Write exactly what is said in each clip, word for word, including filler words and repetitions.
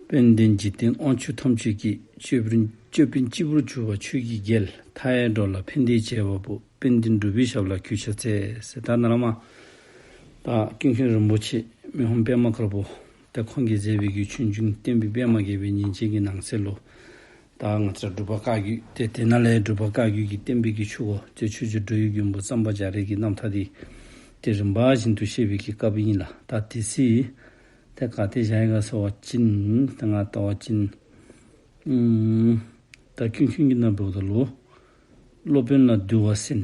དཔལ་ལྡན་འཇིག་རྟེན་དབང་ཕྱུག་ཐམས་ཅད་ཀྱི། ཅོད་པན་ཅོད་པན་སྤྱི་བོར་གྱུར་པ་ཆོས་ཀྱི་རྒྱལ། མཐའ་ཡས་འགྲོ་ལ་ཕན་བདེའི་བྱེད་པ་པོ། དཔལ་ལྡན་འབྲུག་པའི་ཞབས་ལ་གུས་ཕྱག་འཚལ། ཟེར་ད་ནཱ་ལས་མར་ད་ཀུན་མཁྱེན་རིན་པོ་ཆེ་མི་ཕམ་པདྨ་དཀར་པོ་ད་ཁོང་གིས་མཛད་པའི་གི་ཆོས་འབྱུང་བསྟན་པའི་པདྨ་རྒྱས་པའི་ཉིན་བྱེད་ཀྱི་ནང་གསེས་ལུ་ད་ང་བཅས་ར་འབྲུག་པ་བཀའ་བརྒྱུད་ཏེ་དེ་ནང་ལས་འབྲུག་པ་བཀའ་བརྒྱུད་ཀྱི་བསྟན་པའི་གི་ཆུ་འགོ་ཏེ་ཆོས་རྗེ་འགྲོ་བའི་མགོན་པོ་གཙང་པ་རྒྱ་རས་ཀྱི་རྣམ་ཐར་འདི་ཏེ་རིམ་པ་བཞིན་དུ་བཤད་པའི་གི་སྐབས་ཨིན་ལགས། ད་དེ་ཚེ་ཏེ་ག་ཏེ་བཞག་ཡི་ག་ཟེར་བ་ཅིན་ཏེ་ང་བལྟ་བ་ཅིན་ཨུམ་ད་ཀུན་མཁྱེན་གྱིས་ནཱ་འབདཝ་ད་ལུ་སློབ་དཔོན་ལ་འདུལ་བ་གསན།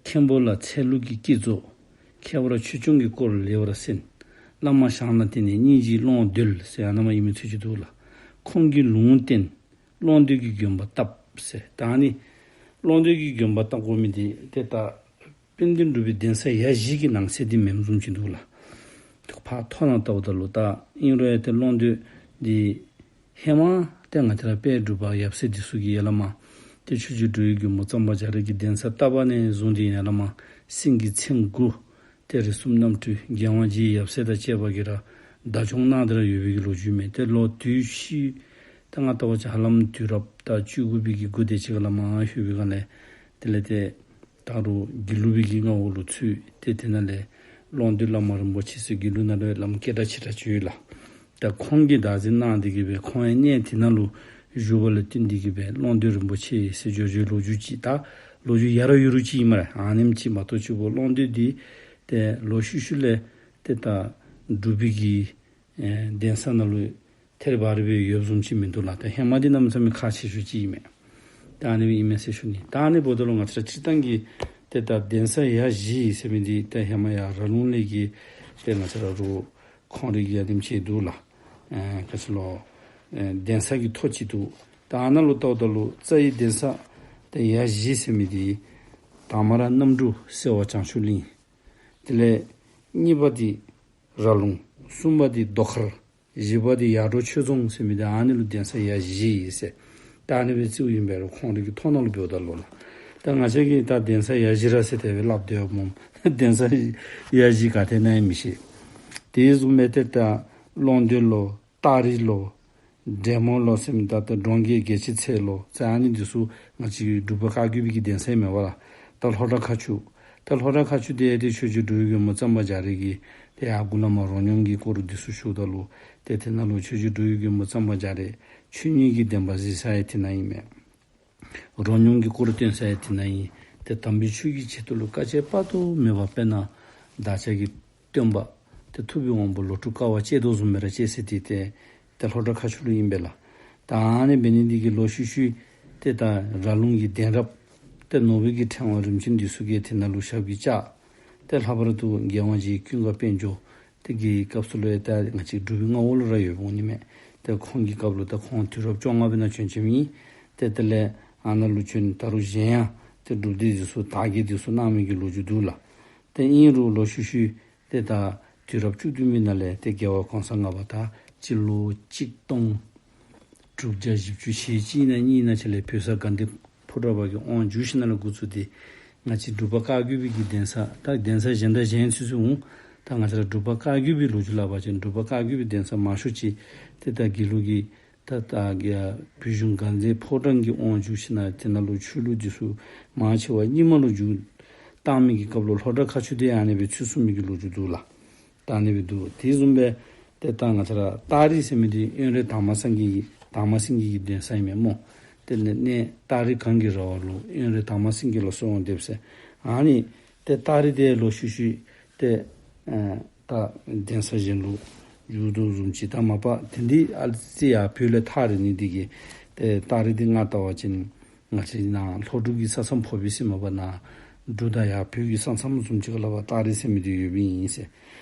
མཁན་པོ་ལ་ཚལ་ལུ་གི་བསྐྱེད་རྫོགས། ཁྱད་པར་ཆོས་སྐྱོང་གི་སྐོར་ལེགས་པར་གསན། བླ་མ་ཞང་ལ་བརྟེན་ནས་སྙིང་རྗེའི་ཀློང་རྡོལ་ཟེར་ཡང་ན་མ་ཨིན་མི་ཚུ་ཅིག་འདུག་ལགས། ཁོང་གིས་ལུང་བསྟན། ཀློང་རྡོལ་གྱི་དགོན་པ་བཏབ་ཟེར། ད་ཨ་ནི་ཀློང་རྡོལ་གྱི་དགོན་པ་བཏབ་དགོ་མི་འདི་ཏེ་ད་དཔལ་ལྡན་འབྲུག་པའི་གདན་ས་ཡ་བཞི་གི་ནང་གསེས་འདི་མེནམ་བཟུམ་ཅིག་འདུག་ལགས། ཕར་མཐོ་ནང་བལྟཝ་ད་ལུ་ད་ཨིན་རུང་ཡང་ཏེ་ཀློང་རྡོལ་འདི་ཧེ་མ་ཏེ་ང་བཅས་ར་དཔལ་འབྲུག་པ་ཡབ་སྲས་འདི་ཚུ་གིས་ཡར་ལས་མར་ཏེ་ཆོས་རྗེ་འགྲོ་བའི་མགོན་པོ་གཙང་པ་རྒྱ་རས་ཀྱིས་གདན་ས་བཏབ་པ་ནས་བཟུང་སྟེ་ཡར་ལས་མར་སེང་གེ་མཚན་དགུ་ཏེ་རིགས་གསུམ་རྣམ་འཕྲུལ་རྒྱལ་དབང་རྗེ་ཡབ་སྲས་དང་བཅས་པ་གིས་ར་བདག་སྐྱོང་གནང་སྟེ་ར་ཡོད་པའི་གི་ལོ་རྒྱུས་མས། ཏེ་ལོ་དུས་ཤི་ད་ང་བལྟ་བ་ཅིན་ཧ་ལམ་དུས་རབས་ད་བཅུ་དགུ་པའི་གི་འགོ་དེ་ཅིག་ལས་མར་ལྷོད་པའི་སྒང་ལས་དེ་ལས་ཏེ་ད་རུང་དགེ་ལུགས་པའི་གི་མངའ་འོག་ལུ་ཚུད། ཏེ་དེ་ནང་ལས་ཀློང་རྡོལ་བླ་མ་རིན་པོ་ཆེ་ཟེར་དགེ་ལུགས་ནང་ལུ་བླམ་སྐད་གྲགས་ཆེ་དྲགས་ཅིག་ཡོད་ལགས། ད་ཁོང་གིས་བདག་འཛིན་གནང་སྟེ་གི་སྦེ་ཁོང་ཡང་གནས་དེ་ནང་ལུ་བཞུགས་པ་ལུ་བརྟེན་ཏེ་གི་སྦེ་ཀློང་རྡོལ་རིན་པོ་ཆེ་ཟེར་འགྱོ་འགྱོ་ལོ་རྒྱུས་ཅིག་ད་ལོ་རྒྱུས་ཡ་རབས་ཡོད་རུང་ཅིག་ཨིན་སྨ་རེ། ཨ་ནེམ་ཅིག་མ་གཏོགས་ཅིག་པོ་ཀློང་རྡོལ་འདི་ཏེ་ལོག་ཤུལ་ཤུལ་ལས་ཏེ་ད་འབྲུག་པའི་གི་ཨེ་གདན་ས་ནང་ལུ་ཐེར་བ་རི་སྦེ་ཡོདཔ་བཟུམ་ཅིག་མིན་འདུག་ལགས། ད་ཧེ་མ་འདི་གནམ་མེད་ས་མེད་ཁག་ཆེ་ཤོས་ཅིག་ཨིན་མས། ད་ཨ་ནི་སྦེ་ཨིན་མས་ཟེར་ཞུ་ནི། ད་ཨ་ནི་འབདཝ་ད་ལུ་ང་བཅས་ར་སྤྱིར་བཏང་གི་ཏེ་ད་གདན་ས་ཡ་བཞི་ཟེར་མི་འདི་ཏེ་ཧེ་མ་ཡར་ར་ལུང་ལས་ཀྱི་ཏེ་ང་བཅས་ར་རུང་ཁོང་རའི་གི་ཡ་དེམ་ཅིག་འདུག་ལགས། ཨེ་ག་ཅི་ལོ་ཨེ་གདན་ས་གི་ཐོ་ཅིག་འདུག། ད་ཨ་ནཱ་ལུ་བལྟཝ་ད་ལུ་རྩ་བའི་གདན་ས་ཏེ་ཡ་བཞི་ཟེར་མི་འདི་དང་པ་ར་གནམ་འབྲུག་སེ་བ་བྱང་ཆུབ་གླིང་། དེ་ལས་གཉིས་པ་འདི་ར་ལུང་། གསུམ་པ་འདི་རྡོ་མཁར། བཞི་པ་འདི་ཡར་འབྲོག་ཆོས་རྫོང་ཟེར་མི་འདི་ཨ་ནི་ལུ་གདན་ས་ཡ་བཞི་ཨིན་ཟེར། ད་ཨ་ནི་སྦེ་རྩིཝ་ཨིན་པས་རུང་ཁོང་རའི་གི་ཐོ་ནང་ལུ་འབདཝ་ད་ལུ་ལགས། ད་ང་བཅས་ཀྱིས་ད་གདན་ས་ཡ་བཞི་ར་ཟེར་དེ་སྦེ་སླབ་སྡོདཔ་སྨོ། གདན་ས་ཡ་བཞི་ག་ཏེ་ཨིན་ན་ཡང་མི་ཤེས། དེ་བཟུམ་སྦེ་ཏེ་ད་ཀློང་རྡོལ་ལོ། སྟག་རི་ལོ། འབྲས་མོ་ལོ་ཟེར་མི་ད་ལྟོ་འབྲོང་རྒྱས་རྒྱལ་བྱེད་ཚལ་ལོ་ཟེར་ཨ་ནི་འདི་ཚུ་ང་བཅས་ཀྱི་འབྲུག་པ་བཀའ་བརྒྱུད་པའི་གི་གདན་ས་ཨིན་མས་པ་ལགས། ད་ལྷོ་བྲག་མཁར་ཆུ། ད་ལྷོ་བྲག་མཁར་ཆུ་འདི་ཡང་ཏེ་ཆོས་རྗེ་འགྲོ་བའི་མགོན་པོ་གཙང་པ་རྒྱ་རས་ཀྱིས་ཏེ་ཡར་མགུ་ལས་མར་རོ་སྙོམས་ཀྱི་སྐོར་འདི་ཚུ་ཞུཝ་ད་ལུ་ཏེ་དེ་ནང་ལུ་ཆོས་རྗེ་འགྲོ་བའི་མགོན་པོ་གཙང་པ་རྒྱ་རས་ཆོས་ཉིད་ཀྱི་བདེན་པ་གཟིགས་ས་ཡང་དེ་ནང་ཨིན་མས། རོ་སྙོམས་ཀྱི་སྐོར་སྟོན་ས་ཡང་དེ་ནང་ཨིན། ཏེ་དམ་པའི་ཆོས་ཀྱི་ཆེད་དུ་ལུ་དཀའ་སྤྱད་དཔག་ཏུ་མེད་པ་དཔེར་ན་བདག་ཅག་གི་སྟོན་པ་ཏེ་ཐུབ་པའི་དབང་པོ་ལོ་དྲུག་དཀའ་བ་སྤྱད་དོ་བཟུམ་སྦེ་ར་སྤྱད་ས་འདི་ཏེ་ཏེ་ལྷོ་བྲག་མཁར་ཆུ་ལུ་ཨིན་པས་ལགས། ད་ཨ་ནི་འབད་ནི་འདི་གིས་ལོག་ཤུལ་ཤུལ་ཏེ་ད་ར་ལུང་གི་གདན་རབས་ཏེ་ནོར་བུ་གི་ཕྲེང་བ་རིམ་བྱོན་འདི་ཚུ་གིས་དེ་ནང་ལུ་ཞབས་ཀྱིས་བཅགས། ཏེ་ལྷག་པར་དུ་རྒྱལ་དབང་རྗེ་ཀུན་དགའ་དཔལ་འབྱོར་དེ་གི་སྐབས་སུ་ལུ་ཡང་ད་ང་བཅས་འབྲུག་པའི་མངའ་འོག་ལུ་ར་ཡོདཔ་འོང་ནི་མས། ཏེ་ཁོང་གི་སྐབས་ལུ་ད་ཁོང་དུས་རབས་བཅོ་ལྔ་པའི་ནང་བྱོན་བྱོནམ་ཨིན། ཏེ་དེ་ལས་ཨ་ནཱ་ལུ་བྱོན། ད་རུང་གཞན་ཡང་ཏེ་སྒྲུབ་སྡེ་འདི་ཚུ་དར་རྒྱས་འདི་ཚུ་གནང་མི་གི་ལོ་རྒྱུས་འདུག་ལགས། ཏེ་ཨིན་རུང་ལོག་ཤུལ་ཤུལ་ཏེ་ད་དུས་རབས་བཅུ་བདུན་པའི་ནང་ལས་ཏེ་རྒྱལ་བ་གོང་ས་ལྔ་པ་ད་སྤྱི་ལོ་གཅིག་སྟོང་དྲུག་བརྒྱ་བཞི་བཅུ་ཞེ་གཅིག་ན་གཉིས་ན་ཅིག་ལས་བོད་ས་དགའ་ལྡན་ཕོ་བྲང་པ་གི་དབང་བསྒྱུར་ཞིནམ་ལས་འགོ་བཙུགས་ཏེ་ང་བཅས་འབྲུག་པ་བཀའ་བརྒྱུད་པའི་གི་གདན་ས་ད་གདན་ས་གཞན་དང་གཞན་ཚུད་ཚུད་འོང་། ད་ང་བཅས་ར་འབྲུག་པ་བཀའ་བརྒྱུད་པའི་ལོ་རྒྱུས་སླབ་པ་ཅིན་འབྲུག་པ་བཀའ་བརྒྱུད་པའི་གདན་ས་མང་ཤོས་ཅིག་ཏེ་ད་དགེ་ལུགས་ཀྱི་ད་ད་གི་བོད་གཞུང་དགའ་ལྡན་ཕོ་བྲང་གི་དབང་བསྒྱུར་ཞིནམ་ལས་དེ་ནང་ལུ་ཆོས་ལུགས་འདི་ཚུ་མང་ཆེ་བ་རྙིང་མ་ལུ་བསྒྱུར་བཏང་མི་གི་སྐབས་ལུ་ལྷོ་བྲག་མཁར་ཆུ་འདི་ཨ་ནི་སྦེ་ཚུད་སོང་མི་གི་ལོ་རྒྱུས་འདུག་ལགས། ད་ཨ་ནི་སྦེ་འདུག། དེ་བཟུམ་སྦེ་ཏེ་ད་ང་བཅས་ར་སྟག་རི་ཟེར་མི་འདི་དབོན་རས་དར་མ་སེང་གེ་གི་དར་མ་སེང་གེ་གི་གདན་ས་ཨིན་མས་སྨོ། དེ་ལས་གནས་སྟག་རི་གངས་ཀྱི་ར་བ་ལུ་དབོན་རས་དར་མ་སེང་གེ་ལ་གསོལ་བ་འདེབས་ཟེར། ཨ་ནི་ཏེ་སྟག་རི་འདི་ལོག་ཤུལ་ཤུལ་ཏེ་ཨེ་ད་གདན་ས་གཞན་ལུ་བསྒྱུར་དོ་བཟུམ་ཅིག། ད་མ་པ་དེ་འདི་ཨ་ཙི་ཡར་བོད་ལས་ཐག་རིང་ནི་འདི་གིས་ཏེ་སྟག་རི་འདི་ང་བལྟ་བ་ཅིན་ང་བཅས་ནཱ་ལྷོ་འབྲུག་གི་ས་མཚམས་ཕོག་པས་ཟེར། མ་པ་ནཱ་འབྲུག་དང་ཡར་བོད་ཀྱི་ས་མཚམས་བཟུམ་ཅིག་ཁར་ལུ་སྟག་རི་ཟེར་མི་འདི་ཡོདཔ་ཨིན་ཟེར།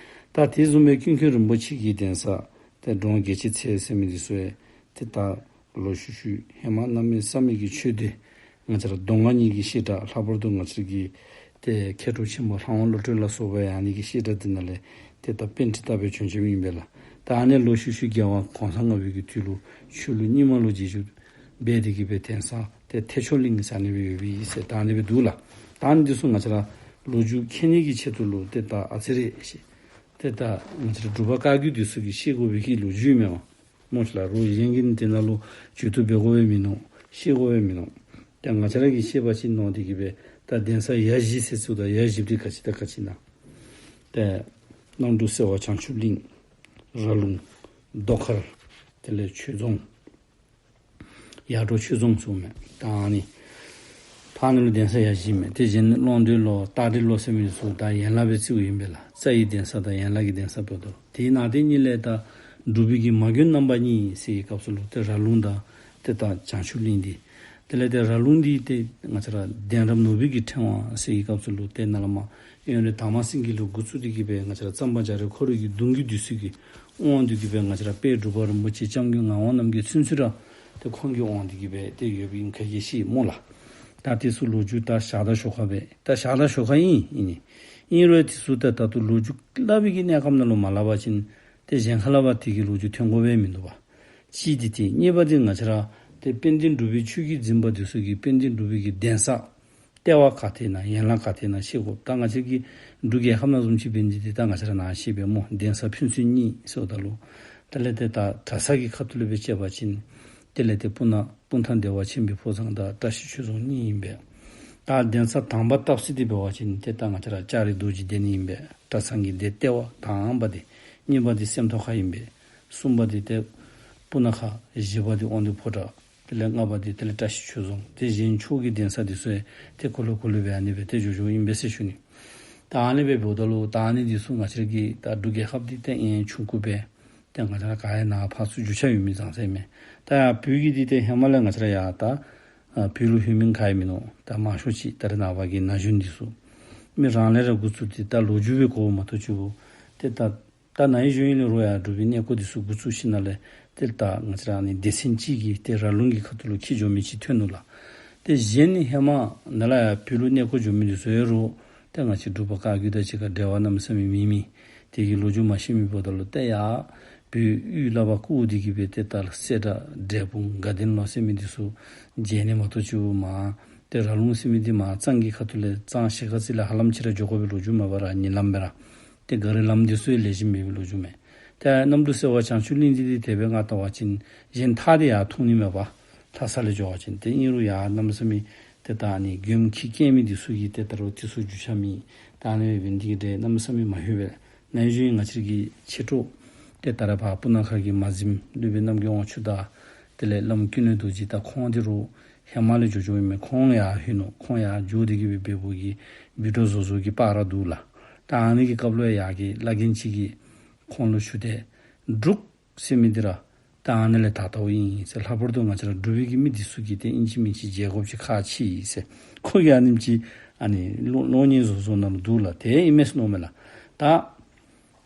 ད་དེ་བཟུམ་སྦེ་ཀུན་མཁྱེན་རིན་པོ་ཆེ་གི་གདན་ས་ཏེ་འབྲོང་རྒྱལ་བྱེད་ཚལ་ཟེར་མི་འདི་ཚུ་ཡང་ཏེ་ད་ལོག་ཤུལ་ཤུལ་ཧེ་མ་གནམ་མེད་ས་མེད་ཀྱི་ཆོས་སྡེ་ང་བཅས་ར་མདོ་སྔགས་གཉིས་ཀྱི་བཤད་གྲྭ་ལྷག་པར་དུ་ང་བཅས་ཀྱི་ཏེ་མཁས་གྲུབ་ཆེན་པོ་ལྷ་དབང་བློ་གྲོས་ལ་སོགས་པ་ཡང་ཨ་ནི་གི་བཤད་གྲྭ་འདི་ནང་ལས་ཏེ་ད་པཎྜི་ཏ་སྦེ་བྱོན་བྱོནམ་ཨིན་པས་ལགས། ད་ཨ་ནི་ལོག་ཤུལ་ཤུལ་རྒྱལ་བ་གོང་ས་ལྔ་པའི་གི་དུས་ལུ་ཆོས་ལུགས་རྙིང་མ་ལུ་རྗེས་འཇུག་འབད་དེ་གི་སྦེ་གདན་ས་ཏེ་ཐེག་མཆོག་གླིང་ཟེར་ཨ་ནི་སྦེ་ཡོདཔ་ཨིན་ཟེར་ད་ཨ་ནི་སྦེ་འདུག་ལགས། ད་ཨ་ནི་འདི་ཚུ་ང་བཅས་ར་ལོ་རྒྱུས་མཁྱེན་ནི་གི་ཆེད་དུ་ལུ་ཏེ་ད་ཨ་ཙི་རེ་ཤེས། ཏེ་ད་ང་བཅས་ར་འབྲུག་པ་བཀའ་བརྒྱུད་འདི་ཚུ་གིས་བཤད་དགོ་པའི་གི་ལོ་རྒྱུས་མེན་པ། སྨོ་ཤིག་ལགས། རོགས་གཞན་གྱིས་ནི་དེ་ནང་ལུ་བྱུས་གཏུག་འབད་དགོ་པས་མིན་ནུག། ཤེས་དགོ་པས་མིན་ནུག། ཏེ་ང་བཅས་ར་གིས་ཤེས་པ་ཅིན་མནོ་སྟེ་གིས་སྦེ་ད་གདན་ས་ཡ་བཞི་ཟེར་ཚུ་ད་ཡ་བཞི་འདི་ག་ཅི་དང་ག་ཅི་ཨིན་ན། ཏེ་གནམ་གྲུ་སེ་བ་བྱང་ཆུབ་གླིང་། ར་ལུང་། རྡོ་མཁར། དེ་ལས་ཆོས་རྫོང་། ཡར་འབྲོག་ཆོས་རྫོང་ཚུ་མས། ད་ཨ་ནི་ཕར་ནང་ལུ་གདན་ས་ཡ་བཞི་མས། ཏེ་གཞན་ཀློང་རྡོལ་ལོ་སྟག་རི་ལོ་ཟེར་མི་ཚུ་ད་ཡན་ལག་སྦེ་བརྩིཝ་ཨིན་པས་ལགས། རྩ་བའི་གདན་ས་དང་ཡན་ལག་གི་གདན་ས་འབདཝ་ད་ལུ། དེ་ནང་དེ་གཉིས་ལས་ད་འབྲུག་པའི་གི་མ་དགོན་རྣམ་པ་གཉིས་ཟེར་བའི་སྐབས་སུ་ལུ་ཏེ་ར་ལུང་དང་ཏེ་ད་བྱང་ཆུབ་གླིང་འདི། དེ་ལས་ཏེ་ར་ལུང་འདི་ཏེ་ང་བཅས་ར་གདན་རབས་ནོར་བུའི་གི་ཕྲེང་བ་ཟེར་བའི་སྐབས་སུ་ལུ་ཏེ་ནཱ་ལས་མར་དབོན་རས་དར་མ་སེང་གེ་ལུ་འགོ་བཙུགས་ཏེ་གིས་སྦེ་ང་བཅས་ར་གཙང་པ་རྒྱ་རས་ཁོ་རའི་གི་གདུང་བརྒྱུད་འདི་ཚུ་གི་དབང་དུ་གིས་སྦེ་ང་བཅས་ར་དཔལ་འབྲུག་པ་རིན་པོ་ཆེ་སྐྱབས་མགོན་ངག་དབང་རྣམ་རྒྱལ་ཚུན་ཚོད་ར་ཏེ་ཁོང་གི་དབང་དུ་གིས་སྦེ་ཏེ་ཡོདཔ་ཨིནམ་ག་གིས་ཤེས་སྨོ་ལགས། ད་དེ་ཚུ་ལོ་རྒྱུས་ད་ཞག་དང་ཞོར་ཁར་སྦེ་ད་ཞག་དང་ཞོར་ཁར་ཨིན་ཨིན་ནི། ཨིན་རུང་དེ་ཚུ་ད་ད་ལྟོ་ལོ་རྒྱུས་སླབ་པའི་གི་གནས་སྐབས་ནང་ལུ་མ་སླབ་པ་ཅིན་ཏེ་གཞན་ཁར་ལས་ཕར་དེ་གི་ལོ་རྒྱུས་ཐོན་དགོ་པས་མིན་འདུག་པ། གཅིག་འདི་དེ། གཉིས་པ་འདི་ང་བཅས་ར་ཏེ་དཔལ་ལྡན་འབྲུག་པའི་ཆོས་བརྒྱུད་འཛིན་པ་འདི་ཚུ་གིས་དཔལ་ལྡན་འབྲུག་པའི་གི་གདན་ས་ལྟེ་བ་ག་ཏེ་ཨིན་ན་ཡན་ལག་ག་ཏེ་ཨིན་ན་ཤེས་དགོ། ད་ང་བཅས་ཀྱི་འབྲུག་རྒྱལ་ཁབ་ནང་བཟུམ་ཅིག་འབད་ནི་འདི་ཏེ་ད་ང་བཅས་ར་ནཱ་ཤེས་པས་སྨོ། གདན་ས་ཕན་ཚུན་གཉིས་ཟེརཝ་ད་ལུ། དེ་ལས་ཏེ་ད་གྲྭ་ས་གི་ཁ་ཐུག་ལས་སྦེ་བྱས་པ་ཅིན་དེ་ལས་ཏེ་སྤུ་ན་སྤུངས་ཐང་བདེ་བ་ཆེན་པོའི་ཕོ་བྲང་དང་བཀྲ་ཤིས་ཆོས་རྫོང་གཉིས་ཨིན་པས། ད་གདན་ས་དང་པ་བཏབ་ས་འདི་འབད་བ་ཅིན་ཏེ་ད་ང་བཅས་ར་ལྕགས་རི་རྡོ་རྗེ་གདན་ཨིན་པས། གྲྭ་ཚང་གི་གདན་ལྟེ་བ་དང་པ་འདི། གཉིས་པ་འདི་སེམས་རྟོགས་ཁ་ཨིན་པས། གསུམ་པ་འདི་ཏེ་སྤུ་ན་ཁ། བཞི་པ་འདི་དབང་འདུས་ཕོ་བྲང་། དེ་ལས་ལྔ་པ་འདི་དེ་ལས་བཀྲ་ཤིས་ཆོས་རྫོང་། ཏེ་གཞན་ཕྱོགས་ཀྱི་གདན་ས་འདི་ཚུ་ཡང་ཏེ་གོ་ལུ་གོ་ལུ་སྦེ་ཨ་ནི་སྦེ་ཏེ་འགྱོ་འགྱོཝ་ཨིན་པས་ཟེར་ཞུ་ནི། ད་ཨ་ནི་སྦེ་འབདཝ་ད་ལུ་ད་ཨ་ནི་འདི་ཚུ་ང་བཅས་ར་གི་ད་འབྲུག་རྒྱལ་ཁབ་འདི་ཏེ་ཨེ་ཆུང་ཀུ་སྦེ་ཏེ་ང་བཅས་ར་ག་ཡང་ནཱ་ཕར་ཚུར་རྒྱུས་ཆ་ཡོད་མི་ཙང་ཙ་ཨིན་མས། ད་ཡར་བོད་ཀྱི་འདི་ཏེ་ཧེ་མ་ལས་ང་བཅས་ར་ཡར་ད་ཨ་བོད་ལུ་ལྷོད་མི་ག་ཡང་མིན་ནུག། ད་མང་ཤོས་ཅིག་ད་རེས་ནངས་པ་གི་ན་གཞོན་འདི་ཚུ་མི་རང་ལས་ར་འགོ་བཙུགས་ཏེ་ད་ལོ་རྒྱུས་སྦེ་གོཝ་མ་གཏོགས་ཅིག་པོ་ཏེ་ད་ད་ན་ཧིང་གཞེས་ཧིང་ལས་རོགས་ཡར་འབྲུག་པའི་གནས་སྐོར་འདི་ཚུ་འགོ་བཙུགས་ཞིནམ་ལས་ཏེ་ད་ང་བཅས་ར་ཨ་ནི་སྡེ་ཚན་ཅིག་གིས་ཏེ་ར་ལུང་གི་ཁ་ཐུག་ལུ་འཁྱིད་འགྱོ་མི་ཅིག་ཐོན་ནུག་ལགས། ཏེ་གཞན་ནི་ཧེ་མ་ནཱ་ལས་ཡར་བོད་ལུ་གནས་སྐོར་འགྱོ་མི་འདི་ཚུ་ཡང་རོགས་ཏེ་ང་བཅས་འབྲུག་པ་བཀའ་བརྒྱུད་དང་གཅིག་ཁར་འབྲེལ་བ་གནམ་མེད་ས་མེད་མེད་མི་དེ་གིས་ལོ་རྒྱུས་མ་ཤེས་མི་འབདཝ་ད་ལུ་ཏེ་ཡར་བོད་དབུས་ལས་ཕར་བསྐོར་ཏེ་གིས་སྦེ་ཏེ་ད་སེ་བྲག་འབྲས་སྤུངས་དགའ་ལྡན་ལོ་ཟེར་མི་འདི་ཚུ་མཇལ་ནི་མ་གཏོགས་ཅིག་པོ་མར་ཏེ་ར་ལུང་ཟེར་མི་འདི་མར་གཙང་གི་ཁ་ཐུག་ལས་གཙང་གཞིས་ཀ་རྩེ་ལས་ཧ་ལམ་ཅིག་ར་འགྱོ་དགོ་པའི་ལོ་རྒྱུས་མས་པ་ར། ཉིན་ལམ་སྦེ་ར། ཏེ་ག་རི་ལམ་འདི་ཚུ་ཡང་ལེགས་ཤོམ་མེད་པའི་ལོ་རྒྱུས་མས། ཏེ་གནམ་གྲུ་སེ་བ་བྱང་ཆུབ་གླིང་འདི་ཏེ་དེ་སྦེ་ང་བལྟ་བ་ཅིན་གཞན་མཐའ་འདི་ཡར་མཐོང་ནི་མས་པ། ལྷ་ས་ལས་འགྱོ་བ་ཅིན། ཏེ་ཨིན་རུང་ཡར་གནམ་མེད་ས་མེད་ཏེ་ད་ཨ་ནི་མགྱོནམ་འཁྱིད་བསྐྱལ་མི་འདི་ཚུ་གིས་ཏེ་ད་རུང་འདི་ཚུ་རྒྱུས་ཆ་མེད། ད་ཨ་ནི་སྦེ་འབད་ནི་འདི་གིས་ཏེ་གནམ་མེད་ས་མེད་མ་ལྷོད་པས། ན་ཧིང་གཞེས་ཧིང་ང་བཅས་ཀྱི་མཆེད་གྲོགས་ཏེ་ད་རེས་ཕར་སྤུ་ན་ཁ་གི་མ་གཟིམ་སློབ་དཔོན་རྣམ་རྒྱལ་དབང་ཕྱུག་དང་དེ་ལས་བླམ་ཀུན་ལེགས་རྡོ་རྗེ་དང་ཁོང་འདི་རུང་ཧེ་མ་ལས་འགྱོ་འགྱོཝ་ཨིན་མས། ཁོང་ཡར་ལྷོད་ནུག། ཁོང་ཡར་འགྱོ་སྟེ་གིས་སྦེ་བལ་པོ་གི་བི་ཌོ་བཟོ་བཟོ་གི་པར་ར་འདུག་ལགས། ད་ཨ་ནི་གི་སྐབས་ལུ་ཡར་གྱི་བླ་རྒན་ཅིག་གིས་ཁོང་ལུ་ཞུ་སྟེ་འབྲུག་ཟེར་མི་འདི་ར་ད་ཨ་ནི་ལས་དར་དརཝ་ཨིན་ཟེར། ལྷག་པར་དུ་ང་བཅས་ར་འབྲུག་པའི་གི་མི་འདི་ཚུ་གིས་ཏེ་ཨིན་ཅི་མིན་ཅི་མཇལ་དགོཔ་ཅིག་ཁག་ཆེ་ཟེར། ཁོ་གིས་ཨ་ནེམ་ཅིག་ཨ་ནི་གློག་གློག་བརྙན་བཟོ་བཟོཝ་ནང་ལུ་འདུག་ལགས། དེ་ཨིན་མས་ཟེར་མནོཝ་མས་ལགས། ད་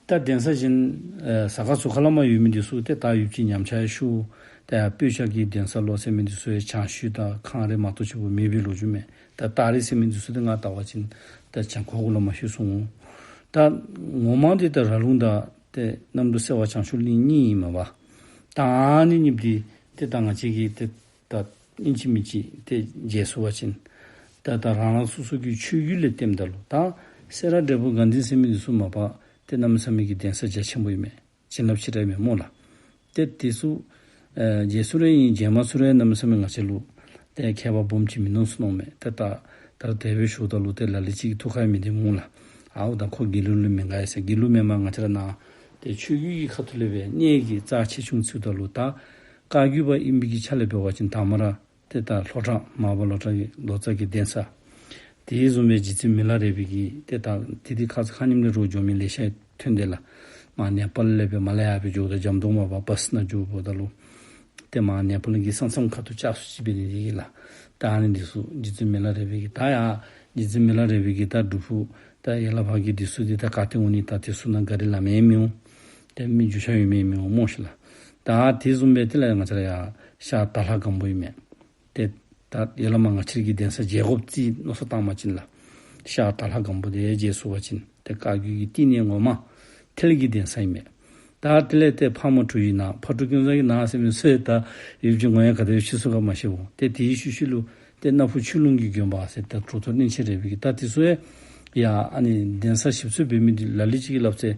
ད་གདན་ས་གཞན་ཨེ་ས་ཁ་ཟུར་ཁ་ལས་མར་ཡོད་མི་འདི་ཚུ་ཏེ་ད་ཡུདཔ་ཅིག་ཉམས་ཆག་ཤོར། ད་ཡར་སྤོས་སྐྱ་གི་གདན་ས་ལོ་ཟེར་མི་འདི་ཚུ་ཡང་བྱང་ཤུལ་དང་ཁང་རལ་མ་གཏོགས་ཅིག་པོ་མེད་པའི་ལོ་རྒྱུས་མས། ད་སྟག་རི་ཟེར་མི་འདི་ཚུ་ཏེ་ང་བལྟ་བ་ཅིན་ད་བྱང་ཁོག་གུ་ལས་མར་ཤོར་སོང་། ད་ངོ་མ་འདི་ད་ར་ལུང་དང་ཏེ་གནམ་གྲུ་སེ་བ་བྱང་ཆུབ་གླིང་གཉིས་ཨིན་མས་པ། ད་ཨ་ནི་གཉིས་འདི་ཏེ་ད་ང་བཅས་ཀྱིས་ཏེ་ད་ཨིན་ཅི་མིན་ཅི་ཏེ་མཇལ་ཚུགས་པ་ཅིན་ད་ད་རང་རང་སོ་སོ་གི་ཆོས་བརྒྱུད་ལས་བརྟེནམ་ད་ལུ་ད་སེ་བྲག་འབྲས་སྤུངས་དགའ་ལྡན་ཟེར་མི་འདི་ཚུ་མ་པ་ཏེ་གནམ་མེད་ས་མེད་ཀྱི་གདན་ས་རྒྱ་ཆེན་པོ་ཨིན་མས། བྱིན་རླབས་ཆེ་དྲགས་ཨིན་མས་སྨོ་ལགས། ཏེ་དེ་ཚུ་ཨེ་མཇལ་ཚུགས་རུང་ཨིན། མཇལ་མ་ཚུགས་རུང་གནམ་མེད་ས་མེད་ང་བཅས་ལུ་ཏེ་ཁྱད་པར་སྦོམ་ཅིག་མིན་ནུག་ཟེར་མནོཝ་མས། ཏེ་ད་ད་རེས་དེ་སྦེ་ཞུཝ་ད་ལུ་ཏེ་ལ་ལུ་ཅིག་གི་ཐུགས་ཁར་མི་བདེ་སྨོ་ལགས། ཨའོ་ད་ཁོ་དགེ་ལུགས་ལུ་མི་དགའ་ཡི་ཟེར། དགེ་ལུགས་མེན་པར་ང་བཅས་ར་ནཱ་ཏེ་ཆོས་བརྒྱུད་ཀྱི་ཁ་ཐུག་ལས་སྦེ་གནས་ཀྱི་རྩ་ཆེ་ཆུང་བརྩིཝ་ད་ལུ་ད་བཀའ་བརྒྱུད་པ་ཨིན་པའི་གི་ཆ་ལས་འབད་བ་ཅིན་དང་པ་ར་ཏེ་ད་ལྷོ་བྲག་མར་པ་ལོ་ཙཱ་གི་ལོ་ཙཱ་གི་གདན་ས། དེ་བཟུམ་སྦེ་རྗེ་བཙུན་མི་ལ་རས་པའི་གི་ཏེ་ད་དེ་དེ་ཁ་ཙ་ཁ་ཉིནམ་ལས་རོགས་འགྱོ་མི་ལེ་ཤ་ཐོན་དེས་ལགས། མར་ནེ་པཱལ་ལས་སྦེ་མར་ལས་ཡར་སྦེ་འགྱོཝ་ད་འཇམ་ཏོང་མར་པ་བཱསི་ནང་འགྱོཝ་ད་ལུ་ཏེ་མར་ནེ་པཱལ་གྱི་ས་མཚམས་ཁ་ཐུག་ཅིག་སུ་ཅིག་འབད་ནི་དེ་གིས་ལགས། ད་ཨ་ནི་འདི་ཚུ་རྗེ་བཙུན་མི་ལ་རས་པའི་གི་ད་ཡར་རྗེ་བཙུན་མི་ལ་རས་པའི་གི་ད་སྒྲུབ་ཕུག་ད་ཡར་ལས་ཕར་གྱི་འདི་ཚུ་འདི་ད་ག་ཏེ་འོང་ནི། ད་དེ་ཚུ་ནང་ག་རི་ལམ་ཡང་མི་འོང་། ཏེ་མི་རྒྱུས་ཆ་ཡོད་མི་མི་འོང་སྨོ་ཤིག་ལགས། ད་དེ་བཟུམ་སྦེ་དེ་ལས་ང་བཅས་ར་ཡར་ཤར་དྭགས་ལྷ་སྒམ་པོ་ཨིན་མས། ཏེ་ད་ཡར་ལས་མར་ང་བཅས་ཀྱིས་གདན་ས་མཇལ་དགོཔ་ཅིག་མནོ་བསམ་བཏང་པ་ཅིན་ལགས། ཤར་དྭགས་ལྷ་སྒམ་པོ་དེ་མཇལ་ཚུགས་པ་ཅིན་ཏེ་བཀའ་བརྒྱུད་ཀྱི་བསྟི་གནས་ངོ་མ་ཐེལ་གྱི་གདན་ས་ཨིན་མས། ད་དེ་ལས་ཏེ་ཕག་མོ་གྲུ་བཞིའི་ནགས། ཕག་གྲུ་ཀུན་བཟང་གི་ནགས་ཟེར་མི་ཚུ་ཡང་ད་ཡུདཔ་ཅིག་ངོ་ཡང་ག་དེ་སྦེ་ཤེས་ཚུགས་ག་མ་ཤེས་འོང་། ཏེ་དེའི་ཤུལ་ཤུལ་ལུ་ཏེ་སྣ་ཕུ་ཆོས་ལུང་གི་དགོན་པ་ཟེར་ད་གྲུབ་ཐོབ་གླིང་ཆེན་རས་པའི་གི་ད་དེ་ཚུ་ཡང་ཡ་ཨ་ནི་གདན་ས་ཞིབ་འཚོལ་འབད་མི་འདི་ལ་ལུ་ཅིག་གིས་སླབ་ཚེ་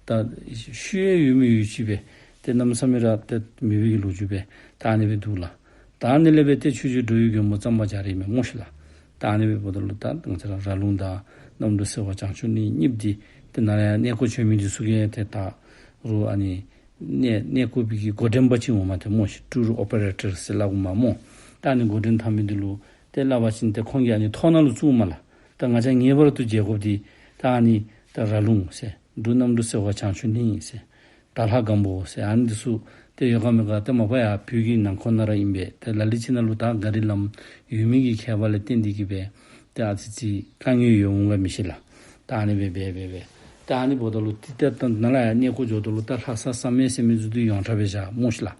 ད་ཤུལ་ཡང་ཡོད་མི་ཡོད་ཅིག་སྦེ་ ཏེ་གནམ་མེད་ས་མེད་ར་ཏེ་མེད་པའི་གི་ལོ་རྒྱུས་སྦེ་ད་ཨ་ནི་སྦེ་འདུག་ལགས། ད་ཨ་ནི་ལས་སྦེ་ཏེ་ཆོས་རྗེ་འགྲོ་བའི་མགོན་པོ་གཙང་པ་རྒྱ་རས་མས་སྨོ་ཤིག་ལགས། ད་ཨ་ནི་སྦེ་འབདཝ་ད་ལུ་ད་ང་བཅས་ར་ར་ལུང་དང་རྣམ་གྲོལ་སེལ་བ་བྱང་ཆུབ་གླིང་གཉིསཔོ་འདི་ཏེ་ནཱ་ལས་ཡར་གནས་སྐོར་བྱོན་མི་འདི་ཚུ་གིས་ཏེ་ད་རུང་ཨ་ནི་གནས་གནས་སྐོར་པའི་གི་འགོ་འདྲེན་པ་ཅིག་འོང་མས་ཏེ་སྨོ་ཤིག། ཊུར་ཨོ་པ་རེ་ཊར་ཟེར་སླབ་དགོ་མས་སྨོ། ད་ཨ་ནི་འགོ་འདྲེན་འཐབ་མི་འདི་ལུ་ཏེ་སླབ་པ་ཅིན་ཏེ་ཁོང་གིས་ཨ་ནི་ཐོག་ནང་ལུ་བཙུགས་མས་ལགས། ད་ང་བཅས་ངེས་པར་དུ་མཇལ་དགོཔ་འདི་ད་ཨ་ནི་ད་ར་ལུང་ཟེར་འབྲུག་རྣམ་གྲོལ་སེལ་བ་བྱང་ཆུབ་གླིང་ཟེར་དྭགས་ལྷ་སྒམ་པོ་ཟེར་ཨ་ནི་འདི་ཚུ་ཏེ་ཡོད་ག་མེད་ག་ཏེ་མ་པ་ཡར་བོད་ཀྱི་ནང་འཁོད་ནང་ར་ཨིན་པས། ཏེ་ལ་ལུ་ཅིག་ནང་ལུ་ད་གཱ་རི་ལམ་ཡོད་མེད་ཀྱི་ཁྱད་པར་ལས་བརྟེན་ཏེ་གིས་སྦེ་ཏེ་ཨ་ཙི་ཙི་དཀའ་ངལ་ཡོད་འོང་ག་མི་ཤེས་ལགས། ད་ཨ་ནི་སྦེ་སྦེ་སྦེ་སྦེ་ད་ཨ་ནི་འབདཝ་ད་ལུ་ཏེ་ཏེ་ད་ནཱ་ལས་ཡར་གནས་སྐོར་འགྱོཝ་ད་ལུ་ད་ལྷ་ས་བསམ་ཡས་ཟེར་མི་ཚུ་འདི་ཡོངས་གྲགས་སྦེ་བཞག་སྨོ་ཤིག་ལགས།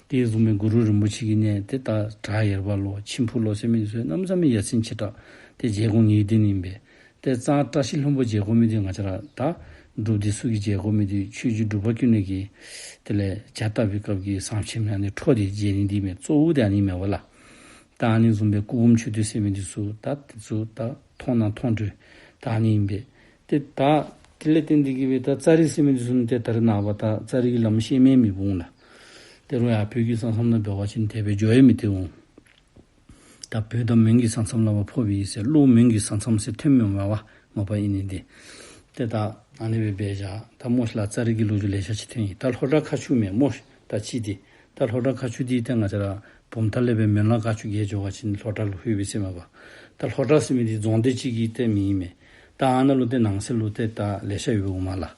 དེ་བཟུམ་སྦེ་གུ་རུ་རིན་པོ་ཆེ་གི་གནས་ཏེ་ད་བྲག་ཡེར་པ་ལོ་མཆིམས་ཕུ་ལོ་ཟེར་མི་ཚུ་གནམ་མེད་ས་མེད་ཡ་མཚན་ཆེ་དྲགས། ཏེ་མཇལ་དགོ་ངེས་བདེན་ཨིན་པས། ཏེ་གཙང་བཀྲ་ཤིས་ལྷུན་པོ་མཇལ་དགོ་མི་འདི་ང་བཅས་ར་ད་འབྲུགཔ་འདི་ཚུ་གིས་མཇལ་དགོ་མི་འདི་ཆོས་རྗེ་འབྲུག་པ་ཀུན་ལེགས་ཀྱི་དེ་ལས་ཇ་བཏབ་པའི་སྐབས་ཀྱི་ཟངས་ཆེན་ཨ་ནི་འཕྲོ་འདི་མཇལ་ནི་འདི་མས། གཙོ་བོ་འདི་ཨ་ནི་མས་པ་ལགས། ད་ཨ་ནི་བཟུམ་སྦེ་སྐུ་འབུམ་མཆོད་རྟེན་ཟེར་མི་འདི་ཚུ་ད་འདི་ཚུ་ད་མཐོང་ན་མཐོང་གྲོལ་ད་ཨ་ནི་ཨིན་པས། ཏེ་ད་དེ་ལས་བརྟེན་ཏེ་གིས་སྦེ་ད་ཙཱ་རི་ཟེར་མི་འདི་ཚུ་ནི་ཏེ་ད་རེས་ནངས་པ་ད་ཙཱ་རི་གི་ལམ་ཤེས་མི་མི་འོང་ལགས། ཏེ་རོགས་ཡར་བོད་ཀྱི་ས་མཚམས་ནང་འབད་བ་ཅིན་དེ་སྦེ་འགྱོ་ཡང་མི་བཏུབ་འོང་། ད་བོད་དང་མོན་གྱི་ས་མཚམས་ལུ་ཕར་ཕོགཔ་ཨིན་ཟེར་ཀླུ་མོན་གྱི་ས་མཚམས་ཟེར་ཐོན་མི་འོང་བ་མ་པ་ཨིན་ནི་འདི། ཏེ་ད་ཨ་ནི་སྦེ་འབད་བཞག། ད་སྨོ་ཤིག་ལགས་ཙཱ་རི་གི་ལོ་རྒྱུས་ལེ་ཤ་ཅིག་ཐོན་ཡི། ད་ལྷོ་བྲག་མཁར་ཆུ་མས་སྨོ་ཤིག། ད་ཅི་འདི་ད་ལྷོ་བྲག་མཁར་ཆུ་འདི་ཏེ་ང་བཅས་ར་བུམ་ཐང་ལས་སྦེ་མོན་ལ་བཀའ་བཅུ་བརྒལ་འགྱོ་བ་ཅིན་ལྷོ་བྲག་ལུ་ལྷོད་པས་ཟེར་མས་པ། ད་ལྷོ་བྲག་ཟེར་མི་འདི་རྫོང་སྡེ་ཅིག་གི་ཏེ་མིང་ཨིན་མས། ད་ཨ་ནཱ་ལུ་ཏེ་ནང་གསེས་ལུ་ཏེ་ད་ལེ་ཤ་ཡོད་འོང་མས་ལགས།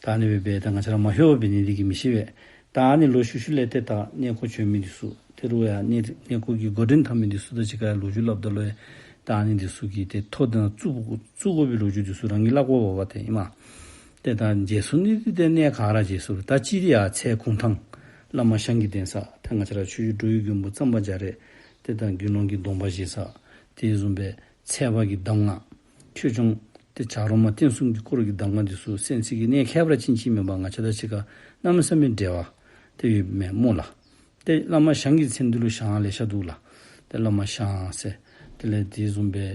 ད་ཨ་ནི་སྦེ་འབད་ད་ང་བཅས་ར་མ་ལྷོད་པར་འབད་ནི་འདི་གིས་མི་ཤེས་པས། ད་ཨ་ནི་ལོག་ཤུལ་ཤུལ་ལས་ཏེ་ད་གནས་སྐོར་བྱོན་མི་འདི་ཚུ་ཏེ་རོགས་ཡར་གནས་གནས་སྐོར་གྱི་འགོ་འདྲེན་འཐབ་མི་འདི་ཚུ་དང་གཅིག་ཁར་ལོ་རྒྱུས་སླབ་ད་ལུ་ཡང་ད་ཨ་ནི་འདི་ཚུ་གིས་ཏེ་ཐོ་དང་བཙུགས་བཙུགས་དགོ་པའི་ལོ་རྒྱུས་འདི་ཚུ་རང་གིས་སླབ་དགོ་པ་ཏེ་ཨིན་མས། ཏེ་ད་མཇལ་ཚུགས་ནི་འདི་ཏེ་གནས་ག་ར་མཇལ་ཚུགས། ད་ཅི་འདི་ཡར་ཚལ་གུང་ཐང་བླ་མ་ཞང་གི་གདན་ས་ཏེ་ང་བཅས་ར་ཆོས་རྗེ་འགྲོ་བའི་མགོན་པོ་གཙང་པ་རྒྱ་རས་ཏེ་ད་དགེ་སློང་གི་སྡོམ་པ་བཞེས་ས། དེ་བཟུམ་སྦེ་ཚལ་པ་གི་གདམས་ངག་ཆོས་སྐྱོང་ཏེ་བྱ་རོག་མ་བསྟན་སྲུང་གི་སྐོར་གྱི་གདམས་ངག་འདི་ཚུ་གསན་སའི་གི་གནས་ཁྱད་པར་ཅན་ཅིག་མེན་པར་ང་བཅས་དང་གཅིག་ཁར་གནམ་མེད་ས་མེད་འབྲེལ་བ་ཏེ་ཡོདཔ་མས་སྨོ་ལགས། ཏེ་བླ་མ་ཞང་གི་མཚན་འདི་ལུ་ཞང་ལེ་ཤ་འདུག་ལགས། ཏེ་བླ་མ་ཞང་ཟེར། དེ་ལས་དེ་བཟུམ་སྦེ་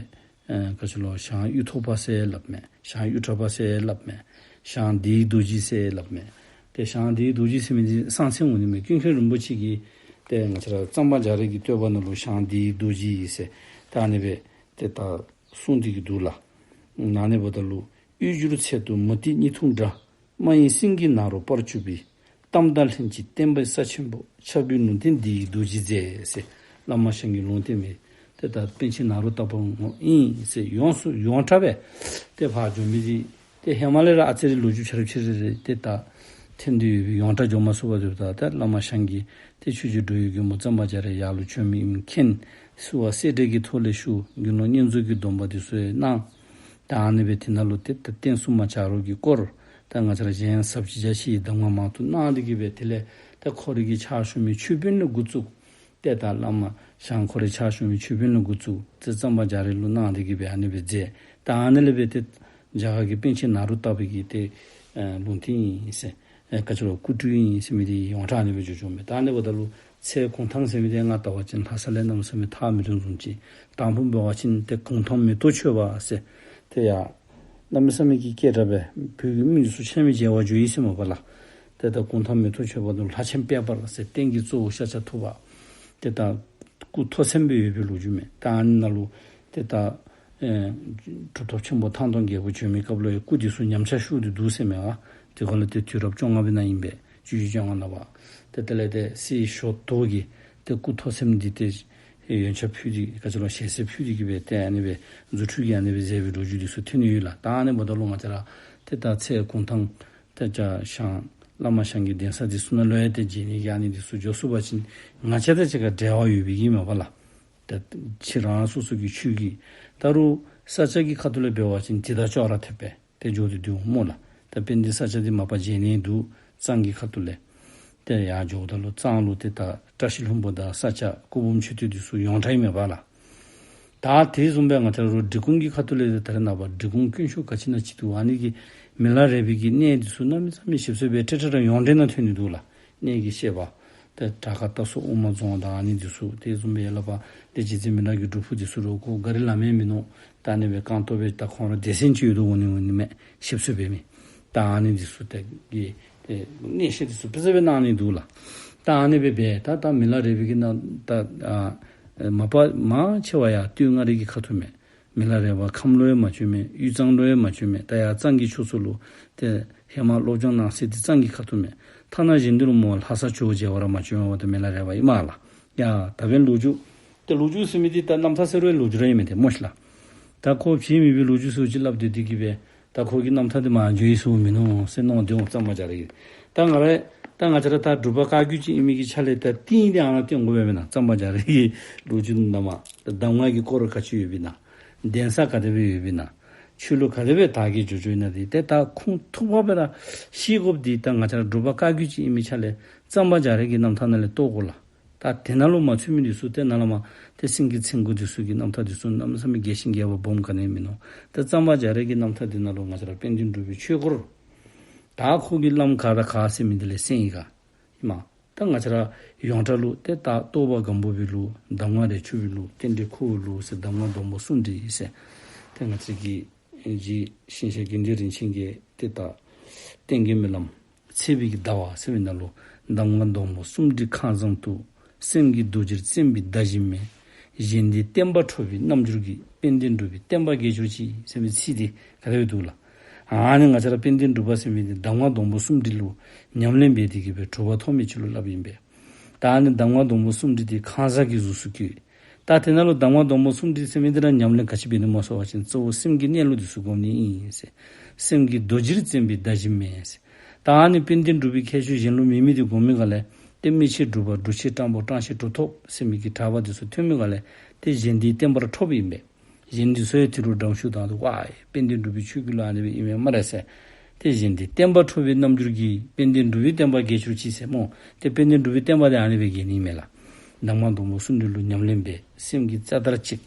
ཨེ་ག་ཅི་ལོ་ཞང་གཡུ་ཐོག་པ་ཟེར་སླབ་མས། ཞང་གཡུ་བྲག་པ་ཟེར་སླབ་མས། ཞང་བདེ་བའི་རྡོ་རྗེ་ཟེར་སླབ་མས། ཏེ་ཞང་བདེ་བའི་རྡོ་རྗེ་ཟེར་མི་འདི་གསང་མཚན་འོང་ནི་མས། ཀུན་མཁྱེན་རིན་པོ་ཆེ་གིས་ཏེ་ང་བཅས་ར་གཙང་པ་རྒྱ་རས་ཀྱི་བསྟོད་པ་ནང་ལུ་ཞང་བདེ་བའི་རྡོ་རྗེ་ཟེར་ད་ཨ་ནི་སྦེ་ཏེ་ད་གསུངས་ཏེ་གི་འདུག་ལགས། ཨ་ནི་འབདཝ་ད་ལུ་གཡུ་བྱུར་ཚལ་དུ་མུ་ཏིག་གཉིས་འཐུང་འདྲ། རྨ་ཡི་སེང་གེ་ནཱ་རོ་སྤར་བཅུག་པའི། གཏམ་དང་ལྷན་ཅིག་བསྟན་པའི་ས་ཆེན་པོ། ཕྱག་དཔེའི་ལུང་བསྟན་འདི་ཡི་རྡོ་རྗེ་མཛད་ཟེར། བླ་མ་ཞང་གི་ལུང་བསྟན་མི་ཏེ་ད་པཎ་ཆེན་ནཱ་རོ་ཏ་པ་ཨིན་ཟེར་ཡོངས་སུ་ཡོངས་གྲགས་སྦེ་ཏེ་ཕར་འགྱོ་མི་འདི་ཏེ་ཧེ་མ་ལས་ར་ཨ་ཙི་རེ་ལོ་རྒྱུས་ཆ་ར་ཆ་ར་རེ་ཏེ་ད་ཐོན་ཏེ་ཡོད་པའི་ཡོངས་གྲགས་འགྱོ་མ་ཚུགས་པ་འདི་ད་ཏེ་བླ་མ་ཞང་གིས་ཏེ་ཆོས་རྗེ་འགྲོ་བའི་མགོན་པོ་གཙང་པ་རྒྱ་རས་ཡར་ལུ་བྱོན་མི་ཨིནམ་མཁྱེན། བསུ་བ་སེར་སྦྲེང་གི་ཐོག་ལས་ཞུ། དགེ་སློང་བསྙེན་རྫོགས་ཀྱི་སྡོམ་པ་འདི་ཚུ་ཡང་གནང་། ད་ཨ་ནི་སྦེ་དེ་ནང་ལུ་ཏེ་ད་བསྟན་སྲུང་མ་བྱ་རོག་གི་སྐོར་ད་ང་བཅས་ར་གཞན་ཟབ་ཅིང་རྒྱ་ཆེ་བའི་གདམས་ངག་མང་དུ་གནང་སྟེ་གི་སྦེ་དེ་ལས་ད་ཁོ་རའི་གི་ཕྱག་ཞུ་མི་མཆོད་དཔོན་ལས་འགོ་བཙུགས། ཏེ་ད་བླ་མ་ཞང་ཁོ་རའི་ཕྱག་ཞུ་མི་མཆོད་དཔོན་ལས་འགོ་བཙུགས་ཏེ་གཙང་པ་རྒྱ་རས་ལུ་གནང་སྟེ་གི་སྦེ་ཨ་ནི་སྦེ་མཛད། ད་ཨ་ནི་ལས་སྦེ་ཏེ་རྒྱ་གར་གྱི་པཎ་ཆེན་ནཱ་རོ་ཏ་པ་གི་ཏེ་ཨེ་ལུང་བསྟན་ཨིན་ཟེར་ཨེ་ག་ཅི་ལོ་སྐུ་སྤྲུལ་ཨིན་ཟེར་མི་འདི་ཡོངས་གྲགས་ཨ་ནི་སྦེ་འགྱོ་འགྱོཝ་མས། ད་ཨ་ནི་འབདཝ་ད་ལུ་ཚལ་གུང་ཐང་ཟེར་མི་འདི་ང་བལྟ་བ་ཅིན་ལྷ་ས་ལས་གནམ་མེད་ས་མེད་ཐག་མི་རིང་བཟུམ་ཅིག། དང་ཕུ་འབད་བ་ཅིན་ཏེ་གུང་ཐང་མེ་ཏོག་མཆོད་པ་ཟེར་ཏེ་ཡ་གནམ་མེད་ས་མེད་ཀྱི་སྐད་གྲགས་སྦེ་བོད་ཀྱི་མི་འདི་ཚུ་ཆ་མེད་མཇལ་བར་འགྱོ་ཡི་ཟེར་མས་པ་ལགས། ཏེ་ད་གུང་ཐང་མེ་ཏོག་མཆོད་པ་ནང་ལྷ་ཆེན་དཔལ་འབར་ཟེར་རྟེན་གྱི་གཙོ་བོ་ཤཱཀྱ་ཐུབ་པ་ཏེ་ད་སྐུ་ཐོག་ཚེམ་སྦེ་ཡོད་པའི་ལོ་རྒྱུས་མས། ད་ཨ་ནི་ནང་ལུ་ཏེ་ད་ཨེ་གྲུབ་ཐོབ་ཆེན་པོ་ཐང་སྟོང་རྒྱལ་པོ་བྱོན་མི་སྐབས་ལུ་ཡང་སྐུ་འདི་ཚུ་ཉམས་ཆག་ཤོར་ཏེ་འདུག་ཟེར་མས་པ། དེ་ཁར་ལུ་ཏེ་དུས་རབས་བཅོ་ལྔ་པའི་ནང་ཨིན་པས། བཅུ་བཞི་བཅོ་ལྔ་ནང་པ། ཏེ་དེ་ལས་ཏེ་སྲས་ཞོ་དོ་གིས་ཏེ་སྐུ་ཐོག་ཚེམ་འདི་ཏེ་ཡོན་ཆབ་ཕུལ་ཏེ་ག་ཅི་ལོ་ཞལ་ཟས་ཕུལ་ཏེ་གི་སྦེ་ཏེ་ཨ་ནི་སྦེ་རྫུ་འཕྲུལ་གྱིས་ཨ་ནི་སྦེ་མཛད་པའི་ལོ་རྒྱུས་འདི་ཚུ་ཐོན་ནི་ཡོད་ལགས། ད་ཨ་ནི་འབདཝ་ད་ལུ་ང་བཅས་ར་ཏེ་ད་ཚལ་གུང་ཐང་ཏེ་ད་ཞང་བླ་མ་ཞང་གི་གདན་ས་འདི་ཚུ་ནང་ལུ་ཡང་ཏེ་མཇལ་ནི་གི་ཨ་ནི་འདི་ཚུ་འགྱོ་ཚུགས་པ་ཅིན་ང་བཅས་དང་གཅིག་ཁར་འབྲེལ་བ་ཡོད་པའི་གི་མས་པ་ལགས། ཏེ་ཁྱེད་རང་སོ་སོ་གི་ཆོས་ཀྱི་ད་རུང་ས་སྐྱ་གི་ཁ་ཐུག་ལས་འབད་བ་ཅིན་དེ་དང་ཅོག་ར་འཐདཔ་སྦེ་ཏེ་འགྱོ་སྟེ་འདུག་སྨོ་ལགས། ད་དཔལ་ལྡན་ས་སྐྱ་འདི་མ་པ་མཇལ་ནི་འདུག། གཙང་གི་ཁ་ཐུག་ལས། ཏེ་ཡར་འགྱོཝ་ད་ལུ་གཙང་ལུ་ཏེ་ད་བཀྲ་ཤིས་ལྷུན་པོ་དང་ས་སྐྱ་སྐུ་འབུམ་མཆོད་རྟེན་འདི་ཚུ་ཡོངས་གྲགས་ཨིན་མས་པ་ལགས། ད་དེ་བཟུམ་སྦེ་ང་བཅས་ར་འབྲི་གུང་གི་ཁ་ཐུག་ལས་ཏེ་ད་རེས་ནངས་པ་འབྲི་གུང་དཀོན་མཆོག་ག་ཅི་ན་ཅིག་འདུག། ཨ་ནི་གི་མི་ལ་རས་པའི་གི་གནས་འདི་ཚུ་གནམ་མེད་ས་མེད་ཞིབ་འཚོལ་འབད་ཏེ་ཏེ་ད་ཡོངས་འབྲེལ་ནང་ཐོན་ནི་འདུག་ལགས། གནས་ཀྱི་བཤད་པ། ཏེ་བྲག་དཀར་རྟ་སོགས་དབུ་མ་རྫོང་དང་ཨ་ནི་འདི་ཚུ་དེ་བཟུམ་སྦེ་ཡར་ལས་ཕར་ཏེ་རྗེ་བཙུན་མི་ལ་གི་སྒྲུབ་ཕུག་འདི་ཚུ་རུང་ཁོ་གཱ་རི་ལམ་ཡང་མིན་ནུག། ད་ཨ་ནི་སྦེ་རྐང་སྟོང་སྦེ་ད་ཁོང་ར་སྡེ་ཚན་ཅིག་ཡོད་དོ་འོང་ནི་འོང་ནི་མས། ཞིབ་འཚོལ་འབད་མི་ད་ཨ་ནི་འདི་ཚུ་ཏེ་གི་ ཏེ་གནས་བཤད་འདི་ཚུ་དཔེ་ཟབ་སྦེ་གནང་ནི་འདུག་ལགས། ད་ཨ་ནི་སྦེ་འབད་ད་ད་མི་ལ་རས་པའི་གི་ནང་ད་ཨ་མ་པ་མང་ཆེ་བ་ཡང་སྟོད་མངའ་རིས་ཀྱི་ཁ་ཐུག་མས། མི་ལ་རས་པ་ཁམས་ལུ་ཡང་མ་བྱོན་མས། དབུས་གཙང་ལུ་ཡང་མ་བྱོན་མས། ད་ཡར་གཙང་གི་ཕྱོགས་ཚུ་ལུ་ཏེ་ཧེ་མ་སློབ་སྦྱོང་གནང་སའི་འདི་གཙང་གི་ཁ་ཐུག་མས། ཐ་ན་གཞན་འདི་ལུ་མོ་ལྷ་ས་ཇོ་བོ་མཇལ་བར་མ་བྱོན་པར་ད་མི་ལ་རས་པ་ཨིན་མས་ལགས། ཡ་ད་འབདན་ལོ་རྒྱུས། ཏེ་ལོ་རྒྱུས་ཟེར་མི་འདི་ད་རྣམ་ཐར་ཟེར་རུང་ལོ་རྒྱུས་ར་ཨིན་མས་ཏེ་སྨོ་ཤིག་ལགས། ད་ཁོ་བྱོན་མེད་པའི་ལོ་རྒྱུས་ཚུ་ཅིག་སླབ་སྟེ་འདི་གིས་སྦེ་ད་ཁོ་གི་རྣམ་ཐར་འདི་མར་འགྱོ་ཡི་ཟེར་མིན་ནུག་ཟེར་མནོ་སྟེ་འོང་གཙང་པ་རྒྱ་རས་ཀྱི། ད་ང་ར་ད་ང་བཅས་ར་ད་འབྲུག་པ་བཀའ་བརྒྱུད་ཅིག་ཨིན་མི་གི་ཆ་ལས་ད་རྟིང་འདི་ཨ་ནཱ་སྟོན་དགོ་པས་མེན་ན། གཙང་པ་རྒྱ་རས་ཀྱི་ལོ་རྒྱུས་ནང་མ་ད་གདམས་ངག་གི་སྐོར་ག་ཅི་ཡོདཔ་ཨིན་ན། གདན་ས་ག་དེ་སྦེ་ཡོདཔ་ཨིན་ན། ཆོས་ལུགས་ག་དེ་སྦེ་དར་རྒྱས་འགྱོ་འགྱོཝ་ཨིན་ན་འདི་ཏེ་ད་ཁུངས་ཐུག་པ་སྦེ་ར་ཤེས་དགོཔ་འདི་ད་ང་བཅས་ར་འབྲུག་པ་བཀའ་བརྒྱུད་ཅིག་ཨིན་མི་ཆ་ལས་གཙང་པ་རྒྱ་རས་ཀྱི་རྣམ་ཐར་ནང་ལས་རྟོགས་དགོ་ལགས། ད་དེ་ནང་ལུ་མ་ཚུད་མི་འདི་ཚུ་ཏེ་ནཱ་ལས་མར་ཏེ་སེང་གེ་མཚན་དགུ་འདི་ཚུ་གི་རྣམ་ཐར་འདི་ཚུ་གནམ་མེད་ས་མེད་རྒྱས་ཤིང་རྒྱས་པ་སྦོམ་ག་ནི་ཡང་མིན་ནུག། ཏེ་གཙང་པ་རྒྱ་རས་ཀྱི་རྣམ་ཐར་འདི་ནང་ལུ་ང་བཅས་ར་དཔལ་ལྡན་འབྲུག་པའི་ཆོས་སྐོར་ད་ཁོ་གི་བླམ་ག་ར་ག་ཟེར་མི་འདི་ལས་གསན་ཡི་ག་ཨིན་མས། ད་ང་བཅས་ར་ཡོངས་གྲགས་ལུ་ཏེ་ད་རྟོགས་པ་སྒམ་པོ་པའི་ལུགས། གདམས་ངག་རས་ཆུང་པའི་ལུགས། རྟེན་འབྲེལ་ཁོ་བོའི་ལུགས་ཟེར། གདམས་ངག་སྡོང་པོ་གསུམ་སྒྲིལ་ཟེར། ཏེ་ང་བཅས་ཀྱི་རྗེ་ཞིང་གཤེགས་དགེ་འདུན་རིན་ཆེན་གྱིས་ཏེ་ད་བསྟན་རྒྱས་སྨོན་ལམ་ཚེས་པའི་གི་ཟླ་བ་ཟེར་བའི་ནང་ལུ་གདམས་ངག་སྡོང་པོ་གསུམ་སྒྲིལ་ཁང་བཟང་དུ། སེམས་ཀྱི་རྡོ་རྗེར་བཙེམས་པའི་ཟླ་བཞིན་མས། གཞན་དོན་བསྟན་པ་འཕྲོག་པའི་རྣམ་འགྱུར་གྱིས། དཔལ་ལྡན་འབྲུག་པའི་བསྟན་པ་རྒྱས་གྱུར་ཅིག་ཟེར་བའི་ཚིག་འདི་ག་དེ་སྦེ་འདུག་ལགས། ཨ་ནི་ང་བཅས་ར་དཔལ་ལྡན་འབྲུག་པ་ཟེར་མི་འདི་གདམས་ངག་སྡོང་པོ་གསུམ་སྒྲིལ་ལུ་ཉམས་ལེན་འབད་དེ་གིས་སྦེ་གྲུབ་པ་ཐོབ་མི་ཅིག་ལུ་སླབ་ཨིན་པས། ད་ཨ་ནི་གདམས་ངག་སྡོང་པོ་གསུམ་སྒྲིལ་འདི་ཁང་བཟང་གི་གཟུགས་སུ་བཀོད། ད་དེ་ནང་ལུ་གདམས་ངག་སྡོང་པོ་གསུམ་སྒྲིལ་ཟེར་མི་འདི་ར་ཉམས་ལེན་ག་ཅི་འབད་ནི་སྨོ་ཟེར་བ་ཅིན་གཙོ་བོ་སེམས་ཀྱི་གནས་ལུགས་འདི་ཚུ་སྒོམ་ནི་ཨིན་ཟེར། སེམས་ཀྱི་རྡོ་རྗེར་བཙེམས་པའི་ཟླ་བཞིན་མས་ཟེར། ད་ཨ་ནི་དཔལ་ལྡན་འབྲུག་པའི་ཁྱད་ཆོས་གཞན་ལུ་མེད་མི་འདི་སྒོམ་མི་ག་ལས་ཏེ་མི་ཕྱེད་འབྲུག་པ་འབྲུག་ཕྱེད་སྤྲང་པོ་སྤྲང་ཕྱེད་གྲུབ་ཐོབ་ཟེར་མི་གི་གྲགས་པ་འདི་ཚུ་ཐོན་མི་ག་ལས་ཏེ་གཞན་དོན་བསྟན་པ་འཕྲོགཔ་ཨིན་པས། གཞན་འདི་ཚུ་ཡང་དེ་ལུ་འགྲམ་ཤུགས་བཏང་སྟེ་ཝའི་དཔལ་ལྡན་འབྲུག་པའི་ཆོས་བརྒྱུད་ལུ་ཨ་ནི་སྦེ་ཨིན་མས་སྨ་རེ་ཟེར། ཏེ་གཞན་དོན་བསྟན་པ་འཕྲོག་པའི་རྣམ་འགྱུར་གྱིས། དཔལ་ལྡན་འབྲུག་པའི་བསྟན་པ་རྒྱས་གྱུར་ཅིག་ཟེར་སྨོ། ཏེ་དཔལ་ལྡན་འབྲུག་པའི་བསྟན་པ་འདི་ཨ་ནི་སྦེ་རྒྱས་ནི་མས་ལགས། གདམས་ངག་སྡོང་པོ་གསུམ་སྒྲིལ་ལུ་ཉམས་ལེན་འབད་སེམས་ཀྱི་རྩ་དར་ཅིག་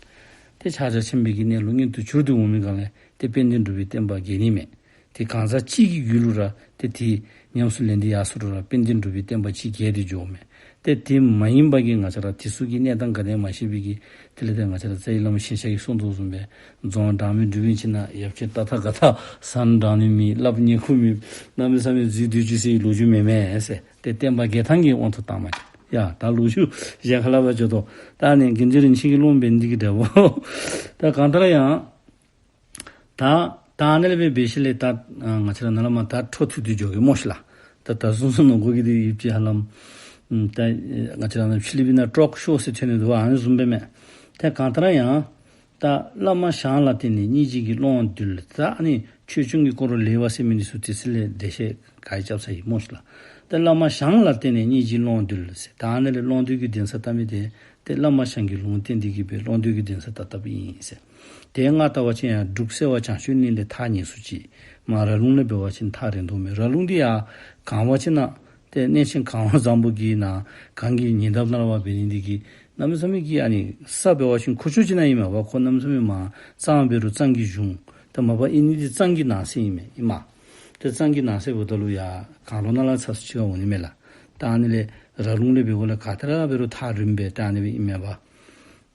ཏེ་ཕྱག་རྒྱ་ཆེན་པོའི་གི་གནས་ལུགས་མངོན་དུ་གྱུར་ཏེ་འོང་མི་ག་ལས་ཏེ་དཔལ་ལྡན་འབྲུག་པའི་བསྟན་པ་རྒྱས་ནི་མས། ཏེ་གང་ཟག་གཅིག་གི་རྒྱུད་ལུ་ར་ཏེ་དེ་ཉམས་སུ་ལེན་ཏེ་ཡར་སོང་རུང་ར་དཔལ་ལྡན་འབྲུག་པའི་བསྟན་པ་ཅིག་རྒྱས་ཏེ་འགྱོཝ་མས། ཏེ་དེ་མ་ཡིན་པ་གི་ང་བཅས་ར་དེ་ཚུ་གི་གནས་སྟངས་ག་དེ་མ་ཤེས་པའི་གི་དེ་ལས་ཏེ་ང་བཅས་ར་རྩ་བའི་བླ་མ་ཞིང་གཤེགས་ཀྱིས་གསུངས་དོ་བཟུམ་སྦེ་རྫོང་འབྲང་མི་འབྲུག་པའི་ཁྱིམ་ན། ཡབ་ཆེན་ཏ་ཐཱ་ག་ཐ་ཟན་འབྲང་ནི་མེད། ལགཔ་ཉེ་ཁུག་མེད། གནམ་མེད་ས་མེད་རྫུས་སྡོད་རྒྱུ་ཟེར་ལོ་རྒྱུས་མེད་མས་ཟེར། ཏེ་བསྟན་པ་རྒྱས་ཐངས་ཀྱི་དབང་དུ་བཏང་མ་ཡ། ད་ལོ་རྒྱུས་གཞན་ཁ་ལས་ཕར་འགྱོ་དོ། ད་ནི་དགེ་འདུན་རིན་ཆེན་གྱི་སློབ་མ་འབད་ནི་འདི་གིས་འབྲས་བུ། ད་གང་ལྟར་ཡང་ད་ད་ཨ་ནི་ལས་འབད་འབད་ཞིནམ་ལས་ད་ང་བཅས་ར་ནཱ་ལས་མར་ད་འཕྲོ་མཐུད་དེ་འགྱོ་གེ་སྨོ་ཤིག་ལགས། ད་ད་གསུང་གསུང་ནང་གོ་གི་འདི་ཡིབ་ཅི་ཧ་ལམ། ད་ང་བཅས་ར་ནཱ་ཕྱི་གླིང་པའི་ནང་ཊོག་ཤོ་ཟེར་ཐོན་ནི་འདུག། ཨ་ནི་བཟུམ་སྦེ་མས། ད་གང་ལྟར་ཡང་ད་བླ་མ་ཞང་ལ་བརྟེན་ནས་སྙིང་རྗེ་གི་ཀློང་བརྡོལ། ད་ཨ་ནི་ཆོས་སྐྱོང་གི་སྐོར་ལས་པ་ཟེར་མི་འདི་ཚུ་དེ་ཚུ་ལས་འགྲེལ་བཤད་ག་ར་རྐྱབ་ཚར་ཡི་སྨོ་ཤིག་ལགས། ད་བླ་མ་ཞང་ལ་བརྟེན་ནས་སྙིང་རྗེའི་ཀློང་བརྡོལ་ཟེར། ད་ཨ་ནི་ལས་ཀློང་རྡོལ་གྱི་གདན་ས་བཏབ་མི་འདི་ཏེ་བླ་མ་ཞང་གི་ལུང་བསྟན་འདི་གིས་སྦེ་ཀློང་རྡོལ་གྱི་གདན་ས་བཏབ་བཏབཔ་ཨིན་ཟེར། ཏེ་ང་ལྟ་བ་ཅིན་ཡང་འབྲུག་སེ་བ་བྱང་ཆུབ་གླིང་ལས་ཐག་ཉེ་སུ་ཅིག། མར་ར་ལུང་ལས་འབད་བ་ཅིན་ཐག་རིང་དོ་མས། ར་ལུང་འདི་ཡང་གངས་པ་ཅིག་ནང་ཏེ་གནས་ཆེན་གངས་པ་བཟང་པོ་གི་ནང་གངས་ཀྱི་ཉེ་འདབས་ནང་ལུ་འབད་ནི་འདི་གིས་གནམ་མེད་ས་མེད་ཀྱི་ཨ་ནི་ས་འབད་བ་ཅིན་ཁུག་ཀྱོག་ཅིག་ནང་ཨིན་མས་པ། ཁོ་གནམ་མེད་ས་མེད་མར་གཙང་འབད་རུང་གཙང་གི་གཞུང་། ད་མ་པ་ཨིན་ནི་འདི་གཙང་གི་ནང་གསེས་ཨིན་མས་ཨིན་མས། ཏེ་གཙང་གི་ནང་གསེས་འབདཝ་ད་ལུ་ཡང་གངས་ལོགས་ནང་ལུ་ཚ་སུ་ཅིག་ཁར་འོང་ནི་མས་ལགས། ད་ཨ་ནི་ལས་ར་ལུང་ལས་འབདཝ་ལས་ག་ཏེ་ར་འབད་རུང་ཐག་རིངམ་སྦེ་ད་ཨ་ནི་སྦེ་ཨིན་མས་པ།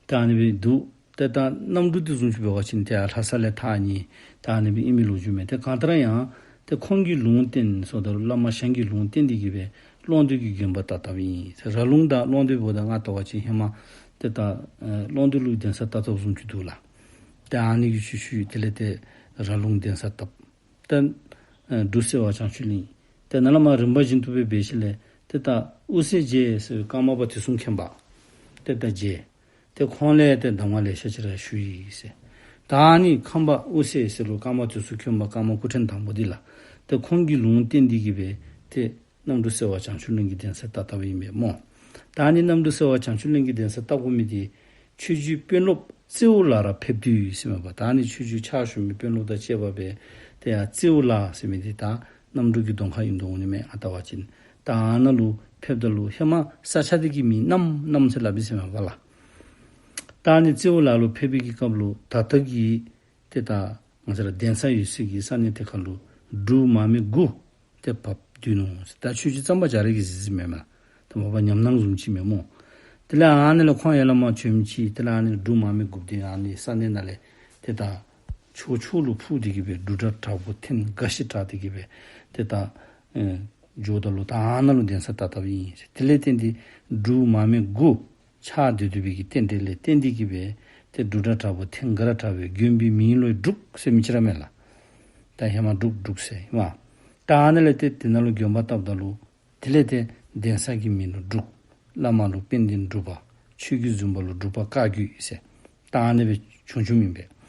ད་ཨ་ནི་སྦེ་འདུག། ཏེ་ད་གནམ་གྲུ་འདི་བཟུམ་ཅིག་འབད་བ་ཅིན་ཏེ་ལྷ་ས་ལས་ཐག་ཉེ། ད་ཨ་ནི་སྦེ་ཨིན་མི་ལོ་རྒྱུས་མས། ཏེ་གང་ལྟར་ཡང་ཏེ་ཁོང་གི་ལུང་བསྟན་ཟེརཝ་ད་ལུ་བླ་མ་ཞང་གི་ལུང་བསྟན་འདི་གིས་སྦེ་ཀློང་རྡོལ་གྱི་དགོན་པ་བཏབ་བཏབཔ་ཨིན། ཏེ་ར་ལུང་དང་ཀློང་རྡོལ་འབདཝ་ད་ང་ལྟ་བ་ཅིན་ཧེ་མ་ཏེ་ད་ཨེ་ཀློང་རྡོལ་ལུ་གདན་ས་བཏབ་བཏབཔ་བཟུམ་ཅིག་འདུག་ལགས། ཏེ་ཨ་ནི་གི་ཤུལ་ཤུལ་དེ་ལས་ཏེ་ར་ལུང་གདན་ས་བཏབ། ཏེ་ཨེ་འབྲུག་སེ་བ་བྱང་ཆུབ་གླིང་། ཏེ་ནཱ་ལས་མར་རིམ་པ་བཞིན་དུ་སྦེ་འབད་ཞིནམ་ལས་ཏེ་ད་དབུ་སེ་རྗེ་ཟེར་བའི་ཀརྨ་པ་དུས་གསུམ་མཁྱེན་པ་ཏེ་ད་མཇལ། ཏེ་ཁོང་ལས་ཏེ་གདམས་ངག་ལེ་ཤ་ཅིག་ར་ཞུ་ཡི་ཟེར། ད་ཨ་ནི་ཁམས་པ་དབུ་སེ་ཟེར་ལུ་ཀརྨ་དུས་གསུམ་མཁྱེན་པ་ཀརྨ་སྐུ་ཕྲེང་དང་པོ་འདི་ལགས། ཏེ་ཁོང་གི་ལུང་བསྟན་འདི་གིས་སྦེ་ཏེ་གནམ་གྲུ་སེ་བ་བྱང་ཆུབ་གླིང་གི་གདན་ས་བཏབ་བཏབཔ་ཨིན་པས་སྨོ། ད་ཨ་ནི་གནམ་གྲུ་སེ་བ་བྱང་ཆུབ་གླིང་གི་གདན་ས་བཏབ་དགོ་མི་འདི་ཆོས་རྗེ་དཔོན་སློབ་རྩེའུ་ལ་ར་ཕེབས་དུས་ཟེར་མས་པ། ད་ཨ་ནི་ཆོས་རྗེ་ཕྱག་ཞུ་མི་དཔོན་སློབ་དང་བཅས་པ་སྦེ་ཏེ་ཡར་རྩེའུ་ལ་ཟེར་མི་འདི་ད་གནམ་གྲུ་གི་གདོང་ཁར་ཨིནམ་འོང་ནི་མས་ཨ་ལྟ་བ་ཅིན། ད་ཨ་ནཱ་ལུ་ཕེབསཔ་ད་ལུ་ཧེ་མ་ས་ཆ་འདི་གི་མིང་གནམ་གནམ་ཟེར་སླབ་ཨིན་ཟེར་མས་པ་ལགས། ད་ཨ་ནི་རྩེའུ་ལ་ལུ་ཕེབས་པའི་གི་སྐབས་ལུ་ད་ལྟ་གི་ཏེ་ད་ང་བཅས་ར་གདན་ས་ཡོད་སའི་གི་ས་གནས་དེ་ཁར་ལུ་འབྲུག་མར་མེ་དགུ་ཏེ་བབས་སྡོད་ནུག་ཟེར། ད་ཆོས་རྗེ་གཙང་པ་རྒྱ་རས་ཀྱིས་གཟིགས་གཟིགསཔ་མེན་མས། ད་མ་པ་ཉམས་སྣང་བཟུམ་ཅིག་མས་སྨོ། དེ་ལས་ཨ་ནི་ལས་ཁོང་ཡར་ལས་མར་བྱོནམ་ཅིག་དེ་ལས་ཨ་ནི་འབྲུག་མར་མེ་དགུ་འདི་ཨ་ནི་ས་གནས་ནང་ལས་ཏེ་ད་ཕྱོགས་ཕྱོགས་ལུ་འཕུར་ཏེ་གི་སྦེ་འབྲུག་སྒྲ་དྲག་པོ་ཐོན་དགའ་བཞིན་དྲགས་ཏེ་གི་སྦེ་ཏེ་ད་ཨེ་ འགྱོཝ་ད་ལུ་ད་ཨ་ནཱ་ལུ་གདན་ས་བཏབ་བཏབཔ་ཨིན་ཟེར། དེ་ལས་བརྟེན་ཏེ་འབྲུག་མར་མེ་དགུ་ཆགས་སྡོད་སྡོད་པའི་གི་རྟེན་འབྲེལ་ལས་བརྟེན་ཏེ་གིས་སྦེ་ཏེ་འབྲུག་སྒྲ་དྲག་པོ་ཐེང་སྒ་ར་དྲག་པོའི་དགོན་པའི་མིང་ལུ་འབྲུག་ཟེར་མི་ཅིག་ར་མས་ལགས། ད་ཧེ་མ་འབྲུག་འབྲུག་ཟེར་ཨིན་མས། ད་ཨ་ནཱ་ལས་ཏེ་དེ་ནང་ལུ་དགོན་པ་བཏབ་ད་ལུ་དེ་ལས་ཏེ་གདན་ས་གི་མིང་ལུ་འབྲུག། བླ་མ་ལུ་དཔལ་ལྡན་འབྲུག་པ། ཆོས་ཀྱི་འཛིན་པ་ལུ་འབྲུག་པ་བཀའ་བརྒྱུད་ཟེར། ད་ཨ་ནི་སྦེ་བྱུང་བྱུངམ་ཨིན་པས།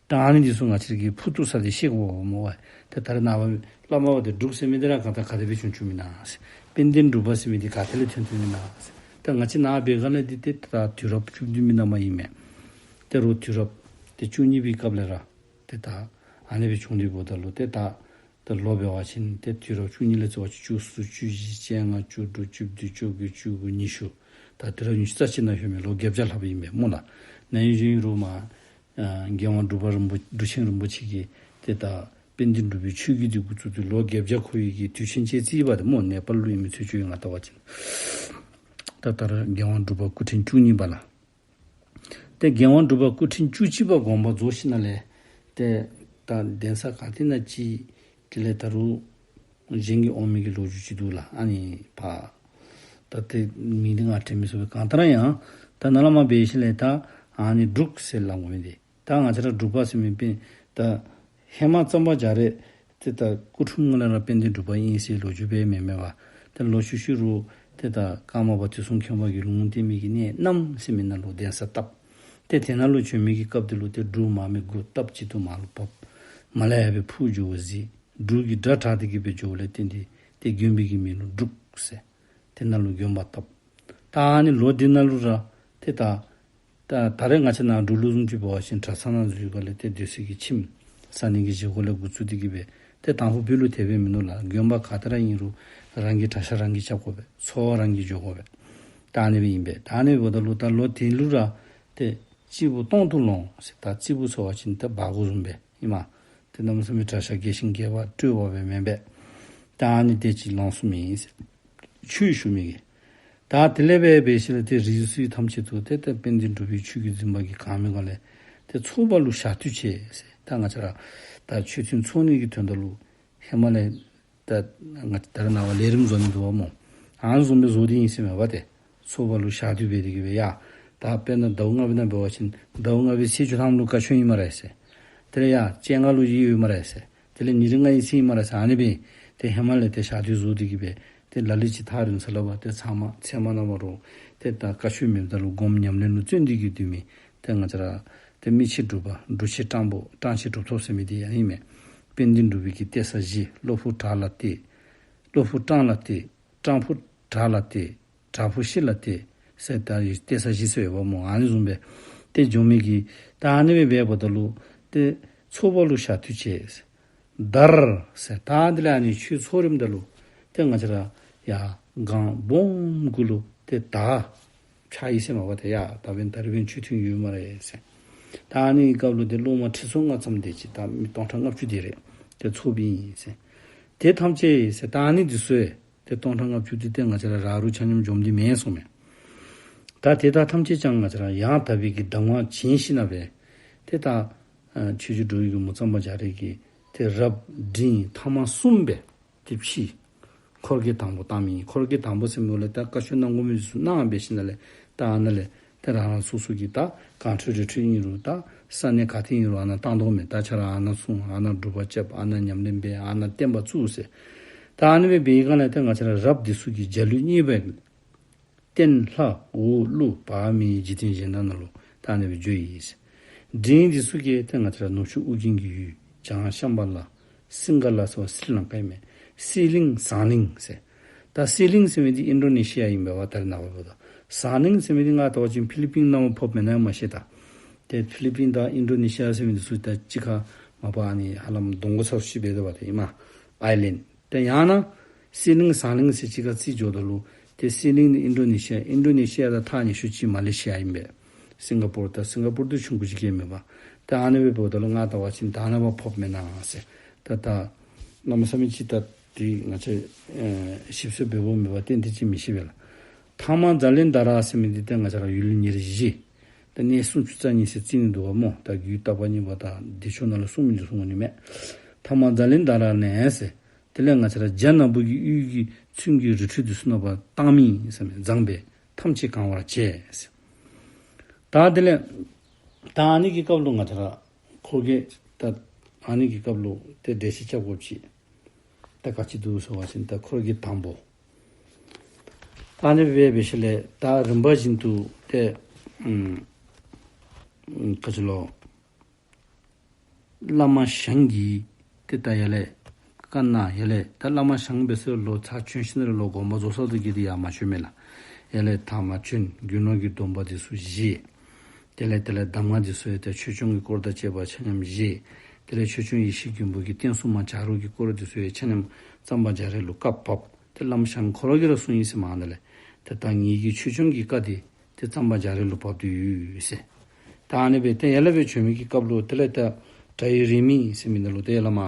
ད་ཨ་ནི་འདི་ཚུ་ང་བཅས་ཀྱིས་ཕུ་ཐུག་ས་འདི་ཤེས་དགོཔ་སྨོ་བ། ཏེ་ད་རེས་ནངས་པ་བླ་མ་བ་ཏེ་འབྲུག་ཟེར་མི་འདི་ར་གང་ལྟར་ག་དེ་སྦེ་བྱུང་བྱུངམ་ཨིན་ན་ཟེར། དཔལ་ལྡན་འབྲུག་པ་ཟེར་མི་འདི་ག་ཏེ་ལས་ཐོན་ཐོནམ་ཨིན་ན་ཟེར། ད་ང་བཅས་ནཱ་འབད་སྒང་ལས་འདི་ཏེ་ད་དུས་རབས་བཅུ་བདུན་པའི་ནང་མར་ཨིན་མས། ཏེ་རུང་དུས་རབས་ཏེ་བཅུ་གཉིས་པའི་སྐབས་ལས་ར་ཏེ་ད་ཨ་ནི་སྦེ་བྱུང་སྟེ་འབདཝ་ད་ལུ་ཏེ་ད་ད་ལོ་འབད་བ་ཅིན་ཏེ་དུས་རབས་བཅུ་གཉིས་ལས་བརྩི་བ་ཅིན་བཅུ་གསུམ་བཅུ་བཞི་བཅོ་ལྔ་བཅུ་དྲུག་བཅུ་བདུན་བཅོ་དགུ་བཅུ་དགུ་ཉི་ཤུ། ད་དུས་རབས་ཉི་ཤུ་རྩ་གཅིག་ནང་ལྷོད་མི་ལོ་བརྒྱད་བརྒྱ་ལྷགཔ་ཨིན་པས་སྨོ་ལགས། ན་ཧིང་གཞེས་ནིང་རུང་མར་ཨ་རྒྱལ་དབང་འབྲུག་པ་རིན་པོ་འབྲུག་ཆེན་རིན་པོ་ཆེ་གིས་ཏེ་ད་དཔལ་ལྡན་འབྲུག་པའི་ཆོས་བརྒྱུད་འདི་འགོ་བཙུགས་ཏེ་ལོ་བརྒྱད་བརྒྱ་འཁོར་བའི་གི་དུས་ཆེན་ཅིག་བརྩིས་པ་ཏེ་སྨོ། ནེ་པཱལ་ལུ་ཨིན་མི་ཚུལ་ཅིག་ཡོད། ང་ལྟ་བ་ཅིན་ད་ད་རེས་རྒྱལ་དབང་འབྲུག་པ་སྐུ་ཕྲེང་བཅུ་གཉིས་པ་ལགས། ཏེ་རྒྱལ་དབང་འབྲུག་པ་སྐུ་ཕྲེང་བཅུ་གཅིག་པ་དགོངས་པ་རྫོགས་ཞིནམ་ལས་ཏེ་ད་གདན་ས་ག་ཏེ་ནང་ཅིག་དེ་ལས་ད་རུང་གཞན་གྱི་འོང་མི་གི་ལོ་རྒྱུས་ཅིག་འདུག་ལགས། ཨ་ནི་ཕར་ད་ཏེ་མིང་འདི་ང་དྲན་མི་ཚུགས་པས། གང་ལྟར་ཡང་ད་ནཱ་ལས་མར་འབད་ཞིནམ་ལས་ད་ཨ་ནི་འབྲུག་ཟེར་སླབ་དགོ་མི་འདི་ད་ང་བཅས་ར་འབྲུག་པ་ཟེར་མི་དཔེ་ད་ཧེ་མ་གཙང་པ་རྒྱ་རས་ཏེ་ད་སྐུ་འཁྲུངས་སྔོན་ལས་ར་དཔལ་ལྡན་འབྲུག་པ་ཨིན་ཟེར་ལོ་རྒྱུས་སྦེ་མེན་མས་པ། ཏེ་ལོག་ཤུལ་ཤུལ་རུ་ཏེ་ད་ཀརྨ་པ་དུས་གསུམ་མཁྱེན་པ་གིས་ལུང་བསྟན་མི་གི་གནས་རྣམ་ཟེར་མི་ནང་ལུ་གདན་ས་བཏབ། ཏེ་དེ་ནང་ལུ་བྱོན་མི་གི་སྐབས་དེ་ལུ་ཏེ་འབྲུག་མར་མེ་དགུ་སྟབས་གཅིག་ཏུ་མར་ལུ་བབས། མར་ལས་ཡར་སྦེ་འཕུར་འགྱོཝ་གཟིགས། འབྲུག་གི་སྒྲ་གྲགས་ཏེ་གིས་སྦེ་འགྱོཝ་ལས་བརྟེན་ཏེ་ཏེ་དགོན་པའི་གི་མིང་ལུ་འབྲུག་ཟེར། དེ་ནང་ལུ་དགོན་པ་བཏབ། ད་ཨ་ནི་ལོ་དེ་ནང་ལུ་ར་ཏེ་ད་ད་ད་རེས་ང་བཅས་ནཱ་འབྲུག་ལུ་བཟུམ་ཅིག་འབད་བ་ཅིན་གྲྭ་ཚང་ནང་འཛུལ་སྒང་ལས་ཏེ་སྡོད་ས་གི་ཁྱིམ་བཟའ་ནི་གི་བཞེས་སྒོ་ལས་འགོ་བཙུགས་ཏེ་གིས་སྦེ་ཏེ་དང་ཕུ་བོད་ལུ་དེ་སྦེ་མིན་ནུག་ལགས། དགོན་པ་ག་ཏེ་ར་ཨིན་རུང་རང་གི་གྲྭ་ཤག་རང་གིས་རྐྱབ་དགོ་པས། འཚོ་བ་རང་གིས་སྐྱོང་དགོ་པས། ད་ཨ་ནི་སྦེ་ཨིན་པས། ད་ཨ་ནི་འབདཝ་ད་ལུ་ད་ལོ་དེ་ལུ་ར་ཏེ་སྐྱིད་པོ་སྟོང་དུ་ལོངས་ཟེར། ད་སྐྱིད་པོ་ཟེར་བ་ཅིན་ད་སྦ་སྒོར་བཟུམ་སྦེ་ཨིན་མས། ཏེ་གནམ་མེད་ས་མེད་གྲྭ་ཤག་རྒྱས་ཤིང་རྒྱས་པ་སྤྲོ་བ་སྦེ་མེན་པས། ད་ཨ་ནི་དེ་ཅིག་ལོངས་སོངམ་ཨིན་ཟེར། ཆོས་ཞུ་མི་གིས། ད་དེ་ལས་འབད་འབད་ཞིནམ་ལས་ཏེ་རིགས་སུ་ཐམས་ཅད་དུ་ཏེ་ད་དཔལ་ལྡན་འབྲུག་པའི་ཆོས་ཀྱི་འཛིན་པ་གིས་གང་མི་གང་ལས་ཏེ་ཚོགས་པ་ལུ་ཞག་དུས་བྱས་ཟེར། ད་ང་བཅས་ར་ད་ཆོས་ཐུན་ཚོགས་ནི་གི་དོན་དག་ལུ་ཧེ་མ་ལས་ད་ང་བཅས་ད་རེས་ནངས་པ་ལས་རིམ་བཟོ་ནི་འདུག་པ་སྨོ། ཨ་ནི་བཟུམ་སྦེ་བཟོ་སྟེ་ཨིན་ཟེར་མས་པ་ཏེ། ཚོགས་པ་ལུ་ཞག་དུས་འབད་དེ་གིས་སྦེ་ཡ། ད་དཔེར་ན་ཟླཝ་ལྔ་པའི་ནང་འབད་བ་ཅིན་ཟླཝ་ལྔ་པའི་ཚེས་བཅུ་ཐམ་ལུ་བཀའ་ཆོས་ཨིན་སྨ་རེ་ཟེར། དེ་ལས་ཡ་བཅོ་ལྔ་ལུ་ཡིད་འོང་སྨ་རེ་ཟེར། དེ་ལས་ཉེར་ལྔ་ཡི་ཚེ་ཨིན་སྨ་རེ་ཟེར། ཨ་ནི་སྦེ་ཏེ་ཧེ་མ་ལས་ཏེ་ཞག་དུས་བཟོ་སྟེ་གིས་སྦེ་ཏེ་ལ་ལུ་ཅིག་ཐག་རིང་ས་ལུ་འབད་ཏེ་ཚང་མ་ཚལ་མ་ནང་འབད་རུང་ཏེ་ད་བཀའ་ཆོས་མེདཔ་ད་ལུ་སྒོམ་ཉམས་ལེན་ལུ་བརྩོན་ཏེ་གིས་སྡོད་མི་ཏེ་ང་བཅས་ར་ཏེ་མི་ཕྱེད་འབྲུག་པ་འབྲུག་ཕྱེད་སྤྲང་པོ་སྤྲང་ཕྱེད་གྲུབ་ཐོབ་ཟེར་མི་འདི་ཡང་ཨིན་མས། དཔལ་ལྡན་འབྲུག་པའི་གི་གཏད་ས་བཞི། བློ་ཕུགས་བྲག་ལ་གཏད། བློ་ཕུགས་སྤྲང་ལ་གཏད། སྤྲང་ཕུགས་བྲག་ལ་གཏད། བྲག་ཕུགས་ཤིང་ལ་གཏད་ཟེར་ད་གཏད་ས་བཞི་ཟེར་ཡོདཔ་སྨོ། ཨ་ནི་བཟུམ་སྦེ་ཏེ་འགྱོ་མི་གིས་ད་ཨ་ནི་སྦེ་འབདཝ་ད་ལུ་ཏེ་ཚོགས་པ་ལུ་ཞག་དུས་བྱས་ཟེར། དར་ཟེར། ད་དེ་ལས་ཨ་ནི་ཆོས་ཚོགས་རནམ་ད་ལུ་ཏེ་ང་བཅས་ར་ཡར་སྒང་སྦོམ་གུ་ལུ་ཏེ་དར་འཕྱར་ཡི་ཟེར་མས་པ་ཏེ། ཡ་ད་འབདན་ད་རིས་འབདན་ཆོས་ཐུན་ཡོད་སྨ་རེ་ཟེར། ད་ཨ་ནི་སྐབས་ལུ་ཏེ་སློབ་མ་ཁྲི་ཚོ་ལྔ་ཙམ་དེ་ཅིག་ད་མི་སྟོང་ཕྲག་ལྔ་བཅུ་དེ་རེ་ཏེ་ཚོགསཔ་ཨིན་ཟེར། དེ་ཐམས་ཅད་ཟེར་ད་ཨ་ནི་འདི་ཚུ་ཡང་ཏེ་སྟོང་ཕྲག་ལྔ་བཅུ་དེ་ཏེ་ང་བཅས་ར་ར་རུ་ཆ་མཉམ་འཛོམས་ཏེ་མེན་གསུངམ་མས། ད་དེ་དག་ཐམས་ཅད་ཀྱང་ང་བཅས་ར་ཡང་དག་པའི་གི་གདམས་ངག་བྱིན་ཞིནམ་ལས་ཏེ་ད་ཨ་ཆོས་རྗེ་འགྲོ་བའི་མགོན་པོ་གཙང་པ་རྒྱ་རས་ཀྱིས་ཏེ་རབ་འབྲིང་ཐ་མ་གསུམ་སྦེ་ཏེ་ཕྱེ། འཁོར་གྱི་དང་པོ་བཏང་མི་ཨིན། འཁོར་གྱི་དང་པོ་ཟེར་མི་ལས་ད་བཀའ་ཆོས་གནང་དགོ་མི་ཚུ་གནང་འབད་ཞིནམ་ལས་ད་ཨ་ནཱ་ལས་ཏེ་རང་རང་སོ་སོ་གི་ད་གངས་ཁྲོད་རི་ཁྲོད་ཨིན་རུང་ད་ས་གནས་ག་ཏེ་ཨིན་རུང་ཨ་ནཱ་བཏང་དོ་མས། ད་ཁྱོད་ར་ཨ་ནཱ་སོང་ཨ་ནཱ་སྒྲུབ་པ་རྐྱབ་ཨ་ནཱ་ཉམས་ལེན་འབད་ཨ་ནཱ་བསྟན་པ་བཙུགས་ཟེར། ད་ཨ་ནི་སྦེ་འབད་བའི་སྒང་ལས་ཏེ་ང་བཅས་ར་རབ་འདི་ཚུ་གིས་འཇའ་ལུས་བརྙེས་པའི་སྟེང་ལྷ་འོག་ཀླུ་བར་མི་འཇིག་རྟེན་གཞན་དག་ནང་ལུ་ད་ཨ་ནི་སྦེ་འགྱོ་ཡི་ཟེར། འབྲིང་འདི་ཚུ་གིས་ཏེ་ང་བཅས་ར་ནུབ་ཕྱོགས་ཨོ་རྒྱན་གྱི་ཡུལ་བྱང་ཤམ་བྷ་ལ་སིང་ག་ལ་ཟེར་བ་སི་རི་ལང་ཀ་ཨིན་མས། སི་ལིང་ཟངས་གླིང་ཟེར། ད་སི་ལིང་ཟེར་མི་འདི་ཨིན་ཌོ་ནེ་ཤི་ཡ་ཨིན་པས་པ་ད་རེས་ནངས་པ་འབདཝ་ད། ཟངས་གླིང་ཟེར་མི་འདི་ང་ལྟ་བ་ཅིན་ཕི་ལི་པིན་ནང་ཕོགཔ་མེན་ན་ཡང་མ་ཤེས་ད། ཏེ་ཕི་ལི་པིན་དང་ཨིན་ཌོ་ནེ་ཤི་ཡ་ཟེར་མི་འདི་ཚུ་ད་གཅིག་ཁར་མ་པ་ཨ་ནི་ཧ་ལམ་གདོང་གོ་ཚ་སུ་ཅིག་འབད་དོ་བ་ཏེ་ཨིན་མས། ཨའི་ལེནཌ། ཏེ་ཡང་ན་སི་ལིང་ཟངས་གླིང་ཟེར་གཅིག་ཁར་བརྩི་འགྱོཝ་ད་ལུ་ཏེ་སི་ལིང་ནི་ཨིན་ཌོ་ནེ་ཤི་ཡ། ཨིན་ཌོ་ནེ་ཤི་ཡ་དང་ཐག་ཉེ་ཤོས་ཅིག་མ་ལེ་ཤི་ཡ་ཨིན་པས། སིང་ག་པོར་ད་སིང་ག་པོར་འདི་ཆུང་ཀུ་ཅིག་གིས་མེད་པ། ཏེ་ཨ་ནི་སྦེ་འབདཝ་ད་ལུ་ང་ལྟ་བ་ཅིན་ད་ནཱ་མར་ཕོགཔ་མེན་ན་ཟེར། ད་ད་གནམ་མེད་ས་མེད་ཅིག་ད་འདི་ང་བཅས་ཨེ་ཞིབ་འཚོལ་འབད་འབདཝ་མེད་པར་ཏན་ཏན་ཅིག་མི་ཤེས་པས་ལགས། ཐ་མ་ཛཱ་ལན་དྷ་ར་ཟེར་མི་འདི་ཏེ་ང་བཅས་ར་ཡུལ་ཉེར་བཞི། ད་གནས་སུམ་ཅུ་རྩ་གཉིས་ཟེར་བརྩི་ནི་འདུག་པ་སྨོ། ད་རྒྱུད་བརྟག་པ་གཉིས་པ་དང་བདེ་མཆོག་ནང་ལུ་གསུངས་མི་འདི་གསུང་དགོ་ནི་མས། ཐ་མ་ཛཱ་ལན་དྷ་ར་ནས་ཟེར། དེ་ལས་ང་བཅས་ར་རྒྱ་ནག་པོ་གི་གཡུས་ཀྱི་ཚོན་གྱི་རི་ཁྲོད་འདི་ཚུ་ནང་ཕར་བཏང་མི་ཟེར་མས། བརྫངས་པས་ཐམས་ཅད་གང་བར་བྱས་ཟེར། ད་དེ་ལས་ད་ཨ་ནི་གི་སྐབས་ལུ་ང་བཅས་ར་ཁོ་གིས་ད་ཨ་ནི་གི་སྐབས་ལུ་ཏེ་འགྲེལ་བཤད་རྐྱབ་དགོཔ་ཅིག་ད་ག་ཅི་འདུག་ཟེར་བ་ཅིན་ད་ཁོ་གི་དང་པོ་ད་ཨ་ནི་སྦེ་འབད་ཞིནམ་ལས་ད་རིམ་པ་བཞིན་དུ་ཏེ་ཨམ་ཨམ་ག་ཅི་ལོ། བླ་མ་ཞང་གིས་ཏེ་ད་ཡར་ལས་བཀའ་གནང་། ཡར་ལས་ད་བླ་མ་ཞང་འབད་སར་ལོག་ཚར་བྱོན་ཞིནམ་ལས་ལོག་དགོངས་པ་རྫོགས་སོ་དེ་གི་དེ་ཡར་མ་བྱོན་མས་ལགས། ཡར་ལས་ཐ་མ་བྱོན་དགེ་སློང་གི་སྡོམ་པ་འདི་ཚུ་བཞེས། དེ་ལས་དེ་ལས་གདམས་ངག་འདི་ཚུ་ཡང་ཏེ་ཆོས་སྐྱོང་གི་སྐོར་དང་བཅས་པ་ཆ་མཉམ་བཞེས། དེ་ལས་ཆོས་སྐྱོང་ཡེ་ཤེས་མགོན་པོ་གི་བསྟན་སྲུང་མ་བྱ་རོག་གི་སྐོར་འདི་ཚུ་ཡང་ཆ་མཉམ་གཙང་པ་རྒྱ་རས་ལུ་བཀའ་བབས། ཏེ་བླ་མ་ཞང་ཁོ་ར་གིས་ར་གསུངས་ཡི་ཟེར་མས། ཨ་ནཱ་ལས་ཏེ་ད་ངེ་གི་ཆོས་སྐྱོང་གི་བཀའ་འདི་ཏེ་གཙང་པ་རྒྱ་རས་ལུ་བབས་ཏེ་ཡོད་ཟེར། ད་ཨ་ནི་སྦེ་ཏེ་ཡར་ལས་སྦེ་བྱོན་མི་གི་སྐབས་ལུ་དེ་ལས་ད་བྲག་ཡི་རིང་མིན་ཟེར་མི་ནང་ལུ་ཏེ་བླ་མ་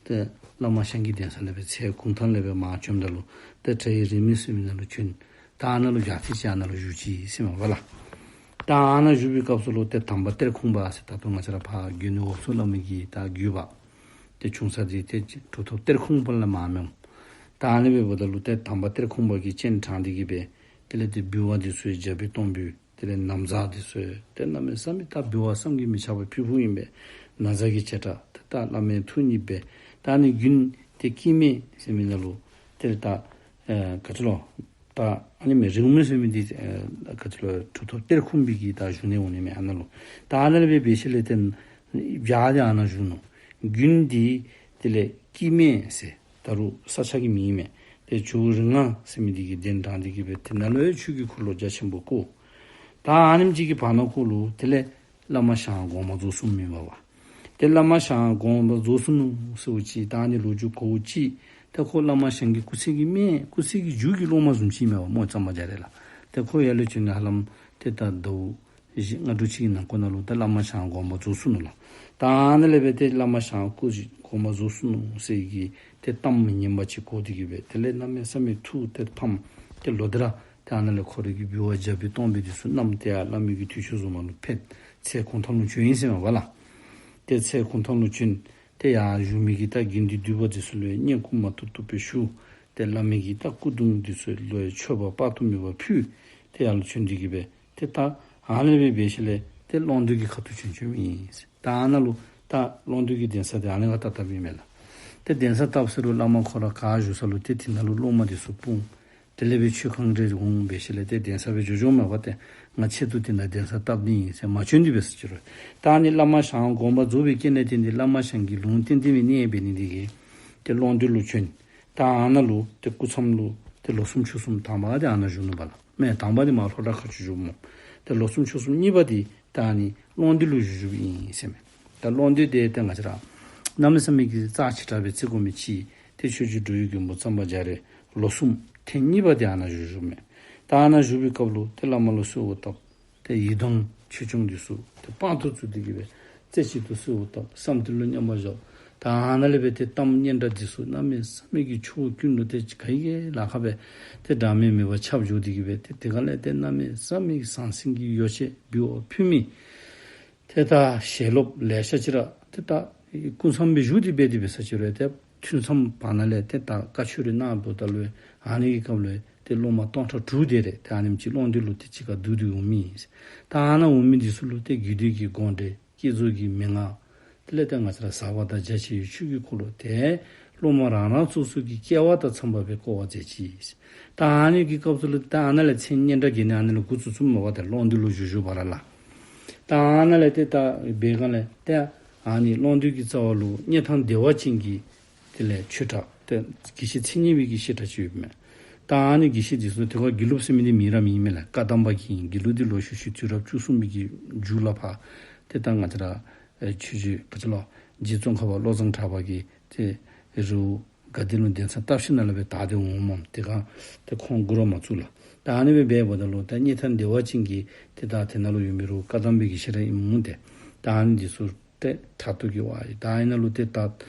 ཏེ་བླ་མ་ཞང་གི་གདན་ས་ལས་སྦེ་ཚལ་གུང་ཐང་ལས་སྦེ་མར་བྱོནམ་ད་ལུ་ཏེ་བྲག་ཡི་རིང་མིན་ཟེར་མི་ནང་ལུ་བྱོན། ད་ཨ་ནཱ་ལུ་ཡར་ཐེངས་ཅིག་ཨ་ནཱ་ལུ་བཞུགས་ཅི་ཟེར་མས་པ་ལགས། ད་ཨ་ནཱ་བཞུགས་པའི་སྐབས་སུ་ལུ་ཏེ་དམ་པ་གཏེར་ཁུང་པ་ཟེར་ད་ལྟོ་ང་བཅས་ར་ཕར་དགོན་འོབས་མཚོ་བླ་མ་གི་ད་བརྒྱུད་པ་ཏེ་བྱུང་ས་འདི་ཏེ་གྲུབ་ཐོབ་གཏེར་ཁུང་པ་ལས་མར་མེན། ད་ཨ་ནི་སྦེ་འབདཝ་ད་ལུ་ཏེ་དམ་པ་གཏེར་ཁུང་པ་གིས་སྤྱན་དྲངས་ཏེ་གི་སྦེ་དེ་ལས་ཏེ་འབུལ་བ་འདི་ཚུ་ཡང་རྒྱ་བོད་གཏོང་འབུལ། དེ་ལས་ན་བཟའ་འདི་ཚུ་ཡང་ཏེ་གནམ་མེད་ས་མེད་ད་འབུལ་བ་བསམ་གྱིས་མི་ཁྱབ་པ་ཕུལ་ཕུལཝ་ཨིན་པས། ན་བཟའ་གི་བྱེ་བྲག་ཏེ་ད་བླ་མའི་ཐུགས་མཉེས་པས། ད་ཨ་ནི་རྒྱུན་ཏེ་སྐྱེ་མེད་ཟེར་མི་ནང་ལུ་ཏེ་ད་ཨེ་ག་ཅི་ལོ། ད་ཨ་ནི་མེན་རིང་མོ་ཟེར་མི་འདི་ཨེ་ག་ཅི་ལོ་གྲུབ་ཐོབ་གཏེར་ཁུང་པའི་གི་ད་བཞུགས་གནས་འོང་ནི་མས་ཨ་ནཱ་ལུ། ད་ཨ་ནཱ་ལས་སྦེ་འབད་ཞིནམ་ལས་ཏེ་བྱཱར་འདི་ཨ་ནཱ་བཞུགས་ནུག། རྒྱུན་འདི་དེ་ལས་སྐྱེ་མེད་ཟེར། ད་རུང་ས་ཆ་གི་མིང་མས། ཏེ་ཇོ་བོ་རིགས་ལྔ་ཟེར་མི་འདི་གིས་གདན་དྲངས་ཏེ་གི་སྦེ་དེ་ནང་ལུ་ཡང་ཆོས་ཀྱི་འཁོར་ལོ་རྒྱ་ཆེན་པོ་བསྐོར། ད་ཨ་ནེམ་ཅིག་གི་བར་ན་ཁོ་ལུ་དེ་ལས་བླ་མ་ཞང་དགོངས་པ་རྫོགས་སོངམ་ཨིན་པས་པ། ཏེ་བླ་མ་ཞང་དགོངས་པ་རྫོགས་སོ་ནུག་ཟེརཝ་ཅིག་ད་ཨ་ནི་ལོ་རྒྱུས་གོཝ་ཅིག་ཏེ་ཁོ་བླ་མ་ཞང་གི་སྐུ་ཚེ་གི་སྨད་སྐུ་ཚེ་གི་མཇུག་གི་སློབ་མ་བཟུམ་ཅིག་ཨིན་མས་པ་སྨོ་གཙང་པ་རྒྱ་རས་ལགས། ཏེ་ཁོ་ཡར་ལས་བྱོན་ནི་ཧ་ལམ་ཏེ་ད་ཟླཝ་བཞི་ལྔ་དྲུག་ཅིག་གི་ནང་འཁོད་ནང་ལུ་ད་བླ་མ་ཞང་དགོངས་པ་རྫོགས་སོ་ནུག་ལགས། ད་ཨ་ནཱ་ལས་སྦེ་ཏེ་བླ་མ་ཞང་སྐུ་དགོངས་པ་རྫོགས་སོ་ནུག་ཟེར་གྱི་ཏེ་གཏམ་མི་སྙན་པ་ཅིག་གོ་སྟེ་གི་སྦེ་དེ་ལས་གནམ་མེད་ས་མེད་ཐུགས་ཏེ་ཕམ། ཏེ་ལོག་སྟེ་ར་ཏེ་ཨ་ནཱ་ལས་ཁོ་རའི་གི་འབུལ་བ་རྒྱ་བོད་གཏོང་འབུལ་འདི་ཚུ་བསྣམས་ཏེ་ཡར་བླ་མའི་གི་དུས་མཆོད་བཟུམ་མ་ལུ་ཕེབས། ཚལ་གུང་ཐང་ལུ་བྱོན་ཡི་ཟེར་མས་པ་ལགས། ཏེ་ཚལ་གུང་ཐང་ལུ་བྱོན། ཏེ་ཡར་བཞུགས་མི་གི་ད་དགེ་འདུན་འདུས་པ་འདི་ཚུ་ལུ་བསྙེན་བཀུར་མ་ཐུབ་ཐུབ་སྦེ་ཞུ། ཏེ་བླ་མའི་གི་ད་སྐུ་གདུང་འདི་ཚུ་ལུ་མཆོད་པ་དཔག་ཏུ་མེད་པ་ཕུལ། ཏེ་ཡར་ལུ་བྱོན་ཏེ་གི་སྦེ་ཏེ་ད་ཨ་ནི་སྦེ་འབད་ཞིནམ་ལས་ཏེ་ཀློང་རྡོལ་གྱི་ཁ་ཐུག་བྱོན་བྱོནམ་ཨིན། ད་ཨ་ནཱ་ལུ་ད་ཀློང་རྡོལ་གྱི་གདན་ས་འདི་ཨ་ནི་ཁར་བཏབ་བཏབཔ་ཨིན་མས་ལགས། ཏེ་གདན་ས་བཏབ་ཟེར་རུང་བླ་མ་ཁོ་ར་ག་བཞུགས་ས་ལུ་ཏེ་དེ་ནང་ལུ་སློབ་མ་འདི་ཚུ་སྤུངས། དེ་ལས་སྦེ་ཆོས་ཁང་རེ་འོང་འབད་ཞིནམ་ལས་ཏེ་གདན་ས་སྦེ་འགྱོ་འགྱོཝ་མས་པ། ཏེ་ང་ཆེད་དུ་དེ་ནང་གདན་ས་བཏབ་ནི་ཨིན་ཟེར་མ་བྱོན་ཏེ་འབད་ས་ཅིག་རུང་། ད་ཨ་ནི་བླ་མ་ཞང་དགོངས་པ་རྫོགས་པའི་རྐྱེན་ལས་བརྟེན་ཏེ་བླ་མ་ཞང་གི་ལུང་བསྟན་ཏེ་མི་གནས་འབད་ནི་འདི་གིས་ཏེ་ཀློང་རྡོལ་ལུ་བྱོན། ད་ཨ་ནཱ་ལུ་ཏེ་སྐུ་མཚམས་ལུ་ཏེ་ལོ་གསུམ་ཕྱོགས་གསུམ་དང་པ་འདི་ཨ་ནཱ་བཞུགས་ནུག་པ་ལགས། མེན་དང་པ་འདི་མར་ལྷོ་བྲག་མཁར་ཆུ་བཞུགསཔ་སྨོ། ཏེ་ལོ་གསུམ་ཕྱོགས་གསུམ་གཉིས་པ་འདི་ད་ཨ་ནི་ཀློང་རྡོལ་ལུ་བཞུགས་བཞུགསཔ་ཨིན་ཟེར་མས། ད་ཀློང་རྡོལ་འདི་ཏེ་ང་བཅས་ར་གནམ་མེད་ས་མེད་ཀྱི་རྩ་ཆེ་དྲགས་སྦེ་བརྩི་དགོ་མི་ཅིག་ཏེ་ཆོས་རྗེ་འགྲོ་བའི་མགོན་པོ་གཙང་པ་རྒྱ་རས་ལོ་གསུམ་ཐེངས་གཉིས་པ་འདི་ཨ་ནཱ་བཞུགས་བཞུགསཔ་མས། ད་ཨ་ནཱ་བཞུགས་པའི་སྐབས་ལུ་ཏེ་བླ་མ་ལུ་གསོལཝ་བཏབ། ཏེ་ཡི་དམ་ཆོས་སྐྱོང་འདི་ཚུ་ཏེ་དཔང་དུ་བཙུགས་ཏེ་གི་སྦེ་རྩེ་གཅིག་ཏུ་གསོལཝ་བཏབ། བསམ་དོན་ལུ་མཉམ་པར་བཞག། ད་ཨ་ནཱ་ལས་སྦེ་ཏེ་གཏམ་སྙན་གྲགས་འདི་ཚུ་གནམ་མེད་ས་མེད་ཀྱི་ཕྱོགས་ཀུན་ཏུ་ཏེ་ག་གི་ལ་ཁ་སྦེ་ཏེ་འགྲངས་མེད་མེད་པར་ཁྱབ་འགྱོ་སྟེ་གི་སྦེ་ཏེ་དེ་ཁ་ལས་ཏེ་གནམ་མེད་ས་མེད་ཀྱི་ཟང་ཟིང་གི་ཡོ་བྱད་འབུལ་བ་ཕུལ་མི་ཏེ་ད་ཞལ་སློབ་ལེ་ཤ་ཅིག་ར་ཏེ་ད་སྐུ་མཚམས་སྦེ་བཞུགས་ཏེ་འབད་དེ་འབད་ས་ཅིག་རུང་ཏེ་ཐུན་མཚམས་བར་ན་ལས་ཏེ་ད་བཀའ་ཆོས་རེ་གནང་འབདཝ་ད་ལུ་ཨ་ནི་གི་སྐབས་ལུ་ཏེ་སློབ་མ་སྟོང་ཕྲག་དྲུག་དེ་རེ་ཏེ་ཨ་ནེམ་ཅིག་ཀློང་རྡོལ་ལུ་ཏེ་གཅིག་ཁར་འདུ་སྟེ་འོང་མི་ཨིན། ད་ཨ་ནཱ་འོང་མི་འདི་ཚུ་ལུ་ཏེ་རྒྱུད་སྡེ་གི་དགོངས་འགྲེལ་བསྐྱེད་རྫོགས་ཀྱི་མན་ངག་དེ་ལས་ཏེ་ང་བཅས་ར་ཟབ་པ་དང་རྒྱ་ཆེ་བའི་ཆོས་ཀྱི་འཁོར་ལོ་ཏེ་སློབ་མ་རང་རང་སོ་སོ་གི་སྐལ་བ་དང་འཚམས་པ་སྦེ་བསྐོར་བར་མཛད་ཅི། ད་ཨ་ནི་གི་སྐབས་སུ་ལུ་ད་ཨ་ནཱ་ལས་མཚན་སྙན་གྲགས་ཀྱི་ནི་ཨ་ནི་ལུ་འགོ་བཙུགས་བཙུགསཔ་མས་པ། ཏེ་ཀློང་རྡོལ་ལུ་བཞུགས་བཞུགས་པ་ར་ལགས། ད་ཨ་ནཱ་ལས་ཏེ་ད་འབད་ག་ལས་ཏེ་ཨ་ནི་ཀློང་རྡོལ་གྱི་རྩ་བ་ལུ་སྙེ་ཐང་བདེ་བ་ཅན་གྱི་དེ་ལས་ཆོས་གྲགས་ཏེ་དགེ་བཤེས་མཚན་ཉིད་པའི་དགེ་བཤེས་གྲགས་ཅིག་ཡོདཔ་མས། ད་ཨ་ནི་དགེ་བཤེས་འདི་ཚུ་ཏེ་ཁོ་དགེ་ལུགས་ཟེར་མི་འདི་མིང་ར་མེན་མས་ལགས། བཀའ་གདམས་པ་གི་ཨིན། དགེ་ལུགས་འདི་ལོག་ཤུལ་ཤུལ་དུས་རབས་བཅུ་གསུམ་པའི་གི་མཇུག་ལུ་ཕར་ཏེ་ད་ང་བཅས་ར་ཨེ་ཆོས་རྗེ་ག་ཅི་ལོ་རྗེ་ཙོང་ཁ་པ་བློ་བཟང་གྲགས་པ་གིས་ཏེ་རི་བོ་དགའ་ལྡན་ལུ་གདན་ས་བཏབ་ཞིནམ་ལས་སྦེ་དར་ཏེ་འོངམ་མས། ཏེ་ག་ཏེ་ཁོང་འགོ་ར་མ་བཙུགས་ལགས། ད་ཨ་ནི་སྦེ་འབདཝ་ད་ལུ་ད་སྙེ་ཐང་བདེ་བ་ཅན་གྱི་ཏེ་ད་དེ་ནང་ལུ་ཡོད་མི་རུང་བཀའ་གདམས་པའི་དགེ་བཤེས་ར་ཨིནམ་འོང་། ཏེ་ད་ཨ་ནི་འདི་ཚུ་ཏེ་ཕྲག་དོག་གི་དབང་ད་ཨ་ནཱ་ལུ་ཏེ་ད་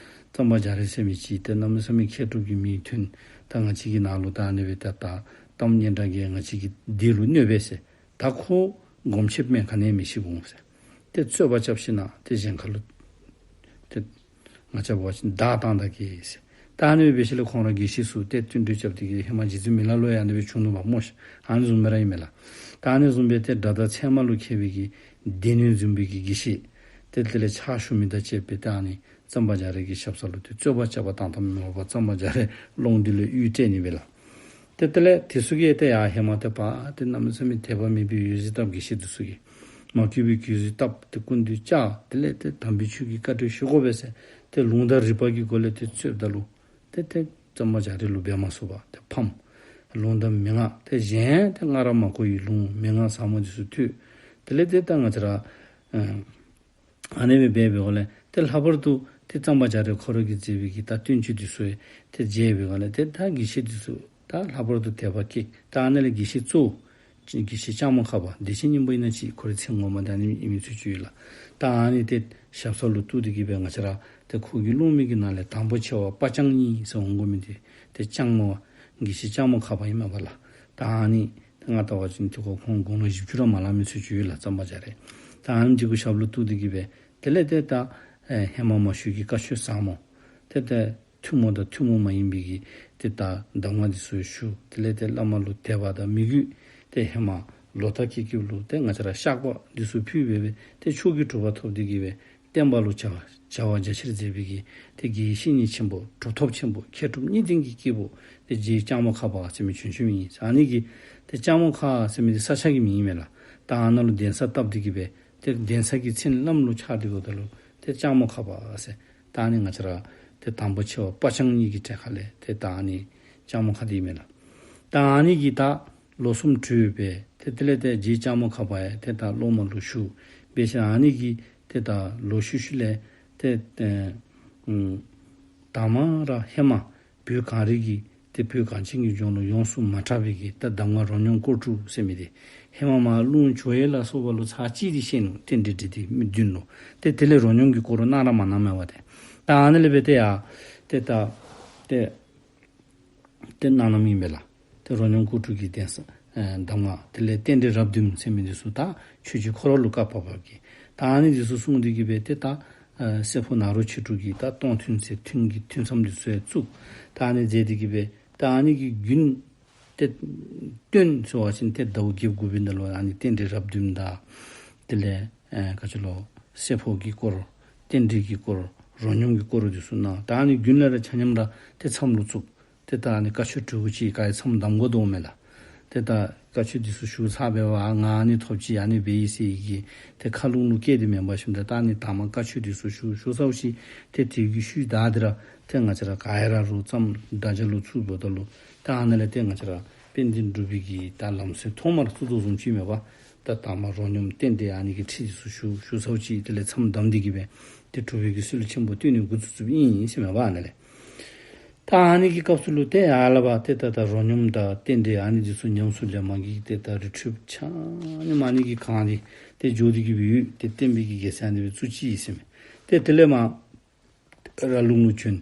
གཙང་པ་རྒྱ་རས་ཟེར་མི་ཅིག་ཏེ་གནམ་མེད་ས་མེད་མཁས་གྲུབ་ཀྱི་མིང་ཐོན། ད་ང་བཅས་ཀྱི་ནང་ལུ་ད་ཨ་ནི་སྦེ་ད་ད་གཏམ་སྙན་གྲགས་ཀྱིས་ང་བཅས་ཀྱི་སྡེ་ལུ་གནོད་པས་ཟེར། ད་ཁོ་སྒོམ་ཆེན་མེན་ག་ནི་མི་ཤེས་འོང་ཟེར། ཏེ་རྩོད་པ་རྐྱབ་ཞིནམ་ཏེ་གཞན་ཁ་ལུ་ཏེ་ང་བཅས་འབད་བ་ཅིན་བདའ་བཏང་ད་གེ་ཟེར། ད་ ད་ཨ་ནི་སྦེ་འབད་ཞིནམ་ལས་ཁོང་ར་དགེ་བཤེས་ཚུ་ཏེ་བསྟུན་གྲོས་རྐྱབ་སྟེ་གིས་ཧེ་མ་རྗེ་བཙུན་མི་ལ་ལོ་ཡང་ཨ་ནི་སྦེ་བྱུང་ནུག་པ་སྨོ་ཤ། ཨ་ནི་བཟུམ་སྦེ་ར་ཨིན་མས་ལགས། ད་ཨ་ནི་བཟུམ་སྦེ་ཏེ་དགྲ་དང་ཚལ་མ་ལུ་མཁས་པའི་གི་སྡེ་སྣོད་འཛིན་པའི་གི་དགེ་བཤེས་ཏེ་དེ་ལས་ཕྱག་ཞུ་མི་དང་བཅས་པའི་ཏེ་ཨ་ནི་གཙང་པ་རྒྱ་རས་ཀྱི་ཞབས་ས་ལུ་ཏེ་རྩོད་པ་རྐྱབ་པ་དང་དམ་མི་འོང་པར་གཙང་པ་རྒྱ་རས་ལོང་འདི་ལུ་གཡུལ་སྤྲད་ནི་སྦེ་ལགས། ཏེ་དེ་ལས་དེ་ཚུ་གིས་ཏེ་ཡར་ཧེ་མ་ཏེ་པ་ཏེ་གནམ་མེད་ས་མེད་དད་པ་མེད་པའི་འོད་ཟེར་བཏབ་དགེ་བཤེས་དེ་ཚུ་གིས་མ་གུས་པའི་གུས་ཟེར་བཏབ་སྟེ་སྐུ་མདུན་བཅར། དེ་ལས་ཏེ་དམ་པའི་ཆོས་ཀྱི་བཀའ་དྲིན་ཞུ་དགོ་པས་ཟེར་ཏེ་ལུང་དང་རིགས་པ་གི་སྒོ་ལས་ཏེ་རྩོདཔ་ད་ལུ་ཏེ་ཏེ་གཙང་པ་རྒྱ་རས་ལུ་འབད་མ་ཚུགས་པར་ཏེ་ཕམ། ལུང་དང་མན་ངག་ཏེ་གཞན་ཏེ་སྔར་མ་གོ་བའི་ལུང་མན་ངག་ཟབ་མོ་དེ་ཚུ་ཐོས། དེ་ལས་ཏེ་ད་ང་བཅས་ར་ཨ་ཨ་ནི་སྦེ་འབད་བའི་སྒོ་ལས་ཏེ་ལྷག་པར་དུ་ཏེ་གཙང་པ་རྒྱ་རས་ཁོ་ར་གིས་མཛད་པའི་གི་ད་བསྟན་བཅོས་དེ་ཚུ་ཡང་ཏེ་མཇལ་བའི་སྒོ་ལས་ཏེ་ད་དགེ་བཤེས་དེ་ཚུ་ད་ལྷག་པར་དུ་དད་པ་སྐྱེས། ད་ཨ་ནི་ལས་དགེ་བཤེས་གཙོ་བོ་དགེ་བཤེས་ལྕགས་མོ་ཁ་པ་བདེ་ཆེན་སྙིང་པོ་ཨིན་ན་ཅིག་ཁོ་རའི་མཚན་ངོ་མ་ད་ཨ་ནི་ཨིན་མི་ཚུལ་ཅིག་ཡོད་ལགས། ད་ཨ་ནི་ཏེ་ཞབས་ས་ལུ་གཏུགས་ཏེ་གིས་སྦེ་ང་བཅས་ར་ཏེ་ཁོ་གི་སློབ་མའི་གི་ནང་ལས་དང་པོ་ཆེ་བ་དཔའ་ལྕང་གཉིས་ཟེར་འོང་དགོ་མི་འདི་ཏེ་ལྕགས་མོ་དགེ་བཤེས་ལྕགས་མོ་ཁ་པ་ཨིན་མས་པ་ལགས། ད་ཨ་ནི་ཏེ་ང་བལྟ་བ་ཅིན་ཏེ་ཁོ་ཁོང་དགུང་ལོ་བཞི་བཅུ་ར་མ་ལང་མི་ཚུལ་ཅིག་ཡོད་ལགས། གཙང་པ་རྒྱ་རས། ད་ཨ་ནི་འདི་གུ་ཞབས་ལུ་གཏུགས་ཏེ་གིས་སྦེ་དེ་ལས་ཏེ་ད་ཨེ་ཧེ་མ་མ་ཞུ་གི་བཀའ་ཆོས་ཟབ་མོ་ཏེ་ད་ཐུན་མོང་དང་ཐུན་མོང་མ་ཡིན་པའི་གི་ཏེ་ད་གདམས་ངག་འདི་ཚུ་ཞུ། དེ་ལས་ཏེ་བླ་མ་ལུ་དད་པ་དང་མོས་གུས་ཏེ་ཧེ་མ་ལོག་ལྟ་སྐྱེ་སྐྱེཝ་ལུ་ཏེ་ང་བཅས་ར་བཤགས་པ་འདི་ཚུ་ཕུལ་སྦེ་སྦེ་ཏེ་མཆོག་གི་གྲུབ་པ་ཐོབ་སྟེ་གིས་སྦེ་བསྟན་པ་ལུ་བྱ་བ་བྱ་བ་རྒྱ་ཆེར་མཛད་པའི་གི་ཏེ་དགེ་བའི་བཤེས་གཉེན་ཆེན་པོ་གྲུབ་ཐོབ་ཆེན་པོ་མཁས་གྲུབ་གཉིས་ལྡན་གྱི་སྐྱེས་བུ་ཏེ་རྗེ་ལྕགས་མོ་ཁ་པ་ཟེར་མི་བྱོན་བྱོནམ་ཨིན། ཨ་ནི་གིས་ཏེ་ལྕགས་མོ་ཁ་ཟེར་མི་འདི་ས་ཆ་གི་མིང་ཨིན་མས་ལགས། ད་ཨ་ནཱ་ལུ་གདན་ས་བཏབ་སྟེ་གིས་སྦེ་ཏེ་གདན་ས་གི་མཚན་བླམ་ལུ་ཆགས་ཏེ་འབདཝ་ད་ལུ་ཏེ་ལྕགས་མོ་ཁ་པ་ཟེར། ད་ཨ་ནི་ང་བཅས་ར་ཏེ་དང་པོ་ཆེ་བ་དཔའ་ལྕང་གཉིས་ཀྱི་གྲས་ཁ་ལས་ཏེ་ད་ཨ་ནི་ལྕགས་མོ་ཁ་འདི་ཨིན་མས་ལགས། ད་ཨ་ནི་གིས་ད་ལོ་གསུམ་གྲོལ་སྦེ་ཏེ་དེ་ལས་ཏེ་རྗེ་ལྕགས་མོ་ཁ་པ་ཡང་ཏེ་ད་སློབ་མ་ལུ་ཞུགས། འབད་ཞིནམ་ཨ་ནི་གིས་ཏེ་ད་ལོག་ཤུལ་ཤུལ་ལས་ཏེ་ཨེ་ཨུམ་དང་པ་ར་ཧེ་མ་བོད་གངས་རི་གི་ཏེ་བོད་གངས་ཅན་གྱི་ལྗོངས་ལུ་ཡོངས་སུ་མ་གྲགས་པའི་གི་ད་གདམས་ངག་རོ་སྙོམས་སྐོར་དྲུག་ཟེར་མི་འདི་ཧེ་མ་མར་རླུང་བྱོ་ཡས་ལ་སོགས་པ་ལུ་ཚར་གཅིག་འདི་བཤད་ནུག། རྟེན་འབྲེལ་འགྲིག་སྟེ་མི་བདུན་ལུ། ཏེ་དེ་ལས་རོ་སྙོམས་ཀྱི་སྐོར་གནང་ར་མ་གནངམ་མས་པ་ཏེ། ད་ཨ་ནི་ལས་འབད་ཏེ་ཡ་ཏེ་ད་ཏེ་ཏེ་གནང་གནངམ་ཨིན་པས་ལགས། ཏེ་རོ་སྙོམས་སྐོར་དྲུག་གི་གདན་ས་ཨེ་གདམས་ངག་དེ་ལས་རྟེན་འབྲེལ་རབ་བདུན་ཟེར་མི་འདི་ཚུ་ད་ཆོས་རྗེ་ཁོ་ར་ལུ་བཀའ་བབས་པ་གིས་ད་ཨ་ནི་འདི་ཚུ་གསུངས་ཏེ་གིས་སྦེ་ཏེ་ད་ཨེ་སྲས་པོ་ནཱ་རོ་ཆོས་དྲུག་གིས་ད་སྟོང་ཐུན་ཟེར་ཐུན་གྱི་ཐུན་མཚམས་འདི་ཚུ་ཡང་བཙུགས། ད་ཨ་ནི་མཛད་དེ་གིས་སྦེ་ད་ཨ་ནི་གི་རྒྱུན་ཏེ་སྟོན་ཟེར་བ་ཅིན་ཏེ་ཟླཝ་བརྒྱད་དགུ་པའི་ནང་ལུ་ཨ་ནི་རྟེན་འབྲེལ་རབ་བདུན་དང་དེ་ལས་ཨེ་ག་ཅི་ལོ་སྲས་པོ་གི་སྐོར་རྟེན་འབྲེལ་གྱི་སྐོར་རོ་སྙོམས་ཀྱི་སྐོར་འདི་ཚུ་གནང་། ད་ཨ་ནི་རྒྱུན་ལས་ར་ཆ་མཉམ་ར་ཏེ་མཚམས་ལུ་བཙུགས། ཏེ་ད་ཨ་ནི་བཀའ་ཆོས་དྲུག་ཅུ་གི་ག་ཡི་མཚམས་བསྡམ་དགོ་དོ་མས་ལགས། ཏེ་ད་བཀའ་ཆོས་འདི་ཚུ་ཞུ་ཚར་བའི་བར་ང་ཨ་ནི་ཐོབ་ཅི་ཨ་ནི་འབད་ཡི་ཟེར་བའི་གི་ཏེ་ཁ་རླུང་ལུ་སྐྱེས་ཏེ་མེན་པར་ཞིནམ་ད་ད་ཨ་ནི་དང་པ་བཀའ་ཆོས་འདི་ཚུ་ཞུ་ཞུ་ཚརཝ་ཅིག་ཏེ་དེ་གི་ཤུལ་ད་འདི་ར་ཏེ་ང་བཅས་ར་ག་ཡི་ར་རུང་མཚམས་བརྡ་བརྒྱ་ལུ་ཚུད་འབདཝ་ད་ལུ་ད་ཨ་ནི་ལས་ཏེ་ང་བཅས་ར་དཔལ་ལྡན་འབྲུག་པའི་གི་ད་ལམ་སྲོལ་ཐོག་མར་བཙུགས་དོ་བཟུམ་ཅིག་མས་པ། ད་དང་པ་རོ་སྙོམས་རྟེན་འབྲེལ་ཨ་ནི་གི་ཁྲིད་འདི་ཚུ་ཞུ་ཞུ་ཚརཝ་ཅིག་དེ་ལས་མཚམས་བསྡམས་ཏེ་གིས་སྦེ་ཏེ་གྲུབ་པའི་གི་སྲོལ་ཆེན་པོ་བཏོད་ནི་འགོ་བཙུགས་བཙུགསཔ་ཨིན་ཟེར་མས་པ་ཨ་ནི་ལས། ད་ཨ་ནི་གི་སྐབས་སུ་ལུ་ཏེ་ཡར་ལས་འབད་ཏེ་ད་ད་རོ་སྙོམས་དང་རྟེན་འབྲེལ་ཨ་ནི་འདི་ཚུ་ཉམས་སུ་ལེན་མི་གི་ཏེ་ད་རི་ཁྲོད་ཆ་མཉམ་ཨ་ནི་གི་གངས་འདི་ཏེ་འགྱོ་སྟེ་གིས་སྦེ་ཡོད། ཏེ་བསྟན་པའི་གི་རྒྱལ་མཚན་འདི་སྦེ་བཙུགས་ཅི་ཟེར་མས། ཏེ་དེ་ལས་མར་ར་ལུང་ལུ་བྱོན།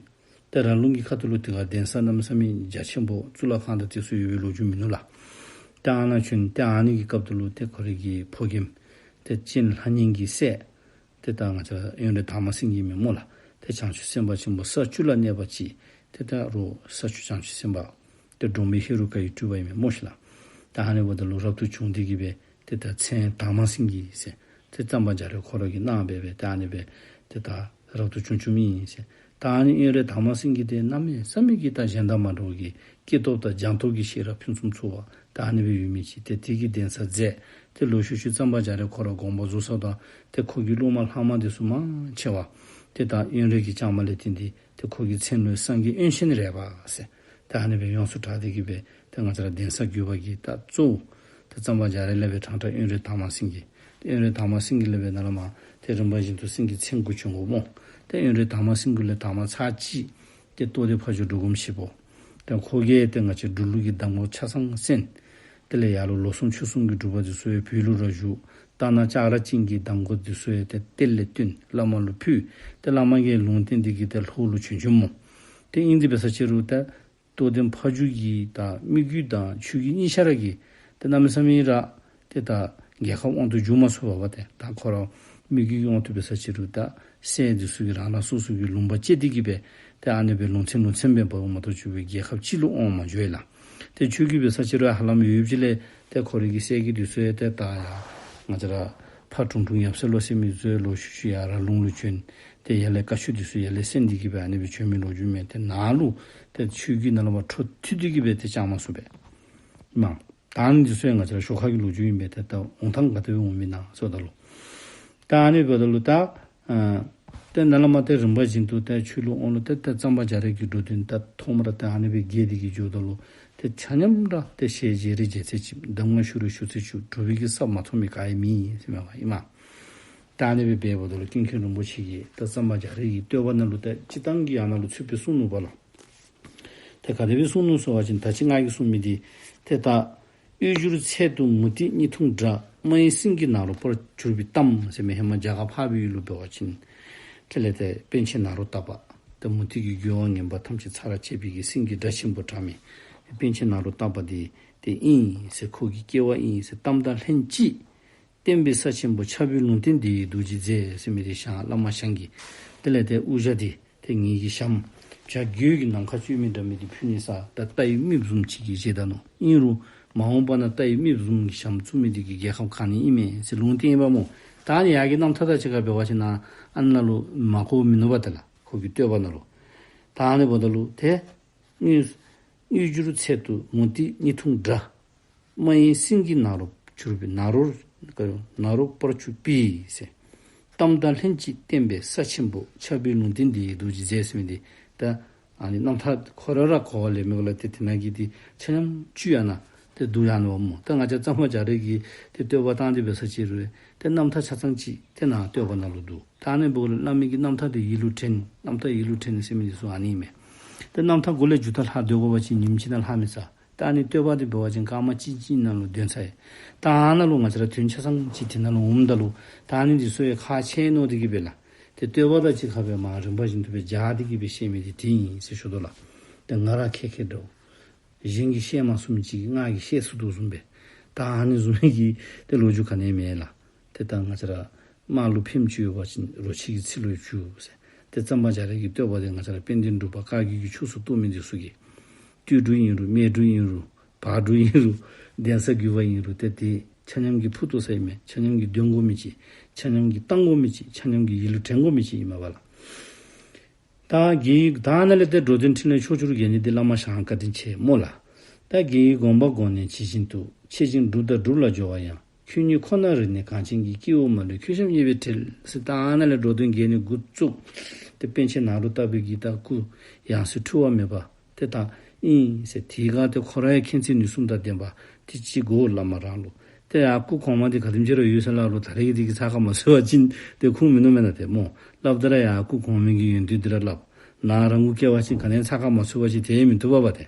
ཏེ་ར་ལུང་གི་ཁ་ཐུག་ལུ་དེ་ཁར་གདན་ས་གནམ་མེད་ས་མེད་རྒྱ་ཆེན་པོ་གཙུག་ལག་ཁང་དང་དེ་ཚུ་ཡོད་པའི་ལོ་རྒྱུས་མིན་ནུག་ལགས། ཏེ་ཨ་ནཱ་བྱོན། ཏེ་ཨ་ནི་གི་སྐབས་སུ་ལུ་ཏེ་ཁོ་རའི་གི་ཕོ་རྒནམ་ཏེ་སྤྱན་ལྷ་གཉན་གྱི་སྲས་ཏེ་ད་ང་བཅས་དབོན་རས་དར་མ་སེང་གེ་མས་སྨོ་ལགས། ཏེ་བྱང་ཆུབ་སེམས་དཔའ་ཆེན་པོ་ས་བཅུ་ལ་གནས་པ་ཅིག། ཏེ་ད་རུང་ས་བཅུ་བྱང་ཆུབ་སེམས་དཔའ་ཏེ་འབྲོག་མི་ཧེ་རུ་ཀ་ཡི་སྤྲུལ་པ་ཨིན་མས་སྨོ་ཤིག་ལགས། ད་ཨ་ནི་འབདཝ་ད་ལུ་རབ་ཏུ་བྱུང་སྟེ་གིས་སྦེ་ཏེ་ད་མཚན་དར་མ་སེང་གེ་ཟེར། ཏེ་གཙང་པ་རྒྱ་རས་ཁོ་ར་གིས་གནང་སྦེ་སྦེ་ཏེ་ཨ་ནི་སྦེ་ཏེ་ད་རབ་ཏུ་བྱུང་བྱུངམ་ཨིན་ཟེར། ད་ཨ་ནི་དབོན་རས་དར་མ་སེང་གེ་འདི་གནམ་མེད་ས་མེད་ཀྱི་ད་གཞན་དང་མ་འདྲཝ་གི་སྐྱེས་སྟོབས་དང་སྦྱངས་སྟོབས་ཀྱི་ཤེས་རབ་ཕུན་སུམ་ཚོགས་པ་ད་ཨ་ནི་སྦེ་ཡོད་མི་ཅིག། ཏེ་དེ་གིས་གདན་ས་མཛད། ཏེ་ལོག་ཤུལ་ཤུལ་གཙང་པ་རྒྱ་རས་ཁོ་ར་དགོངས་པ་རྫོགས་ས་དང་ཏེ་ཁོ་གི་སློབ་མ་ལྷག་མ་འདི་ཚུ་མང་ཆེ་བ་ཏེ་ད་དབོན་རས་ཀྱི་བཅའ་མར་ལས་བརྟེན་ཏེ་ཏེ་ཁོ་གི་མཚན་ལུ་སངས་རྒྱས་དབོན་ཆེན་རས་པ་ཟེར། ཏེ་ཨ་ནི་སྦེ་ཡོངས་སུ་གྲགས་ཏེ་གིས་སྦེ་ཏེ་ང་བཅས་ར་གདན་ས་བརྒྱུད་པ་གི་ད་གཙོ་བོ་ཏེ་གཙང་པ་རྒྱ་རས་ལས་སྦེ་ཕྲང་ཕྲང་དབོན་རས་དར་མ་སེང་གེ། ཏེ་དབོན་རས་དར་མ་སེང་གེ་ལས་སྦེ་ནཱ་ལས་མར་ཏེ་རིམ་པ་བཞིན་དུ་སེང་གེ་མཚན་དགུ་བྱོན་དགོ་སྨོ། ཏེ་དབོན་རས་དར་མ་སེང་གེ་ལས་དར་མ་ཚར་གཅིག་ཏེ་རྟོགས་ལྡན་ཕ་ཇོ་འབྲུག་སྒོམ་ཞིག་པོ། ཏེ་ཁོ་གིས་ཏེ་ང་བཅས་འབྲུག་ལུགས་ཀྱི་གདམས་ངག་ཆ་ཚང་གསན། དེ་ལས་ཡར་ལུ་ལོ་གསུམ་ཕྱོགས་གསུམ་གྱི་སྒྲུབ་པ་འདི་ཚུ་ཡང་བོད་ལུ་ར་བཞུགས། རྟ་ནག་ལྕགས་ར་ཅན་གྱི་གདམས་སྐོར་འདི་ཚུ་ཡང་ཏེ་གཏེར་ལས་བཏོན་བླ་མ་ལུ་ཕུལ། ཏེ་བླ་མ་གིས་ལུང་བསྟན་ཏེ་གིས་ཏེ་ལྷོ་ལུ་བྱོན་བྱོནམ་སྨོ། ཏེ་ཨིན་ཏེ་འབད་ས་ཅིག་རུང་ད་རྟོགས་ལྡན་ཕ་ཇོ་གི་ད་མི་རྒྱུད་དང་ཆོས་ཀྱི་གཉིས་ཆ་ར་གི་ཏེ་གནམ་མེད་ས་མེད་ར་ཏེ་ད་རྒྱལ་ཁབ་དབང་དུ་འགྱུར་མ་ཚུགས་པ་པ། ཏེ་ད་ཁོ་ར་མི་རྒྱུད་ཀྱི་དབང་དུ་འབད་ས་ཅིག་རུང་ད་སྲས་འདི་ཚུ་གིས་རང་རང་སོ་སོ་གི་ལུང་པ་བཅད་དེ་གིས་སྦེ་ ཏེ་ཨ་ནི་སྦེ་ལུང་ཚན་ལུང་ཚན་སྦེ་འབདཝ་མ་གཏོགས་ཆུ་བོའི་རྒྱལ་ཁབ་གཅིག་ལུ་དབང་མ་འགྱོ་ཡི་ལགས། ཏེ་ཆོས་བརྒྱུད་འབད་ས་ཅིག་རུང་ཧ་ལམ་ཡོད་ཡོདཔ་ཅིག་ལས་ཏེ་ཁོ་རའི་གི་སྲས་ཀྱི་དུས་སུ་ཡང་ཏེ་ད་ཡ་ང་བཅས་ར་ཕར་དྲུང་དྲུང་ཡབ་སྲས་ལོ་ཟེར་མི་ཚུ་ལོག་ཤུལ་ཤུལ་ཡར་ར་ལུང་ལུ་བྱོན། ཏེ་ཡར་ལས་བཀའ་ཆོས་དུས་སུ་ཡར་ལས་གསན་ཏེ་གི་སྦེ་ཨ་ནི་སྦེ་བྱོན་མི་ལོ་རྒྱུས་མས། ཏེ་ནཱ་ལུ་ཏེ་ཆོས་བརྒྱུད་ནང་ལུ་མར་འཕྲོ་མཐུད་དེ་གི་སྦེ་ཏེ་བསྐྱངས་མ་ཚུགས་པས། མ་ད་ཨ་ནི་འདི་ཚུ་ཡང་ང་བཅས་ར་ཤོག་ཁ་གི་ལོ་རྒྱུས་ཨིན་པས། ཏེ་ད་འོང་ཐངས་ག་དེ་སྦེ་འོང་མི་ན་ཟེརཝ་ད་ལུ། ད་ཨ་ནི་འབདཝ་ད་ལུ་ད་ཨ་ཏེ་ནཱ་ལས་མར་ཏེ་རིམ་པ་བཞིན་དུ་ཏེ་ཆོས་ལུགས་དབང་ལུང་ཏེ་ཏེ་གཙང་པ་རྒྱ་རས་ཀྱི་འགྲོ་དོན་ད་ཐོག་མར་ཏེ་ཨ་ནི་སྦེ་རྒྱས་ཏེ་གི་འགྱོཝ་ད་ལུ་ཏེ་ཆ་མཉམ་ར་ཏེ་ཞལ་མཇལ་རེ་མཇལ་ཚད་ཅིག་གདམས་ངག་ཞུ་རེ་ཞུ་ཚད་ཅིག་གྲུབ་པའི་གི་ས་མ་ཐོབ་མི་ག་ཡང་མེད་ཟེར་མས་པ་ཨིན་མས། ད་ཨ་ནི་སྦེ་འབདཝ་ད་ལུ་ཀུན་མཁྱེན་རིན་པོ་ཆེ་གིས་ད་གཙང་པ་རྒྱ་རས་ཀྱི་བསྟོད་པ་ནང་ལུ་ད་སྤྱིར་བཏང་གི་ཡང་ནང་ལུ་ཚུད་པའི་གསུང་ནུག་པ་ལགས། ཏེ་ག་དེ་སྦེ་གསུངས་ནུག་ཟེར་བ་ཅིན་ད་ཅི་ང་གིས་གསུངས་མི་འདི་ཏེ་ད་གཡུ་བྱུར་ཚལ་དུ་མུ་ཏིག་གཉིས་འཐུང་འདྲ། རྨ་ཡི་སེང་གེ་ནཱ་རོ་པར་གྱུར་པའི་གཏམ་ཟེར་མི་ཧེ་མ་རྒྱ་གར་འཕགས་པའི་ཡུལ་ལུ་འབད་བ་ཅིན་དེ་ལས་ཏེ་པཎ་ཆེན་ནཱ་རོ་ཏ་པ་ཏེ་མུ་ཏིག་གི་རྒྱུ་བ་ངན་པ་ཐམས་ཅད་ཚར་བཅད་པའི་གི་སེང་གེ་སྒྲ་ཆེན་པོ་གྲགས་མི་པཎ་ཆེན་ནཱ་རོ་ཏ་པ་འདི་ཏེ་ཨིན་ཟེར་ཁོ་གི་སྐྱེ་བ་ཨིན་ཟེར་གཏམ་དང་ལྷན་ཅིག་བསྟན་པའི་ས་ཆེན་པོ་ཕྱག་དཔེའི་ལུང་བསྟན་འདི་ཡི་རྡོ་རྗེ་རྩེ་ཟེར་མི་འདི་ཞང་བླ་མ་ཞང་གིས་དེ་ལས་ཏེ་དབུ་ཞྭ་འདི་ཏེ་ངེ་གི་ཞྭམོ་བྱ་རྒོད་ཀྱི་ནམ་མཁའ་སྤྱོད་མི་འདྲ་མི་འདི་ཕུལ་ནི་ས་ད་རྟ་ཡི་རྨིགཔ་བཟུམ་ཅིག་གི་བཞེས་ད་ནུག། ཨིན་རུང་མ་འོངས་པ་ན་རྟ་ཡི་རྨིགཔ་བཟུམ་གྱི་ཞྭམོ་བཙུགས་མི་འདི་གི་རྒྱལ་ཁམས་གང་ནི་ཨིན་མས་ཟེར་ལུང་བསྟན་ཡི་པ་སྨོ། ད་ཨ་ནི་ཡར་གྱི་རྣམ་ཐར་དང་གཅིག་ཁར་འབད་བ་ཅིན་ནཱ་ཨ་ནཱ་ལུ་མ་གོཝ་མིན་ནུག་པ། དེ་ལས་ཁོ་གི་བསྟོད་པ་ནང་ལུ་ད་ཨ་ནི་འབདཝ་ད་ལུ་ཏེ་གཡུ་གཡུ་བྱུར་ཚལ་དུ་མུ་ཏིག་གཉིས་འཐུང་འདྲ། རྨ་ཡི་སེང་གེ་ནཱ་རོ་གྱུར་པའི་ནཱ་རོ་ནཱ་རོ་པར་གྱུར་པའི་ཟེར། གཏམ་དང་ལྷན་ཅིག་བསྟན་པའི་ས་ཆེན་པོ། ཕྱག་དཔེའི་ལུང་བསྟན་འདི་ཡི་རྡོ་རྗེ་རྩེ་ཟེར་མི་འདི་ད་ཨ་ནི་རྣམ་ཐར་ཁོ་ར་ར་གོ་བ་ལེན་མི་གུ་ལས་ཏེ་དེ་ནང་གི་འདི་ཆ་མཉམ་བཅུད་ཡར་ནང་ཏེ་བསྡུ་ཡར་ནུག་པ་སྨོ། ད་ང་བཅས་གཙང་པ་རྒྱ་རས་ཀྱིས་ཏེ་བསྟོད་པ་བཏང་སྟེ་འབད་ས་ཅིག་རུང་ཏེ་རྣམ་ཐར་ཆ་ཚང་ཅིག་ཏེ་ནཱ་བསྟོད་པ་ནང་ལུ་འདུག། ད་ཨ་ནི་འབདཝ་ལས་བླ་མའི་གི་རྣམ་ཐར་འདི་ཡིད་ལུ་དྲན་རྣམ་ཐར་ཡིད་ལུ་དྲན་ཟེར་མི་འདི་ཚུ་ཨ་ནི་ཨིན་མས། ཏེ་རྣམ་ཐར་འགོ་ལས་མཇུག་མཐའ་ལྷག་སྡོད་དགོ་པ་ཅིན་ཉིནམ་གཅིག་ནང་ལྷག་མི་ཚར། ད་ཨ་ནི་བསྟོད་པ་འདི་འབད་བ་ཅིན་སྐར་མ་གཅིག་གཉིས་ནང་ལུ་འདོན་ཚར་ཡི། ད་ཨ་ནཱ་ལུ་ང་བཅས་ར་དོན་ཆ་ཚང་ཅིག་དེ་ནང་ལུ་འོངམ་ད་ལུ་ད་ཨ་ནི་འདི་ཚུ་ཡང་ཁག་ཆེ་ནི་འདི་གིས་སྦེ་ལགས། ཏེ་བསྟོད་པ་དང་གཅིག་ཁར་སྦེ་མར་རིམ་པ་བཞིན་དུ་སྦེ་སྦྱར་ཏེ་གི་སྦེ་བཤད་མི་འདི་དེ་ཨིན་ཟེར་ཞུ་དོ་ལགས། ཏེ་ང་ར་ཁེ་ཁེ་འདྲཝ་གཞན་གྱིས་བཤད་མ་ཚུགས་མི་ཅིག་གིས་ང་གིས་བཤད་ཚུགས་དོ་བཟུམ་སྦེ་ད་ཨ་ནི་བཟུམ་མའི་གི་ཏེ་ལོ་རྒྱུས་ག་ནི་ཡང་མེད་ལགས། ཏེ་ད་ང་བཅས་ར་དམག་ལུ་ཕནམ་ཅིག་ཡོད་པ་ཅིན་རོ་ཁྱི་གི་ཚིལ་ལུ་བྱུག་ཟེར། ཏེ་གཙང་པ་རྒྱ་རས་ཀྱི་བསྟོད་པ་འདི་ང་བཅས་ར་དཔལ་ལྡན་འབྲུག་པ་བཀའ་བརྒྱུད་ཀྱི་ཕྱོགས་སུ་གཏོགས་མི་འདི་ཚུ་གིས་སྟོད་འབྲུག་ཨིན་རུང་སྨད་འབྲུག་ཨིན་རུང་བར་འབྲུག་ཨིན་རུང་གདན་ས་བརྒྱུད་པ་ཨིན་རུང་ཏེ་དེ་ཆ་མཉམ་གྱིས་ཕུ་ཏོ་ས་ཨིན་མས། ཆ་མཉམ་གྱིས་འདོན་དགོ་མི་ཅིག་ཆ་མཉམ་གྱིས་བཏང་དགོ་མི་ཅིག་ཆ་མཉམ་གྱིས་ཡིད་ལུ་དྲན་དགོ་མི་ཅིག་ཨིན་མས་པ་ལགས། ད་རྒྱལ་བའི་ད་ནཱ་ལས་ཏེ་འགྲོ་དོན་འཕྲིན་ལས་ཕྱོགས་བཅུར་རྒྱས་ནི་འདི་བླ་མ་ཞང་བཀའ་དྲིན་ཆེ་སྨོ་ལགས། ད་རྒྱལ་བའི་དགོངས་པ་དགོངས་ནས་ཇི་བཞིན་དུ། འཆད་ཅིང་སྒྲུབ་དང་སྒྲུབ་ལ་སྦྱོར་བ་ཡང་། ཁྱོད་ཉིད་ཁོ་ན་རིག་ནས་གངས་ཅན་གྱི། སྐྱེ་བོ་མ་ལུས་ཁྱོད་ཞབས་མཉེས་པས་བྲེལ་ཟེར། ད་ཨ་ནཱ་ལས་འགྲོ་དོན་རྒྱས་ནི་འགོ་བཙུགས། ཏེ་པཎ་ཆེན་ནཱ་རོ་ཏ་པའི་གི་ད་སྐུ་ཡང་སྲིད་འཁྲུལ་བ་མེད་པ་ཏེ་ད་ཨིན་ཟེར། དེའི་སྒང་ཏེ་ཁོ་ར་ཡང་མཁྱེན་བརྩེ་ནུས་གསུམ་དང་ལྡན་པ་ཏེ་ཅིག་དགོ་བླ་མ་རང་ལུ། ཏེ་ཡར་སྐུ་གོང་མ་འདི་ག་དེམ་ཅིག་ར་ཡོད་ས་ལ་ལུ་ད་རེས་ཀྱི་འདི་གིས་ཚ་ཁ་མ་ཚུད་པ་ཅིན་ཏེ་ཁུངས་མིན་ནུག་མེན་ན། ཏེ་སྨོ་སླབ་ད་ར་ཡར་སྐུ་གོང་མའི་གི་ཡོན་ཏན་འདི་ར་སླབ། ནཱ་རང་གུ་སྐྱེ་བ་ཅིན་ག་ནི་ཚ་ཁ་མ་ཚུད་པ་ཅིན་ཏེ་མི་བཏུབ་པས་པ། ཏེ་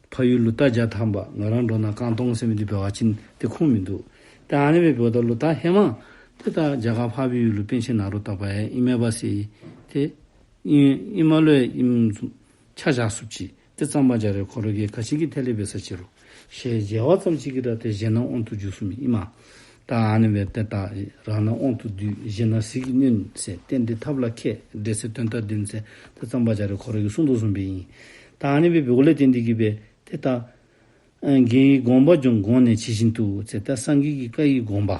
ཕ་ཡུལ་ལུ་རྟ་བརྒྱ་ཐམ་པ་ང་རང་འགྲོ་ན་རྐང་སྟོང་ཟེར་མི་འདི་འབད་བ་ཅིན་ཏེ་ཁུངས་མིན་འདུག། ཏེ་ཨ་ནི་སྦེ་འབདཝ་ད་ལུ་ད་ཧེ་མ་ཏེ་ད་རྒྱ་གར་འཕགས་པའི་ཡུལ་ལུ་པཎ་ཆེན་ནཱ་རོ་ཏ་པ་ཡང་ཨིན་མས་པ་ཟེར། ཏེ་ཨིན་ཨིནམ་ལུ་ཡང་ཨིནམ་བཟུམ་ཆ་བཞག་ཚུགསཔ་ཅིག། ཏེ་གཙང་པ་རྒྱ་རས་ཁོ་ར་གིས་ག་ཅི་གི་ཐད་ལས་འབད་ས་ཅིག་རུང་ཞལ་མཇལ་བ་ཙམ་ཅིག་གིས་ར་ཏེ་གཞན་སྣང་དབང་དུ་འགྱུར་ཚུགས་མི་ཨིན་མས། ད་ཨ་ནི་སྦེ་ཏེ་ད་རང་སྣང་དབང་དུ་བསྡུས། གཞན་སྣང་ཟིལ་གྱིས་གནོན་ཟེར། རྟེན་འབྲེལ་ཐབས་ལ་མཁས། འབྲེལ་ཚད་དོན་དང་ལྡན་ཟེར། ཏེ་གཙང་པ་རྒྱ་རས་ཁོ་ར་གིས་གསུངས་དོ་བཟུམ་སྦེ་ཨིན། ད་ཨ་ནི་སྦེ་འབདཝ་ལས་བརྟེན་ཏེ་གི་སྦེ་ཏེ་ད་ཨ་རྒྱལ་བའི་དགོངས་པ་ཀྱང་དགོངས་ནས་ཇི་བཞིན་དུ་ཟེར། ད་སངས་རྒྱས་ཀྱི་བཀའ་ཡི་དགོངས་པ་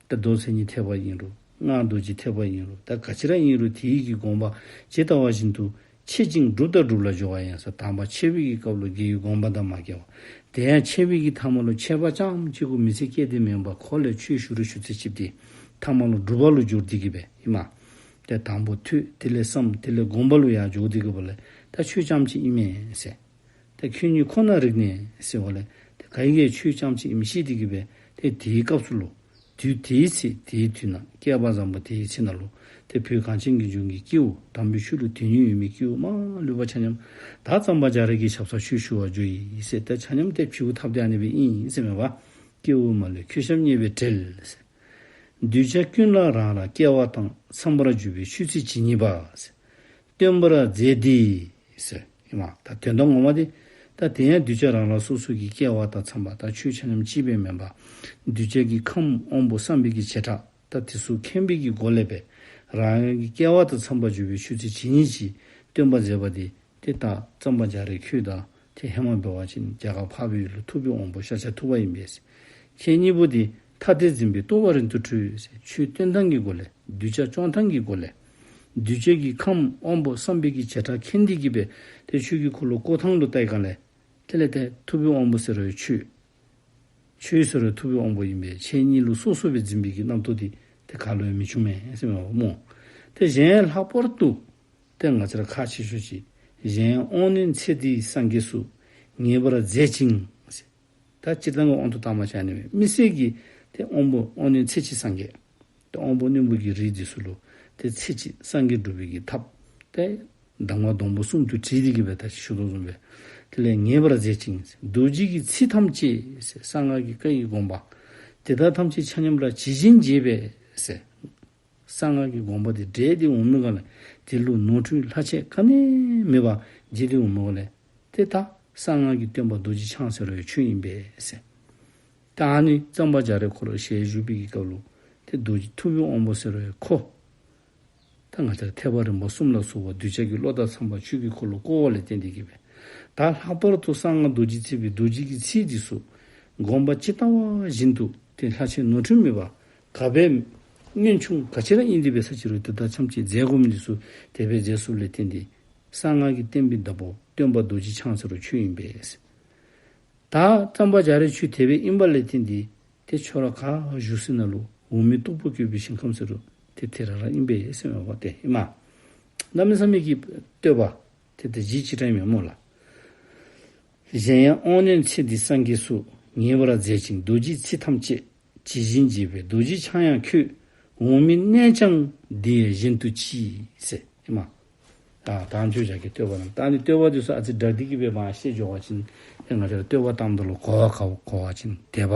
ད་མདོ་མཚན་ཉིད་ཐེག་པ་ཨིན་རུང་སྔགས་རྡོ་རྗེ་ཐེག་པ་ཨིན་རུང་ད་ག་ཅི་ར་ཨིན་རུང་དེ་ཡི་གི་དགོངས་པ་ཇི་ལྟ་བ་བཞིན་དུ་འཆད་ཅིང་སྒྲུབ་དང་སྒྲུབ་ལ་སྦྱོར་བ་ཡང་ཟེར། དང་པ་འཆད་པའི་གི་སྐབས་ལུ་རྒྱལ་བའི་དགོངས་པ་དང་མ་འགལ་བ། དེ་ཡང་འཆད་པའི་གི་ཐ་མ་ལུ་འཆད་པ་རྐྱངམ་གཅིག་གུ་མི་ཚེ་བསྐྱལ་ཏེ་མེན་པར་ཁོ་ལས་ཆོས་ཞུ་རུང་ཞུ་ཚད་ཅིག་ཏེ་ཐ་མ་ལུ་སྒྲུབ་པ་ལུ་སྦྱོར་ཏེ་གི་སྦེ་ཨིན་མས། ཏེ་དང་པོ་ཐོས་དེ་ལས་བསམ་དེ་ལས་སྒོམ་པ་ལུ་ཡར་འགྱོ་སྟེ་གི་སྦེ་ལས་ད་ཆོས་རྐྱངམ་གཅིག་ཨིན་མས་ཟེར། ཏེ་ཁྱོད་ཉིད་ཁོ་ན་རིག་ནས་ཟེརཝ་ལས་ཏེ་ག་གིས་ཆོས་རྐྱངམ་གཅིག་ཨིནམ་ཤེས་ཏེ་གི་སྦེ་ཏེ་དེའི་སྐབས་སུ་ལུ་དུས་དེའི་ཚེ་དེའི་དུས་ན་བསྐལ་པ་བཟང་པོ་དེའི་ཚེ་ན་ལུ་ཏེ་བོད་གངས་ཅན་གྱི་ལྗོངས་ཀྱི་སྐྱེ་བོ་དམ་པའི་ཆོས་ལུ་དོན་སྙིང་ཡོད་མི་སྐྱེ་བོ་མ་ལུས་པ་ཆ་མཉམ་ད་གཙང་པ་རྒྱ་རས་ཀྱི་ཞབས་སར་ཆོས་ཞུ་བར་འགྱོ་ཡི་ཟེར། ཏེ་ཆ་མཉམ་ཏེ་བྱིའུ་ཐབས་ཏེ་ཨ་ནི་སྦེ་ཨིན་ཟེར་མས་པ། སྐྱེ་བོ་མ་ལུས་ཁྱོད་ཞབས་མཉེས་པས་བྲེལ་ཟེར། གདུལ་བྱ་ཀུན་ལ་རང་རང་སྐལ་བ་དང་། འཚམས་པར་གྱུར་པའི་ཆོས་ཚུལ་ཇི་སྙེད་པ་ཟེར། སྟོན་པར་མཛད་དེ་ཟེར་ཨིན་མས། ད་དོན་དག་ངོ་མ་འདི་ད་དེ་ཡང་གདུལ་བྱ་རང་རང་སོ་སོ་གི་སྐལ་བ་དང་འཚམས་པ་ད་ཆོས་ཆ་མཉམ་གཅིག་སྦེ་མེན་པར་གདུལ་བྱ་གི་ཁམས་དབང་པོ་བསམ་པའི་གི་བྱེ་བྲག་ད་དེ་ཚུ་མཁྱེན་པའི་གི་སྒོ་ལས་སྦེ་རང་རང་གི་སྐལ་བ་དང་འཚམས་པར་གྱུར་པའི་ཆོས་ཚུལ་ཇི་སྙེད་ཅིག་ སྟོན་པ་མཛད་པ་འདི་ཏེ་ད་གཙང་པ་རྒྱ་རས་ཁྱོད་དང་ཏེ་ཧེ་མ་འབད་བ་ཅིན་རྒྱ་གར་འཕགས་པའི་ཡུལ་ལུ་ཐུབ་པའི་དབང་པོ་ཤཱཀྱ་ཐུབ་པ་ཨིན་པས་ཟེར། ཁྱེད་གཉིས་པོ་འདི་ཐ་དད་འཛིན་པའི་རྟོག་པ་རིང་དུ་བྲོས་ཟེར། ཆོས་སྟོན་ཐངས་ཀྱི་སྒོ་ལས་གདུལ་བྱ་སྐྱོང་ཐངས་ཀྱི་སྒོ་ལས་གདུལ་བྱའི་གི་ཁམས་དབང་པོ་བསམ་པའི་གི་བྱེ་བྲག་མཁྱེན་ཏེ་གིས་སྦེ་ཏེ་ཆོས་ཀྱི་འཁོར་ལོ་བསྐོར་ཐངས་ལུ་བལྟ་བའི་སྒང་ལས་དེ་ལས་ཏེ་ཐུབ་པའི་དབང་པོ་ཟེར་བའི་ཆོས་ཆོས་ཟེར་བའི་ཐུབ་པའི་དབང་པོ་ཨིན་པས། ཁྱེད་གཉིས་ལུ་སོ་སོ་སྦེ་འཛིན་པའི་གི་རྣམ་རྟོག་འདི་ཏེ་ག་ལུ་ཡང་མི་བྱུང་མས་ཟེར་མས་པ་སྨོ། ཏེ་གཞན་ལྷག་པར་དུ་ཏེ་ང་བཅས་ར་ཁག་ཆེ་ཤོས་ཅིག། གཞན་དབང་རྣོན་ཚེ་འདིའི་སངས་རྒྱས་སུ། ངེས་པར་མཛད་ཅིང་ཟེར། ད་སྤྱིར་བཏང་གི་དབང་དུ་བཏང་བ་ཅིན་ཨ་ནི་མས། མི་སེར་གྱི་ཏེ་དབང་པོ་དབང་རྣོན་ཚེ་གཅིག་སངས་རྒྱས། ཏེ་དབང་པོ་རྣོན་པོ་གི་རིགས་འདི་ཚུ་ལུ་ཏེ་ཚེ་གཅིག་སངས་རྒྱས་སྒྲུབ་པའི་གི་ཐབས་ཏེ་གདམས་ངག་སྡོང་པོ་གསུམ་དུ་བྲིས་ཏེ་གིས་སྦེ་ད་ཅི་ཞུ་དོ་བཟུམ་སྦེ་དེ་ལས་ངེས་པར་མཛད་ཅིང་། རྡོ་རྗེ་གི་ཚིག་ཐམས་ཅད་ཟེར། གསང་སྔགས་ཀྱི་བཀའ་ཡི་དགོངས་པ་དེ་དག་ཐམས་ཅད་ཆ་མཉམ་ར་ཇི་བཞིན་བྱས་པས་ཟེར། གསང་སྔགས་ཀྱི་དགོངས་པ་འདི་འགྲེལ་ཏེ་འོང་མི་སྒང་ལས་དེ་ལུ་ནོར་འཁྲུལ་ལྷག་ཆད་ག་ནི་མེད་པར་བྱས་ཏེ་འོང་མི་སྒང་ལས་ཏེ་ད་གསང་སྔགས་ཀྱི་སྟོན་པ་རྡོ་རྗེ་འཆང་ཟེར་བའི་ཆོས་ཨིན་པས་ཟེར། ད་ཨ་ནི་གཙང་པ་རྒྱ་རས་ཁོ་ར་ཞལ་བཞུགས་པའི་གི་སྐབས་ལུ་ཏེ་རྡོ་རྗེ་ཐུབ་པའི་དབང་པོ་ཟེར་བའི་ཁོ་ད་ང་བཅས་ར་ཐེག་པ་རིམ་པ་གསུམ་ལ་སོགས་པ་གདུལ་བྱ་གི་བློ་དང་འཚམས་པ་ཆོས་ཀྱི་འཁོར་ལོ་བསྐོར་བ་ལས་བརྟེན་ཏེ་གིས་སྦེ། ད་ལྷག་པར་དུ་གསང་སྔགས་རྡོ་རྗེ་ཐེག་པའི་རྡོ་རྗེ་གི་ཚིག་འདི་ཚུ་དགོངས་པ་ཇི་ལྟ་བ་བཞིན་དུ་ཏེ་ལྷག་ཆད་ནོར་འཁྲུལ་མེད་པར་ག་སྦེ་སྔོན་བྱུང་ག་ཅི་ར་ཨིན་ཏེ་འབད་ས་ཅི་རུང་དེ་དག་ཐམས་ཅད་མཛད་དགོ་མི་འདི་ཚུ་དེ་སྦེ་མཛད་ཚུགསཔ་ལས་བརྟེན་ཏེ་གསང་སྔགས་ཀྱི་བསྟན་པའི་བདག་པོ་སྟོན་པ་རྡོ་རྗེ་འཆང་ཟེར་བའི་ཆོས་ཨིན་པས། ད་གཙང་པ་རྒྱ་རས་ཆོས་དེ་སྦེ་ཨིན་པ་ལས་བརྟེན་ཏེ་ཏེ་ཁྱོད་ར་ག་བཞུགས་ས་ནང་ལུ་འོག་མིན་སྟུག་པོ་བཀོད་པའི་ཞིང་ཁམས་ཟེར་རུང་ཏེ་དེ་ར་ར་ཨིན་པས་ཟེར་མས་པ་ཏེ་ཨིན་མས། གནམ་མེད་ས་མེད་ཀྱི་བསྟོད་པ་ཏེ་ཏེ་གཞི་ཅིག་ར་ཨིན་མས་སྨོ་ལགས། གཞན་ཡང་དབང་རྣོན་ཚེ་འདིའི་སངས་རྒྱས་སུ། ངེས་པར་མཛད་ཅིང་རྡོ་རྗེའི་ཚིག་ཐམས་ཅད་ཇི་བཞིན་བྱས་པས། རྡོ་རྗེ་འཆང་ཡང་ཁྱོད་འོག་མིན་གནས་ཀྱང་འདི་ཡང་བཞིན་དུ་མཆིས་ཟེར་ཨིན་མས། ད་དལ་འབྱོར་རྒྱ་རས་ཀྱི་བསྟོད་པ་རྣམས། ད་ཨ་ནི་བསྟོད་པ་འདི་ཚུ་ཨ་ཙི་སྒྲ་འདི་གིས་སྦེ་མར་བཤད་འགྱོ་བ་ཅིན་ཏེ་ང་བཅས་ར་བསྟོད་པ་བཏངམ་ད་ལུ་གོ་བ་གོ་གོ་བ་ཅིན་དད་པ་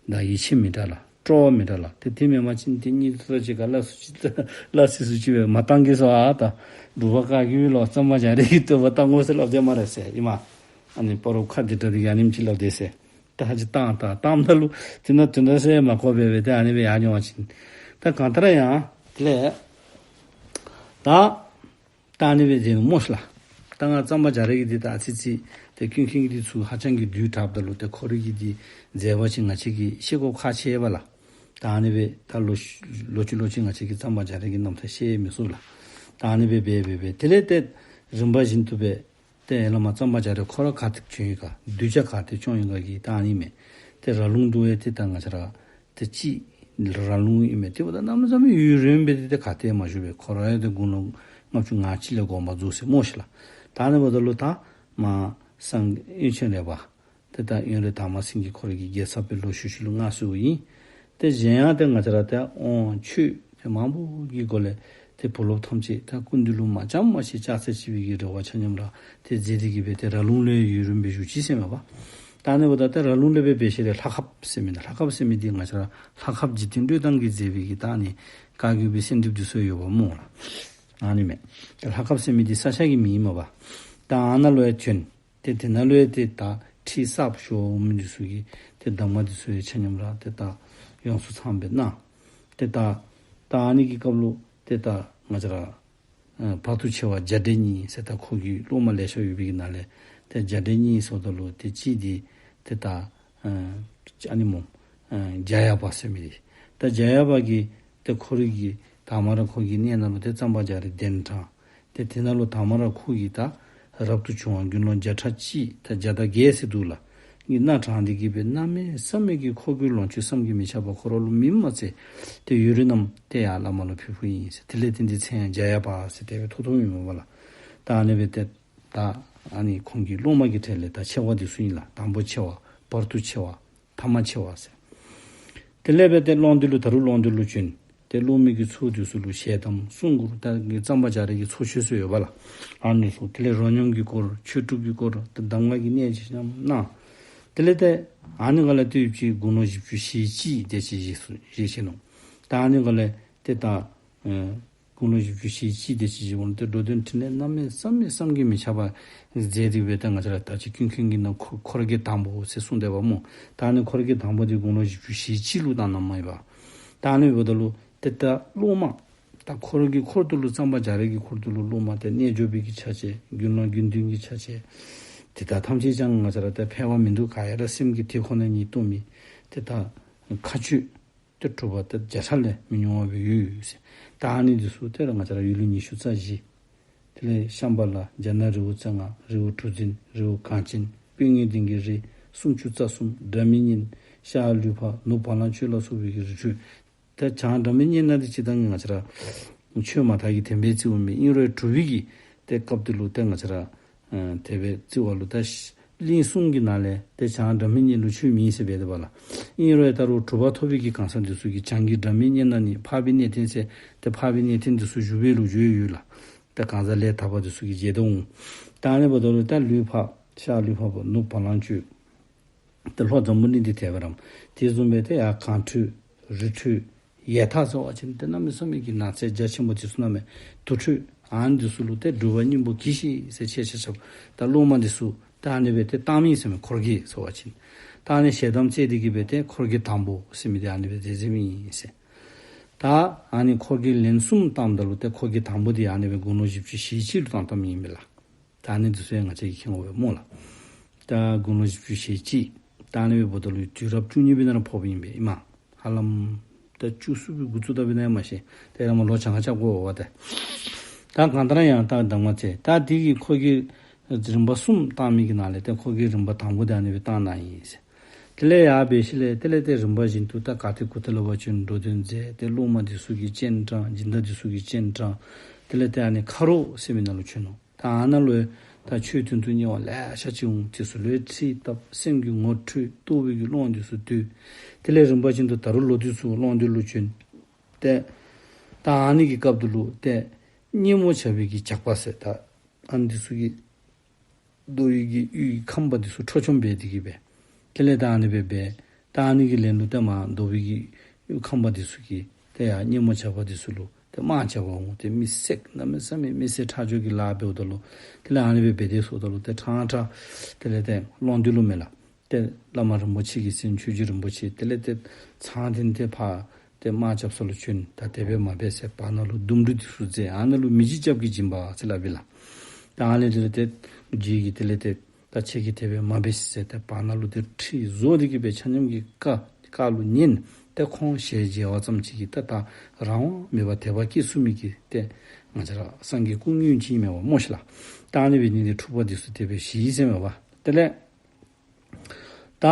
དང་ཡིད་ཆེས་མི་འདྲ་ལགས། སྤྲོ་བ་མི་འདྲ་ལགས། ཏེ་དེ་མེན་པ་ཅིན་ཏེ་གཉིད་ཐུག་ཅིག་ག་སླ་སུ་ཅིག་སླ་སི་སུ་ཅིག་སྦེ་མ་བཏང་གེ་ཟེར་བ་ད་འབྲུག་པ་བཀའ་བརྒྱུད་ལུ་གཙང་པ་རྒྱ་རས་ཀྱི་བསྟོད་པ་བཏང་དགོ་ཟེར་སླབ་དེས་སྨ་རེ་ཟེར་ཨིན་མས། ཨ་ནི་སྤ་རོ་ཁ་འདི་འདྲ་འདི་ཨ་ནེམ་ཅིག་སླབ་དེས་མ་རེ་ཟེར། ད་ཧ་ཅི་བཏང་ད་བཏངམ་ད་ལུ་དེ་ནང་དོན་དག་ཟེར་མ་གོ་བས་སྦེ་ཏེ་ཨ་ནི་སྦེ་ཡར་འགྱོ་བ་ཅིན་ད་གང་ལྟར་ཡང་དེ་ལས་ད་ད་ཨ་ནི་སྦེ་མཛད་ནུག་སྨོ་ལགས། ད་ང་བཅས་གཙང་པ་རྒྱ་རས་ཀྱི་འདི་ད་ཨ་ཙི་ཅིག་ཏེ་ཀུན་མཁྱེན་གྱི་འདི་ཚུ་ཧ་ཅང་གི་བསྡུས་དྲགས་ད་ལུ་ཏེ་ཁོ་རའི་གི་འདི་མཛད་པ་ཅིག་ང་བཅས་ཀྱིས་ཤེས་དགོཔ་ཁག་ཆེ་བས་ལགས། ད་ཨ་ནི་སྦེ་ད་ལོག་ལོག་ཅི་ལོག་ཅི་ང་བཅས་ཀྱིས་གཙང་པ་རྒྱ་རས་ཀྱི་རྣམ་ཐར་ཤེས་མི་ཚུགས་ལགས། ད་ཨ་ནི་སྦེ་འབད་འབད་འབད་དེ་ལས་ཏེ་རིམ་པ་བཞིན་དུ་སྦེ་ཏེ་ཡར་ལས་མར་གཙང་པ་རྒྱ་རས་ཁོ་ར་ག་ཏེ་བྱོན་ཡི་ག་གདུལ་བྱ་ག་ཏེ་སྐྱོང་ཡི་ག་གི་ད་ཨ་ནི་མས། ཏེ་ར་ལུང་དུ་ཡང་ཏེ་ད་ང་བཅས་ར་ཏེ་ཅིག་ར་ལུང་ཨིན་མས། ཏེ་འབདཝ་ད་གནམ་མེད་ས་མེད་ཡུན་རིངམོ་སྦེ་ཏེ་ཏེ་ག་ཏེ་མ་བཞུགས་པས། ཁོ་ར་ཡང་ཏེ་དགུང་ལོ་ལྔ་བཅུ་ང་གཅིག་ལས་དགོངས་པ་རྫོགས་ཟེར་སྨོ་ཤིག་ལགས། ད་ཨ་ནི་འབདཝ་ད་ལུ་ད་མར་སངས་དབོན་ཆེན་རས་པ་ཏེ་ད་དབོན་རས་དར་མ་སེང་གེ་ཁོ་རའི་གི་རྒྱལ་ཚབ་སྦེ་ལོག་ཞུ་ཞུཝ་ལུ་མངའ་གསོལཝ་ཨིན། ཏེ་གཞན་ཡང་ཏེ་ང་བཅས་ར་ཏེ་དབང་ཆོས་ཏེ་མང་པོ་གི་སྒོ་ལས་ཏེ་བུ་སློབ་ཐམས་ཅད་ད་སྐུ་མདུན་ལུ་མ་བཅར་མ་གཤིས་ཕྱག་འཚལ་ཅི་བའི་གི་རེ་བ་ཆ་མཉམ་ར་ཏེ་མཛད་དེ་གིས་སྦེ་ཏེ་ར་ལུང་ལུ་ཡུན་རིངམོ་སྦེ་བཞུགས་ཅི་ཟེར་མས་པ། ད་ཨ་ནི་འབདཝ་ད་ཏེ་ར་ལུང་ལས་སྦེ་འབད་ཞིནམ་ལས་ལྷ་ཁབ་ཟེར་མི་ནང་ལྷ་ཁབ་ཟེར་མི་འདི་ང་བཅས་ར་ལྷ་ཁབ་འཇིག་རྟེན་བློས་བཏང་གིས་མཛད་པའི་གི་ད་ཨ་ནི་བཀའ་བརྒྱུད་པའི་གསོལ་འདེབས་འདི་ཚུ་ཡོདཔ་སྨོ་ལགས། ཨ་ནི་མས། ཏེ་ལྷ་ཁབ་ཟེར་མི་འདི་ས་ཆ་གི་མིང་ཨིན་མས་པ། ད་ཨ་ནཱ་ལུ་ཡང་བྱོན། ཏེ་དེ་ནང་ལུ་ཡང་ཏེ་ད་ཁྲིད་གསརཔ་ཞུ་བར་འོང་མི་འདི་ཚུ་གི་ཏེ་གདམས་ངག་འདི་ཚུ་ཡང་ཆ་མཉམ་ར་ཏེ་ད་ཡོངས་སུ་ཚང་སྦེ་གནང་། ཏེ་ད་ད་ཨ་ནི་གི་སྐབས་ལུ་ཏེ་ད་ང་བཅས་ར་ཨ་བར་དུ་ཆེ་བ་རྒྱ་འབྲས་གཉིས་ཟེར་ད་ཁོ་གི་སློབ་མ་ལེ་ཤ་ཡོད་པའི་གི་ནང་ལས་ཏེ་རྒྱ་འབྲས་གཉིས་ཟེརཝ་ད་ལུ་ཏེ་གཅིག་འདི་ཏེ་ད་ཨ་ཨ་ནི་སྨོ། ཨ་རྒྱ་ཡགས་པ་ཟེར་མི་འདི། ད་རྒྱ་ཡགས་པ་གིས་ཏེ་ཁོ་རའི་གི་དང་པ་ར་ཁོ་གི་གནས་ནང་ལུ་ཏེ་གཙང་པ་རྒྱ་རས་གདན་དྲངས། ཏེ་དེ་ནང་ལུ་དང་པ་ར་ཁོ་གིས་ད་རབ་ཏུ་བྱུང་བ་དགེ་སློང་བརྒྱ་ཕྲག་གཅིག་ད་བརྒྱ་དང་བརྒྱད་ཟེར་འདུག་ལགས། གིས་སྣ་དྲངས་ཏེ་གིས་སྦེ་གནམ་མེད་ས་མེད་ཀྱི་ཁོ་གི་ལོངས་སྤྱོད་བསམ་གྱིས་མི་ཁྱབ་པ་ཁོ་ར་ལུ་མིན་མ་ཚད་ཏེ་ཡུན་རིངམོ་ཏེ་ཡར་བླ་མ་ལུ་ཕུལ་ཕུལཝ་ཨིན་ཟེར། དེ་ལས་ཏེ་འདི་མཚན་ཡང་རྒྱ་ཡགས་པ་ཟེར་དེ་སྦེ་ཐོབ་ཐོབཔ་ཨིན་མས་པ་ལགས། ད་ཨ་ནི་སྦེ་ཏེ་ད་ཨ་ནི་ཁོང་གི་སློབ་མ་གི་གྲས་ལས་ད་ཆེ་བ་འདི་ཚུ་ཨིན་ལགས། དང་པོ་ཆེ་བ། བར་དུ་ཆེ་བ། ཐ་མ་ཆེ་བ་ཟེར། དེ་ལས་སྦེ་ཏེ་ཀློང་རྡོལ་ལུ་ད་རུང་ཀློང་རྡོལ་ལུ་བྱོན། ཏེ་སློབ་མའི་གི་ཚོགས་འདི་ཚུ་ལུ་ཞལ་གདམས་གསུང་མགུར་ད་གཙང་པ་རྒྱ་རས་ཀྱི་ཚོགས་ཆོས་ཚུ་ཡོད་པ་ལགས། ཨ་ནི་ཚུ་དེ་ལས་རོ་སྙོམས་ཀྱི་སྐོར་ཆོས་དྲུག་གི་སྐོར་ཏེ་གདམས་ངག་གི་གནད་ཆ་མཉམ་གནང་། དེ་ལས་ཏེ་ཨ་ནི་སྒང་ལས་ཏེ་ཡུདཔ་ཅིག་དགུང་ལོ་བཞི་བཅུ་ཞེ་གཅིག་དེ་ཅིག་བཞེས་སོ་བཞེས་ཅི་ནུག། ད་ཨ་ནི་སྒང་ལས་ཏེ་ད་ཨེ་དགུང་ལོ་བཞི་བཅུ་ཞེ་གཅིག་དེ་ཅིག་བཞེསཔ་ད་ཏེ་འགྲོ་དོན་ཕྲིན་ལས་གནམ་མེད་ས་མེད་བསམ་གྱིས་མི་ཁྱབ་པ་མཛད་དེ་སྦེ་ད་ང་བཅས་ར་ད་ཅི་ཀུན་མཁྱེན་གྱི་ནང་འཁོར་འཁོར་གྱི་དང་པོ་ཟེར་གསུངས་ཏེ་འབདཝ་སྨོ། ད་ཨ་ནི་འཁོར་གྱི་དང་པོ་འདི་དགུང་ལོ་བཞི་བཅུ་ཞེ་གཅིག་ལུ་བཏང་གནངམ་ཨིན་པས། ད་ཨ་ནི་འབདཝ་ད་ལུ་ཏེ་ད་སློབ་མ་ ད་འཁོར་གྱི་འཁོར་དུ་ལུ་གཙང་པ་རྒྱ་རས་ཀྱི་འཁོར་དུ་ལུ་སློབ་མ་ཏེ་རྣལ་འབྱོར་པའི་གི་ཆ་བྱད་དགེ་སློང་དགེ་འདུན་གྱི་ཆ་བྱད་དེ་དག་ཐམས་ཅད་ཀྱང་ང་བཅས་ར་ཏེ་ཕལ་བ་མིན་འདུག། ག་ཡ་ར་སེམས་ཀྱི་དེ་ཁོ་ན་ཉིད་རྟོགས་མི་དེ་དག་མཁའ་སྤྱོད་ཏེ་གྲུབ་པ་ཏེ་བརྒྱ་ཕྲག་ལས་མི་ཉུང་བ་སྦེ་ཡོད་ཟེར། ད་ཨ་ནི་འདི་ཚུ་ཏེ་ར་ང་བཅས་ར་ཡུལ་ལུ་ཉི་ཤུ་རྩ་བཞི། དེ་ལས་ཤམྦྷ་ལ་རྒྱ་ནག་རི་བོ་རྩེ་ལྔ། རི་བོ་གྲུ་འཛིན། རི་བོ་གངས་ཅན། སྤོས་ངད་ལྡན་གྱི་རི། སུམ་ཅུ་རྩ་གསུམ། སྒྲ་མི་སྙན། ཤར་ལུས་འཕགས། ནུབ་བ་ལང་སྤྱོད་ལ་སོགས་པའི་གི་རི་ཁྲོད། ད་བྱང་སྒྲ་མི་སྙན་ན་འདི་ཅི་ད་ང་བཅས་ར་ཆོས་མ་དག་གི་དེ་སྦེ་བརྩིཝ་མས། ཨིན་རུང་གྲུབ་པའི་གི་ཏེ་སྐབས་དེ་ལུ་ཏེ་ང་བཅས་ར་ཨ་དེ་སྦེ་བརྩི་བ་ལུ་ད་ཤ་གླིང་གསུམ་གྱི་ནང་ལས་ཏེ་བྱང་སྒྲ་མི་སྙན་ལུ་ཆོས་མེད་ཟེར་སྦེ་དེ་བ་ལ། ཨིན་རུང་ད་རུང་གྲུབ་པ་ཐོབ་པའི་གི་གང་ཟག་འདི་ཚུ་གིས་བྱང་གི་སྒྲ་མི་སྙན་ན་ནི་འཕགས་པའི་གནས་བརྟན་ཟེར་ཏེ་འཕགས་པའི་གནས་བརྟན་འདི་ཚུ་བཞུགས་པའི་ལོ་རྒྱུས་ཡོད་ལགས། ཏེ་གང་ཟག་ལས་དག་པ་འདི་ཚུ་གིས་མཇལ་དོ་འོང་། ད་ཨ་ནི་འབདཝ་ད་ལུས་འཕགས། ཤར་ལུས་འཕགས་པོ། ནུབ་བ་ལང་སྤྱོད། ཏེ་ལྷོ་འཛམ་བུ་གླིང་འདི་དེ་སྦེ་རམ། དེ་བཟུམ་སྦེ་ཏེ་ཡར་གངས་ཁྲོད་རི་ཁྲོད་ཡར་ཐག་ཟེར་བ་ཅིན་ཏེ་གནམ་མེད་ས་མེད་ཀྱི་ནགས་ཚལ་རྒྱ་ཆེན་པོ་འདི་ཚུ་ནང་མས། དུར་ཁྲོད་ཨ་ནི་འདི་ཚུ་ལུ་ཏེ་སྒྲུབ་པ་སྙིང་པོ་གྱིས་ཤིག་ཟེར་ཁྱེད་ཆ་ཁྱབ་ད་སློབ་མ་འདི་ཚུ་ད་ཨ་ནི་སྦེ་ཏེ་བཏང་མི་ཟེར་མས། འཁོར་གྱིས་ཟེར་བ་ཅིན་ད་ཨ་ནི་ཞལ་གདམས་བསྩལ་ཏེ་གི་སྦེ་ཏེ་འཁོར་གྱིས་དང་པོ་ཟེར་མི་འདི་ཨ་ནི་སྦེ་མཛད་མཛད་མི་ཨིན་ཟེར། ད་ཨ་ནི་འཁོར་གྱིས་ལན་གསུམ་བཏངམ་ད་ལུ་ཏེ་འཁོར་གྱིས་དང་པོ་འདི་ཨ་ནི་སྦེ་དགུང་ལོ་བཞི་བཅུ་ཞེ་གཅིག་ལུ་བཏང་བཏངམ་ཨིན་མས་ལགས། ད་ཨ་ནི་འདི་ཚུ་ཡང་ང་བཅས་ཀྱིས་མཁྱེན་དགོ་པས་སྨོ་ལགས། ད་དགུང་ལོ་བཞི་བཅུ་ཞེ་གཅིག། ད་ཨ་ནི་སྦེ་འབདཝ་ད་ལུ་དུས་རབས་བཅུ་གཉིས་པའི་ནང་ལུ་ཕོགཔ་ཨིན་པས་ཨིན་མས། ཧ་ལམ་ད་བཅུ་གསུམ་པའི་འགོ་བཙུགས་ད་པའི་ནང་ཡང་མ་ཤེས། ད་ཡར་མར་ལོ་གྱངས་ཁ་རྐྱབ་དགོ་པས་ཏེ། ད་གང་ལྟར་ཡང་ད་གདམས་ངག་བསྩལ། ད་དེ་གི་འཁོར་གྱིས་རིམ་པ་གསུམ་བཏང་མི་གི་ནང་ལས་ཏེ་འཁོར་གྱིས་རིམ་པ་དང་པོ་འདི་ཨ་ནི་སྦེ་བཏང་གནང་ཡི་ཟེར། དེ་ལས་ཡར་འབད་ཞིནམ་ལས་དེ་ལས་ཏེ་རིམ་པ་བཞིན་དུ་ད་ག་ཏེ་གུ་ཏ་ལ་བ་བྱོན། འགྲོ་དོན་མཛད། ཏེ་སློབ་མ་འདི་ཚུ་གིས་སྤྱན་དྲངས། སྦྱིན་བདག་འདི་ཚུ་གིས་སྤྱན་དྲངས། དེ་ལས་ཏེ་ཨ་ནི་ཁ་རོག་ཟེར་མི་ནང་ལུ་བྱོན་ནུག། ད་ཨ་ནཱ་ལུ་ད་ཆོས་དོན་དུ་གཉེར་བ་ལེ་ཤ་ཅིག་འོང་། དེ་ཚུ་ལུ་ཁྲིད་བཏབ། སེམས་ཀྱི་ངོ་འཕྲོད། རྟོགས་པའི་གི་ཀློང་འདི་ཚུ་བརྡོལ། དེ་ལས་རིམ་པ་བཞིན་དུ་ད་རུང་ལོག་སྟེ་ཚུར་ཀློང་རྡོལ་ལུ་བྱོན། ཏེ་ད་ཨ་ནི་གི་སྐབས་དེ་ལུ་ཏེ་སྙེ་མོ་བྱ་བའི་གི་ཇག་པ་ཟེར་ད་ཨ་ནི་འདི་ཚུ་གིས་མདོ་དབུས་ཀྱི་ཡུལ་ཁམས་པ་འདི་ཚུ་འཕྲོག་བཅོམ་འབད་དེ་གི་སྦེ། དེ་ལས་ད་ཨ་ནི་སྦེ་འབད། ད་ཨ་ནི་གི་ལན་ལུ་ཏེ་མར་མདོ་དབུས་ཀྱི་ཡུལ་ཁམས་པ་འདི་ཚུ་གིས་ཏེ་ཡར་སྙེ་མོ་བྱ་བ་འདི་ཚུ་ལུ་ཏེ་དམག་རྐྱབ་པར་འོང་། ཏེ་མི་བསད་གནམ་མེད་ས་མེད་མི་བསད་ཁྲག་སྦྱོར་གྱི་ལཱ་འབདཝ་ད་ལུ་དེ་ལས་ཨ་ནི་སྦེ་འབད་དེ་སོངམ་ད་ལུ་ཏེ་ཁྲང་ཁྲ་དེ་ལས་ཏེ་ཀློང་རྡོལ་ལུ་མེན་ལགས། ཏེ་བླ་མ་རིན་པོ་ཆེ་གི་སྲས་ཆོས་རྗེ་རིན་པོ་ཆེ་དེ་ལས་ཏེ་ཚང་འཛིན་ཏེ་ཕར་ཏེ་དམག་རྐྱབ་ས་ལུ་བྱོན། ད་དེ་སྦེ་མ་འབད་ཟེར་བར་ན་ལུ་འདུམ་འགྲིག་འདི་ཚུ་མཛད། ཨ་ནཱ་ལུ་མི་འཇིགས་སྐྱབས་ཀྱི་སྦྱིན་པ་ཟེར་སླབ་ཨིན་ལགས། ད་ཨ་ནི་དེ་ལས་ཏེ་རྗེ་གིས་དེ་ལས་ཏེ་ད་ཁྱེད་ཀྱིས་དེ་སྦེ་མ་འབད་ཟེར་ཏེ་བར་ན་ལུ་ཏེ་ཁྲིད་བཟོ་སྟེ་གི་སྦེ་ཆ་མཉམ་གྱི་བཀའ་བཀའ་ལུ་ཉན། ཏེ་ཁོང་ཞལ་མཇལ་བ་ཙམ་ཅིག་གིས་ཏེ་ད་རང་དབང་མེད་པར་དད་པ་སྐྱེ་ཚུགས་མི་གི་ཏེ་ང་བཅས་ར་སངས་རྒྱས་སྐུ་དངོས་ཅིག་ཨིན་མས་པ་སྨོ་ཤེ་ལགས། ད་ཨ་ནི་སྦེ་ནི་ཏེ་འཁྲུགས་པ་འདི་ཚུ་དེ་སྦེ་ཞི་ཡི་ཟེར་མས་པ། དེ་ལས་ད་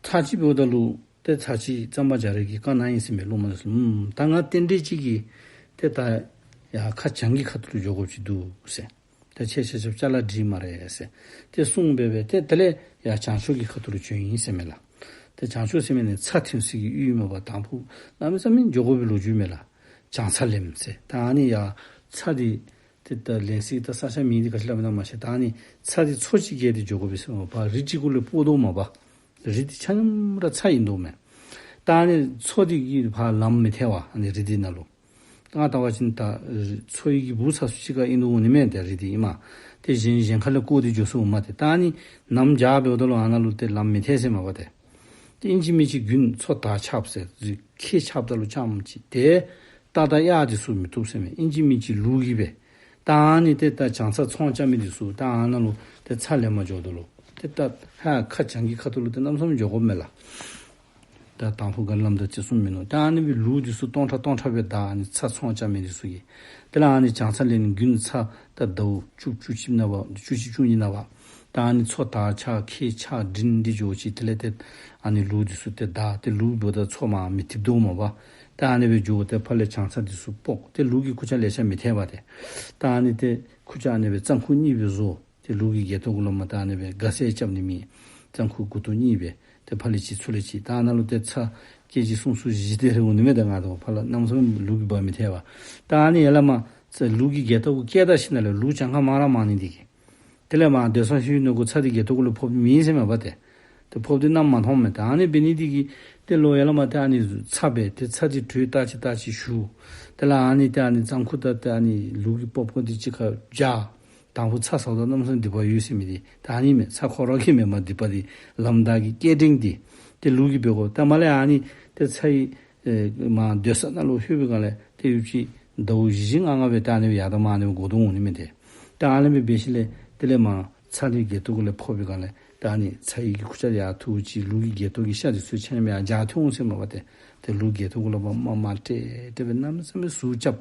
ཚར་གཅིག་འབདཝ་ད་ལུ་ཏེ་ཚར་གཅིག་གཙང་པ་རྒྱ་རས་ཀྱིས་བཀའ་གནང་ཡི་ཟེར་མས། སློབ་མ་ཚུ་ལུ་ཨུམ་ད་ང་རྟེན་འབྲེལ་ཅིག་གིས་ཏེ་ད་ཡར་ཁ་བྱང་གི་ཁ་ཐུག་ལུ་འགྱོ་དགོཔ་ཅིག་འདུག་ཟེར། ཏེ་ཁྱེད་ཆ་ཁྱབ་ཅ་ལ་སྒྲིག་སྨ་རེ་ཟེར་ཏེ་གསུངས་སྦེ་སྦེ་ཏེ་དེ་ལས་ཡར་བྱང་ཕྱོགས་ཀྱི་ཁ་ཐུག་ལུ་བྱོན་ཡི་ཟེར་མས་ལགས། ཏེ་བྱང་ཕྱོགས་ཟེར་མི་ནི་ཚྭ་ཐོན་ས་གི་ཡུལ་མས་པ། དང་ཕུ་གནམ་མེད་ས་མེད་འགྱོ་དགོ་པའི་ལོ་རྒྱུས་མས་ལགས། བྱང་ཚྭ་ལེནམ་ཟེར། ད་ཨ་ནི་ཡར་ཚྭ་འདི་ཏེ་ད་ལེན་ས་གི་ད་ས་ཆ་མིང་འདི་ག་ཅི་སླབ་ཨིན་ན་མ་ཤེས། ད་ཨ་ནི་ཚྭ་འདི་མཚོ་ཅིག་བརྒལ་ཏེ་འགྱོ་དགོ་པས་ཟེར་མས་པ། རི་གཅིག་གུ་ལས་སྤོ་དོ་མས་པ། རི་འདི་ཆ་མཉམ་ར་ཚྭ་ཨིན་དོ་མས། ད་ཨ་ནི་མཚོ་འདི་གིས་ཕར་ལམ་མི་ཐལ་བ། ཨ་ནི་རི་འདི་ནང་ལུ་ང་བལྟ་བ་ཅིན་ད་མཚོ་ཡི་གི་སྦུག་ཚུ་ཅིག་ཁར་ཨིན་དོ་འོང་ནི་མས། ཏེ་རི་འདི་ཨིན་མས། ཏེ་གཞན་གཞན་ཁ་ལས་བརྐོ་སྟེ་འགྱོ་ས་འོང་མས། ཏེ་ད་ཨ་ནི་གནམ་བྱཱར་འབདཝ་ད་ལུ་ཨ་ནཱ་ལུ་ཏེ་ལམ་མི་ཐལ་ཟེར་མས་པ། ཏེ་ཏེ་ཨིན་ཅི་མིན་ཅི་དགུན་མཚོ་དར་ཆགསཔ་ཟེར་ཁྱེགས་ཆགསཔ་ད་ལུ་རྐྱངམ་ཅིག་ཏེ་རྟ་དང་གཡག་འདི་ཚུ་མི་བཏུབ་ཟེར་མས། ཨིན་ཅི་མིན་ཅི་ལུག་གིས་སྦེ། ད་ཨ་ནི་ཏེ་ད་བྱང་ཚྭ་ཚོང་རྐྱབ་མི་འདི་ཚུ་ད་ཨ་ནཱ་ལུ་ཏེ་ཚྭ་ལེན་པར་འགྱོཝ་ད་ལུ་ཏེ་ད་ཧ་ཁ་བྱང་གི་ཁ་ཐུག་ལུ་ཏེ་གནམ་མེད་ས་མེད་འགྱོ་དགོཔ་མས་ལགས། ད་དང་ཕུ་ག་ལམ་དང་ཅི་གསུངམ་མིན་ནུག། ད་ཨ་ནི་སྦེ་ལུག་འདི་ཚུ་སྟོང་ཕྲག་སྟོང་ཕྲག་སྦེ་བདའ། ཨ་ནི་ཚྭ་ཚོང་རྐྱབ་མི་འདི་ཚུ་གིས། དེ་ལས་ཨ་ནི་བྱང་ཚྭ་ལེན་ནི་དགུན་ཚྭ་ད་ཟླཝ་བཅུ་བཅུ་གཅིག་ནང་པ་བཅུ་གཅིག་བཅུ་གཉིས་ནང་པ། ད་ཨ་ནི་མཚོ་དར་ཆགས་ཁྱེགས་ཆགས་འབྲིང་འདི་འགྱོ་ཅི། དེ་ལས་ཏེ་ཨ་ནི་ལུག་འདི་ཚུ་ཏེ་བདའ། ཏེ་ལུག་འབདཝ་ད་མཚོ་མར་མི་འཐིབ་དོ་མས་པ། ད་ཨ་ནི་སྦེ་འགྱོ། ཏེ་ཕར་ལས་བྱང་ཚྭ་འདི་ཚུ་སྤོག། ཏེ་ལུག་གི་ཁུར་ཆ་ལེ་ཤ་མི་ཐལ་བས་ཏེ། ད་ཨ་ནི་ཏེ་ཁུར་ཆ་ཨ་ནི་སྦེ་རྩམ་ཁུག་གཉིས་སྦེ་བཟོ། ཏེ་ལུག་གི་སྒལ་ཏོ་གུ་ལུ་མར་ད་ཨ་ནི་སྦེ་སྒ་སེར་རྐྱབ་ནི་མེད། རྩམ་ཁུག་མགུ་ཏོ་གཉིས་སྦེ་ཏེ་ཕར་ལས་གཅིག་ཚུར་ལས་གཅིག། ད་ཨ་ནཱ་ལུ་ཏེ་ཚྭ་ཀེ་ཇི་གསུམ་གསུམ་བཞི་དེ་རེ་འོང་ནི་མས། ད་ང་དང་ཕར་ལས་གནམ་མེད་ས་མེད་ལུག་གིས་འབག་མི་ཐལ་བས། ད་ཨ་ནི་ཡར་ལས་མར་ཚྭ་ལུག་གི་སྒལ་ཏོ་གུ་བཀལ་ད་ཞིནམ་ལས་ལུག་གྱངས་ཁ་མང་ར་མང་ནི་འདི་གིས། དེ་ལས་མར་སྡོད་ས་ཤུལ་ནང་གུ་ཚྭ་འདི་སྒལ་ཏོ་གུ་ལུ་ཕོགཔ་མེད་ཟེར་མས་པ་ཏེ། ཏེ་ཕོགཔ་འདི་གནམ་མ་མཐོངམ་མས། ད་ཨ་ནི་འབད་ནི་འདི་གིས་ཏེ་ལོག་ཡར་ལས་མར་ཏེ་ཨ་ནི་ཚྭ་སྦེ་ཏེ་ཚྭ་འདི་དྲོད་བཏགས་ཅི་བཏགས་ཅི་ཞུ། དེ་ལས་ཨ་ནི་ཏེ་ཨ་ནི་རྩམ་ཁུག་དང་ཏེ་ཨ་ནི་ལུག་གི་སྤོག་པ་འདི་གཅིག་ཁར་སྦྱར། དང་ཕུ་ཚྭ་ཟཝ་ད་གནམ་མེད་ས་མེད་སྡིག་པ་ཡོད་ཟེར་མི་འདི་ད་ཨ་ནི་མས། ཚྭ་ཁོ་ར་གིས་མེན་པར་སྡིག་པ་འདི་ལམ་བདའ་གི་སྐྱེལ་འདྲེན་འདི་ཏེ་ལུག་གིས་འབད་དགོ། ད་མར་ལས་ཨ་ནི་ཏེ་ཚྭ་ཡི་ཨེ་མར་སྡོད་ས་ནང་ལུ་ལྷོད་པའི་སྒང་ལས་ཏེ་ཡུདཔ་ཅིག་ ཟླཝ་བཞི་བཞི་ལྔ་ལྔ་སྦེ་ད་ཨ་ནི་སྦེ་ཡར་དང་མར་ཨ་ནི་སྦེ་འགོར་དོ་འོང་ནི་མས་ཏེ། ད་ཨ་ནི་སྦེ་འབད་ཞིནམ་ལས་དེ་ལས་མར་ཚ་རའི་སྒལ་ཏོ་གུ་ལས་ཕོག་པའི་སྒང་ལས་ད་ཨ་ནི་ཚ་ཡི་གི་ཁུར་ཆ་ཡར་འཐུ་ཅི། ལུག་གི་སྒལ་ཏོ་གི་ཤ་འདི་ཚུ་ཆ་མཉམ་ཡར་འཇག་འཐུ་འོང་ཟེར་མས་པ་ཏེ། ཏེ་ལུག་སྒལ་ཏོ་གུ་ལས་ཕར་དམར་དམར་ཏེ་དེ་སྦེ་གནམ་མེད་ས་མེད་ཟུག་རྐྱབ།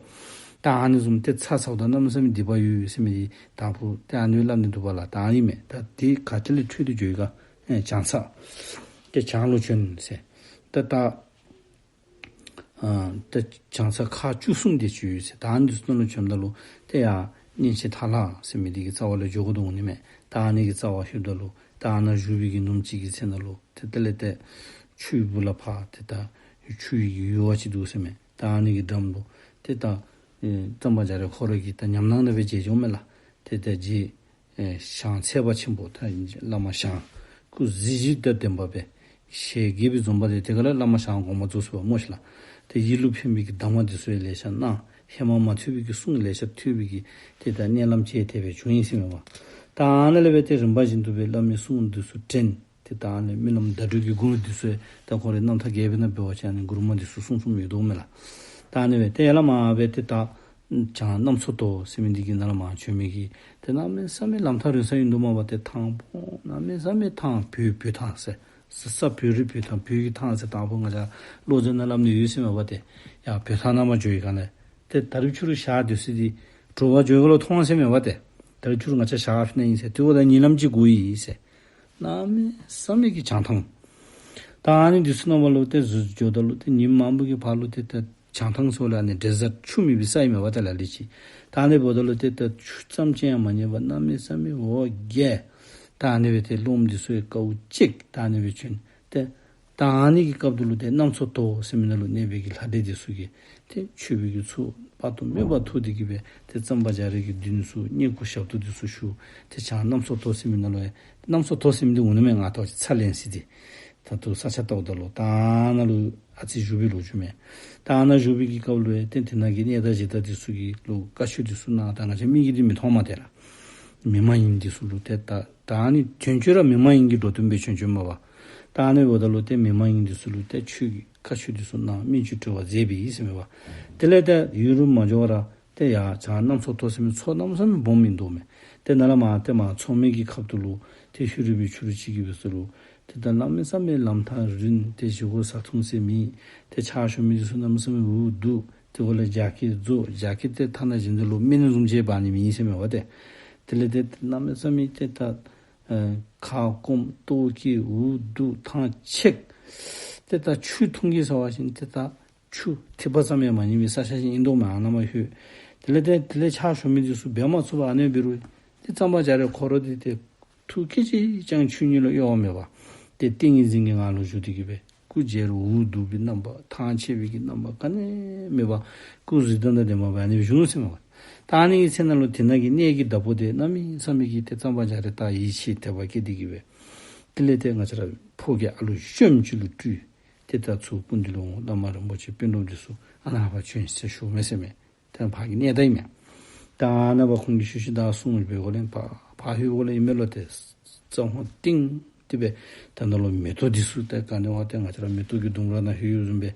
ད་ཨ་ནི་བཟུམ་ཏེ་ཚ་ཚཝ་ད་གནམ་མེད་ས་མེད་སྡིག་པ་ཡོད་ཟེར་མི་འདི་དང་ཕུ་ཏེ་ཨ་ནི་སླབ་ནི་འདུག་པ་ལགས། ད་ཨ་ནི་མས། ད་དེ་ག་ཏེ་ལས་འཕྲོས་ཏེ་འགྱོ་ཡི་ག། ཨེ་བྱང་ས་ཏེ་བྱང་ལུ་བྱོན་ཟེར། ད་ད་ཨ་ད་བྱང་ས་ཁག་བཅུ་གསུམ་དེ་ཅིག་ཡོད་ཟེར། ད་ཨ་ནི་ཚུ་ནང་ལུ་བྱོནམ་ད་ལུ་ཏེ་ཡར་གཉན་ཆེན་ཐ་ལ་ཟེར་མི་འདི་གི་རྩ་བ་ལུ་འགྱོ་དགོ་དོ་འོང་ནི་མས། ད་ཨ་ནི་གི་རྩ་བ་ལྷོདཔ་ད་ལུ་ད་ཨ་ནཱ་བཞུགས་པའི་གི་ནུབ་མོ་ཅིག་གི་ཚེ་ནང་ལུ་ཏེ་དེ་ལས་ཏེ་ཆུའི་སྦུག་ལས་ཕར་ཏེ་ད་ཆུ་ཡི་གི་ཡུར་བ་ཅིག་འདུག་ཟེར་མས། ད་ཨ་ནི་གི་འགྲམ་ལུ་ཏེ་ད་ཨེ་གཙང་པ་རྒྱ་རས་ཁོ་ར་གིས་ད་ཉམས་སྣང་ནང་སྦེ་མཇལ་བྱུང་མས་ལགས། ཏེ་ད་རྗེ་ཨེ་ཞང་ཚལ་པ་ཆེན་པོ་ད་བླ་མ་ཞང་སྐུ་གཟི་བརྗིད་དང་ལྡན་པ་སྦེ་ཞལ་དགྱེས་པའི་འཛོམས་པ་དེ་དེ་ཁ་ལས་བླ་མ་ཞང་དགོངས་པ་རྫོགས་སོ་པ་སྨོ་ཤིག་ལགས། ཏེ་ཡིད་ལུ་ཕན་པའི་གི་གདམས་ངག་འདི་ཚུ་ཡང་ལེ་ཤ་གནང་། ཧེ་མ་མ་ཐོས་པའི་གི་གསུང་ལེ་ཤ་ཐོས་པའི་གི་ཏེ་ད་མནལ་ལམ་ཅིག་དེ་སྦེ་བྱུང་ཡི་ཟེར་མས་པ། ད་ཨ་ནཱ་ལས་སྦེ་ཏེ་རིམ་པ་བཞིན་དུ་སྦེ་བླ་མའི་གསུང་འདི་ཚུ་དྲན། ཏེ་ད་ཨ་ནི་རྨི་ལམ་བརྡ་སྤྲོད་ཀྱི་མགུར་འདི་ཚུ་ད་ཁོ་རའི་རྣམ་ཐར་རྒྱས་པའི་ནང་འབད་བ་ཅིན་ཨ་ནི་མགུར་མ་འདི་ཚུ་གསུངས་གསུངསམ་ཡོད་དོ་མས་ལགས། ད་ཨ་ནི་སྦེ་ཏེ་ཡར་ལས་མར་སྦེ་ཏེ་ད་བྱང་གནམ་མཚོ་མཐོ་ཟེར་མི་འདི་གི་ནང་ལས་མར་བྱོན་མི་གི་ཏེ་གནམ་མེད་ས་མེད་ལམ་ཐག་རིང་ས་ཨིན་དོ་མས་པ། ཏེ་ཐང་སྦོམ་གནམ་མེད་ས་མེད་ཐང་བོད་བོད་ཐང་ཟེར་ས་ས་བོད་རི་བོད་ཐང་བོད་ཀྱི་ཐང་ཟེར་དང་ཕུ་ང་བཅས་ལོ་རྒྱུས་ནང་སླབ་ནི་ཡོད་ཟེར་མས་པ། ཏེ་ཡར་བོད་ཐང་ནང་མར་འགྱོ་བའི་སྒང་ལས་ཏེ་ད་རིས་ཕྱི་རུ་ཞག་སྡོད་ས་འདི་དྲོ་པ་འགྱོ་ག་ལུ་མཐོང་ཟེར་མས་པ། ཏེ་ད་རིས་ཕྱི་རུ་ང་བཅས་ཞག་ཕྱི་ནང་ཨིན་ཟེར། ཏེ་འོ་ད་ཉིན་ལམ་ཅིག་འགོར་ཡི་ཟེར། གནམ་མེད་ས་མེད་ཀྱི་བྱང་ཐང་། ད་ཨ་ནི་འདི་ཚུ་ནང་བ་ལུ་ཏེ་ཟུར་འགྱོཝ་ད་ལུ་ཏེ་ཉིནམ་མང་པོ་གི་བར་ལུ་ཏེ་ད་བྱང་ཐང་ཟེརཝ་ལས་ཨ་ནི་ཌེ་ཟརཊ་ཆུ་མེད་པའི་ས་ཨིན་མས་པ་ཏེ་ལ་ལུ་ཅིག། ད་ཨ་ནི་འབདཝ་ད་ལུ་ཏེ་ད་ཆུ་ཙམ་ཅིག་ཡང་མ་རྙེད་པར་གནམ་མེད་ས་མེད་འོ་བརྒྱལ། ད་ཨ་ནི་སྦེ་ཏེ་སློབ་མ་འདི་ཚུ་ཡང་དཀའཝ་སྤྱད། ད་ཨ་ནི་སྦེ་བྱོན། ཏེ་ད་ཨ་ནི་གི་སྐབས་དེ་ལུ་ཏེ་གནམ་མཚོ་མཐོ་ཟེར་མི་ནང་ལུ་གནས་པའི་གི་ལྷ་འདྲེ་འདི་ཚུ་གིས་ཏེ་མཆོད་པའི་གི་ཚོགས་དཔག་ཏུ་མེད་པ་ཐོབ་སྟེ་གི་སྦེ་ཏེ་གཙང་པ་རྒྱ་རས་ཀྱི་མདུན་ཚུ་བསྙེན་བཀུར་ཞབས་ཏོག་འདི་ཚུ་ཞུ། ཏེ་བྱང་གནམ་མཚོ་མཐོ་ཟེར་མི་ནང་ལུ་ཡང་གནམ་མཚོ་མཐོ་ཟེར་མི་འདི་འོང་ནི་མས། ང་ཐོག་ཅིག་ཚ་ལེན་ས་འདི་ད་ལྟོ་ས་ཆ་བལྟཝ་ད་ལུ་ད་ཨ་ནཱ་ལུ་ཨ་ཙི་བཞུགས་པའི་ལོ་རྒྱུས་མས། ད་ཨ་ནཱ་བཞུགས་པའི་གི་སྐབས་ལུ་ཡང་ཏེ་དེ་ནང་གི་གནས་བདག་གཞི་བདག་འདི་ཚུ་གིས་ལུ་བཀའ་ཆོས་འདི་ཚུ་གནང་། ད་ང་བཅས་མིག་གིས་འདི་མི་མཐོང་མས་ཏེ་ར། མི་མ་ཡིན་འདི་ཚུ་ལུ་ཏེ་ད་ད་ཨ་ནི་བྱོན་བྱོནམ་ར་མི་མ་ཡིན་གྱི་འགྲོ་དོན་སྦེ་བྱོན་བྱོནམ་མས་པ། ད་ཨ་ནི་འབདཝ་ད་ལུ་ཏེ་མི་མ་ཡིན་འདི་ཚུ་ལུ་ཏེ་ཆོས་ཀྱི་བཀའ་ཆོས་འདི་ཚུ་གནང་། སྨན་བཅོས་དྲི་བ་མཛད་པའི་ཨིན་ཟེར་མས་པ། དེ་ལས་ཏེ་ཡུན་རིངམོ་མ་འགྱོ་བར་ཏེ་ཡར་བྱང་གནམ་མཚོ་མཐོ་ཟེར་མི་མཚོ་གནམ་མེད་ས་མེད་སྦོམ་ཨིན་དོ་མས། ཏེ་ནཱ་ལས་མར་ཏེ་མར་མཚོ་སྨད་ཀྱི་ཁ་ཐུག་ལུ་ཏེ་ཧུ་རི་བི་ཆུ་རུ་ཅིག་གི་སྦེ་ཚུ་ལུ་ཏེ་ད་གནམ་མེད་ས་མེད་ལམ་ཐག་རིང་། ཏེ་བཞེས་སྒོ་བཟའ་འཐུང་ཟེར་མེད། ཏེ་ཕྱག་ཞུ་མི་འདི་ཚུ་གནམ་མེད་ས་མེད་འུ་སྡུག། ཏེ་འོག་ལས་རྒྱགས་སྐལ་རྫོགས། རྒྱགས་སྐལ་ཏེ་ཐ་ན་བཞིན་དུ་ལུ་སྨན་བཟུམ་ཅིག་འབག་ནི་མེད་ཟེར་མས་པ་ཏེ། དེ་ལས་ཏེ་གནམ་མེད་ས་མེད་ཏེ་ད་ཨེ་ཁ་སྐོམ་ལྟོཝ་བཀྱེས་འུ་སྡུག་ཐང་ཆད། ཏེ་ད་ཆུ་འཐུང་གེ་ཟེར་བ་ཅིན་ཏེ་ད་ཆུ་ཐིགས་པ་ཙམ་ཡང་མ་རྙེད་པའི་ས་ཆ་ཅིག་ཨིན་དོ་མས་ཨ་ནཱ་མར་ལྷོད། དེ་ལས་ཏེ་དེ་ལས་ཕྱག་ཞུ་མི་འདི་ཚུ་འབད་མ་ཚུགས་པར་ཨ་ནི་འབད་རུང་ཏེ་གཙང་པ་རྒྱ་རས་ཁོ་ར་འདི་ཏེ་ཐུགས་སྐད་ཅིག་ཀྱང་ཆོས་ཉིད་ལུ་གཡོ་བ་མེད་པར་ཏེ་ཏིང་ངེ་འཛིན་གྱི་ངང་ལུ་བཞུགས་ཏེ་གི་སྦེ་སྐུ་གཟུགས་འུ་སྡུག་པའི་རྣམ་པ་ཐང་ཆད་པའི་གི་རྣམ་པ་ག་ནི་མེད་པར་སྐུ་གཟུགས་དང་ལྡན་པ་སྦེ་ཨ་ནི་སྦེ་བཞུགས་ཟེར་མས་པ། ད་ཨ་ནི་གི་ཚེ་ནང་ལུ་དེ་ནང་གི་གནས་ཀྱི་བདག་པོ་དེ་གནམ་མེད་ས་མེད་ཀྱི་ཏེ་གཙང་པ་རྒྱ་རས་ད་ཡིད་ཆེས་དད་པ་སྐྱེས་ཏེ་གི་སྦེ་དེ་ལས་ཏེ་ང་བཅས་ར་ཕོ་རྒྱས་ཨ་ལུ་གཞོནམ་ཅིག་ལུ་སྤྲུལ། ཏེ་ད་ཚུར་སྐུ་མདུན་ལུ་འོང་། བླ་མ་རིན་པོ་ཆེ་དཔོན་སློབ་འདི་ཚུ་ཨ་ནཱ་ཕར་བྱོན་ཟེར་ཞུཝ་མས་ཟེར་མས། ཏེ་ཕར་གྱི་གནས་བདག་ཨིན་མས། ད་ཨ་ནཱ་ཕར་ཁོང་གིས་ཞུ་ཞུཝ་ད་གསུངས་པའི་སྒོ་ལས་ཕར་ཕར་ལྷོདཔ་ལས་ཨིན་མས་ལོ། ཏེ་རྩྭ་སྔོ་ཏིང་ཏི་སྦེ་ད་ནཱ་ལུ་མེ་ཏོག་འདི་ཚུ་ཏེ་ག་ནི་བ་ཏེ་ང་བཅས་ར་མེ་ཏོག་གི་ལྡུམ་ར་ནང་ལྷོད་ཡོདཔ་བཟུམ་སྦེ་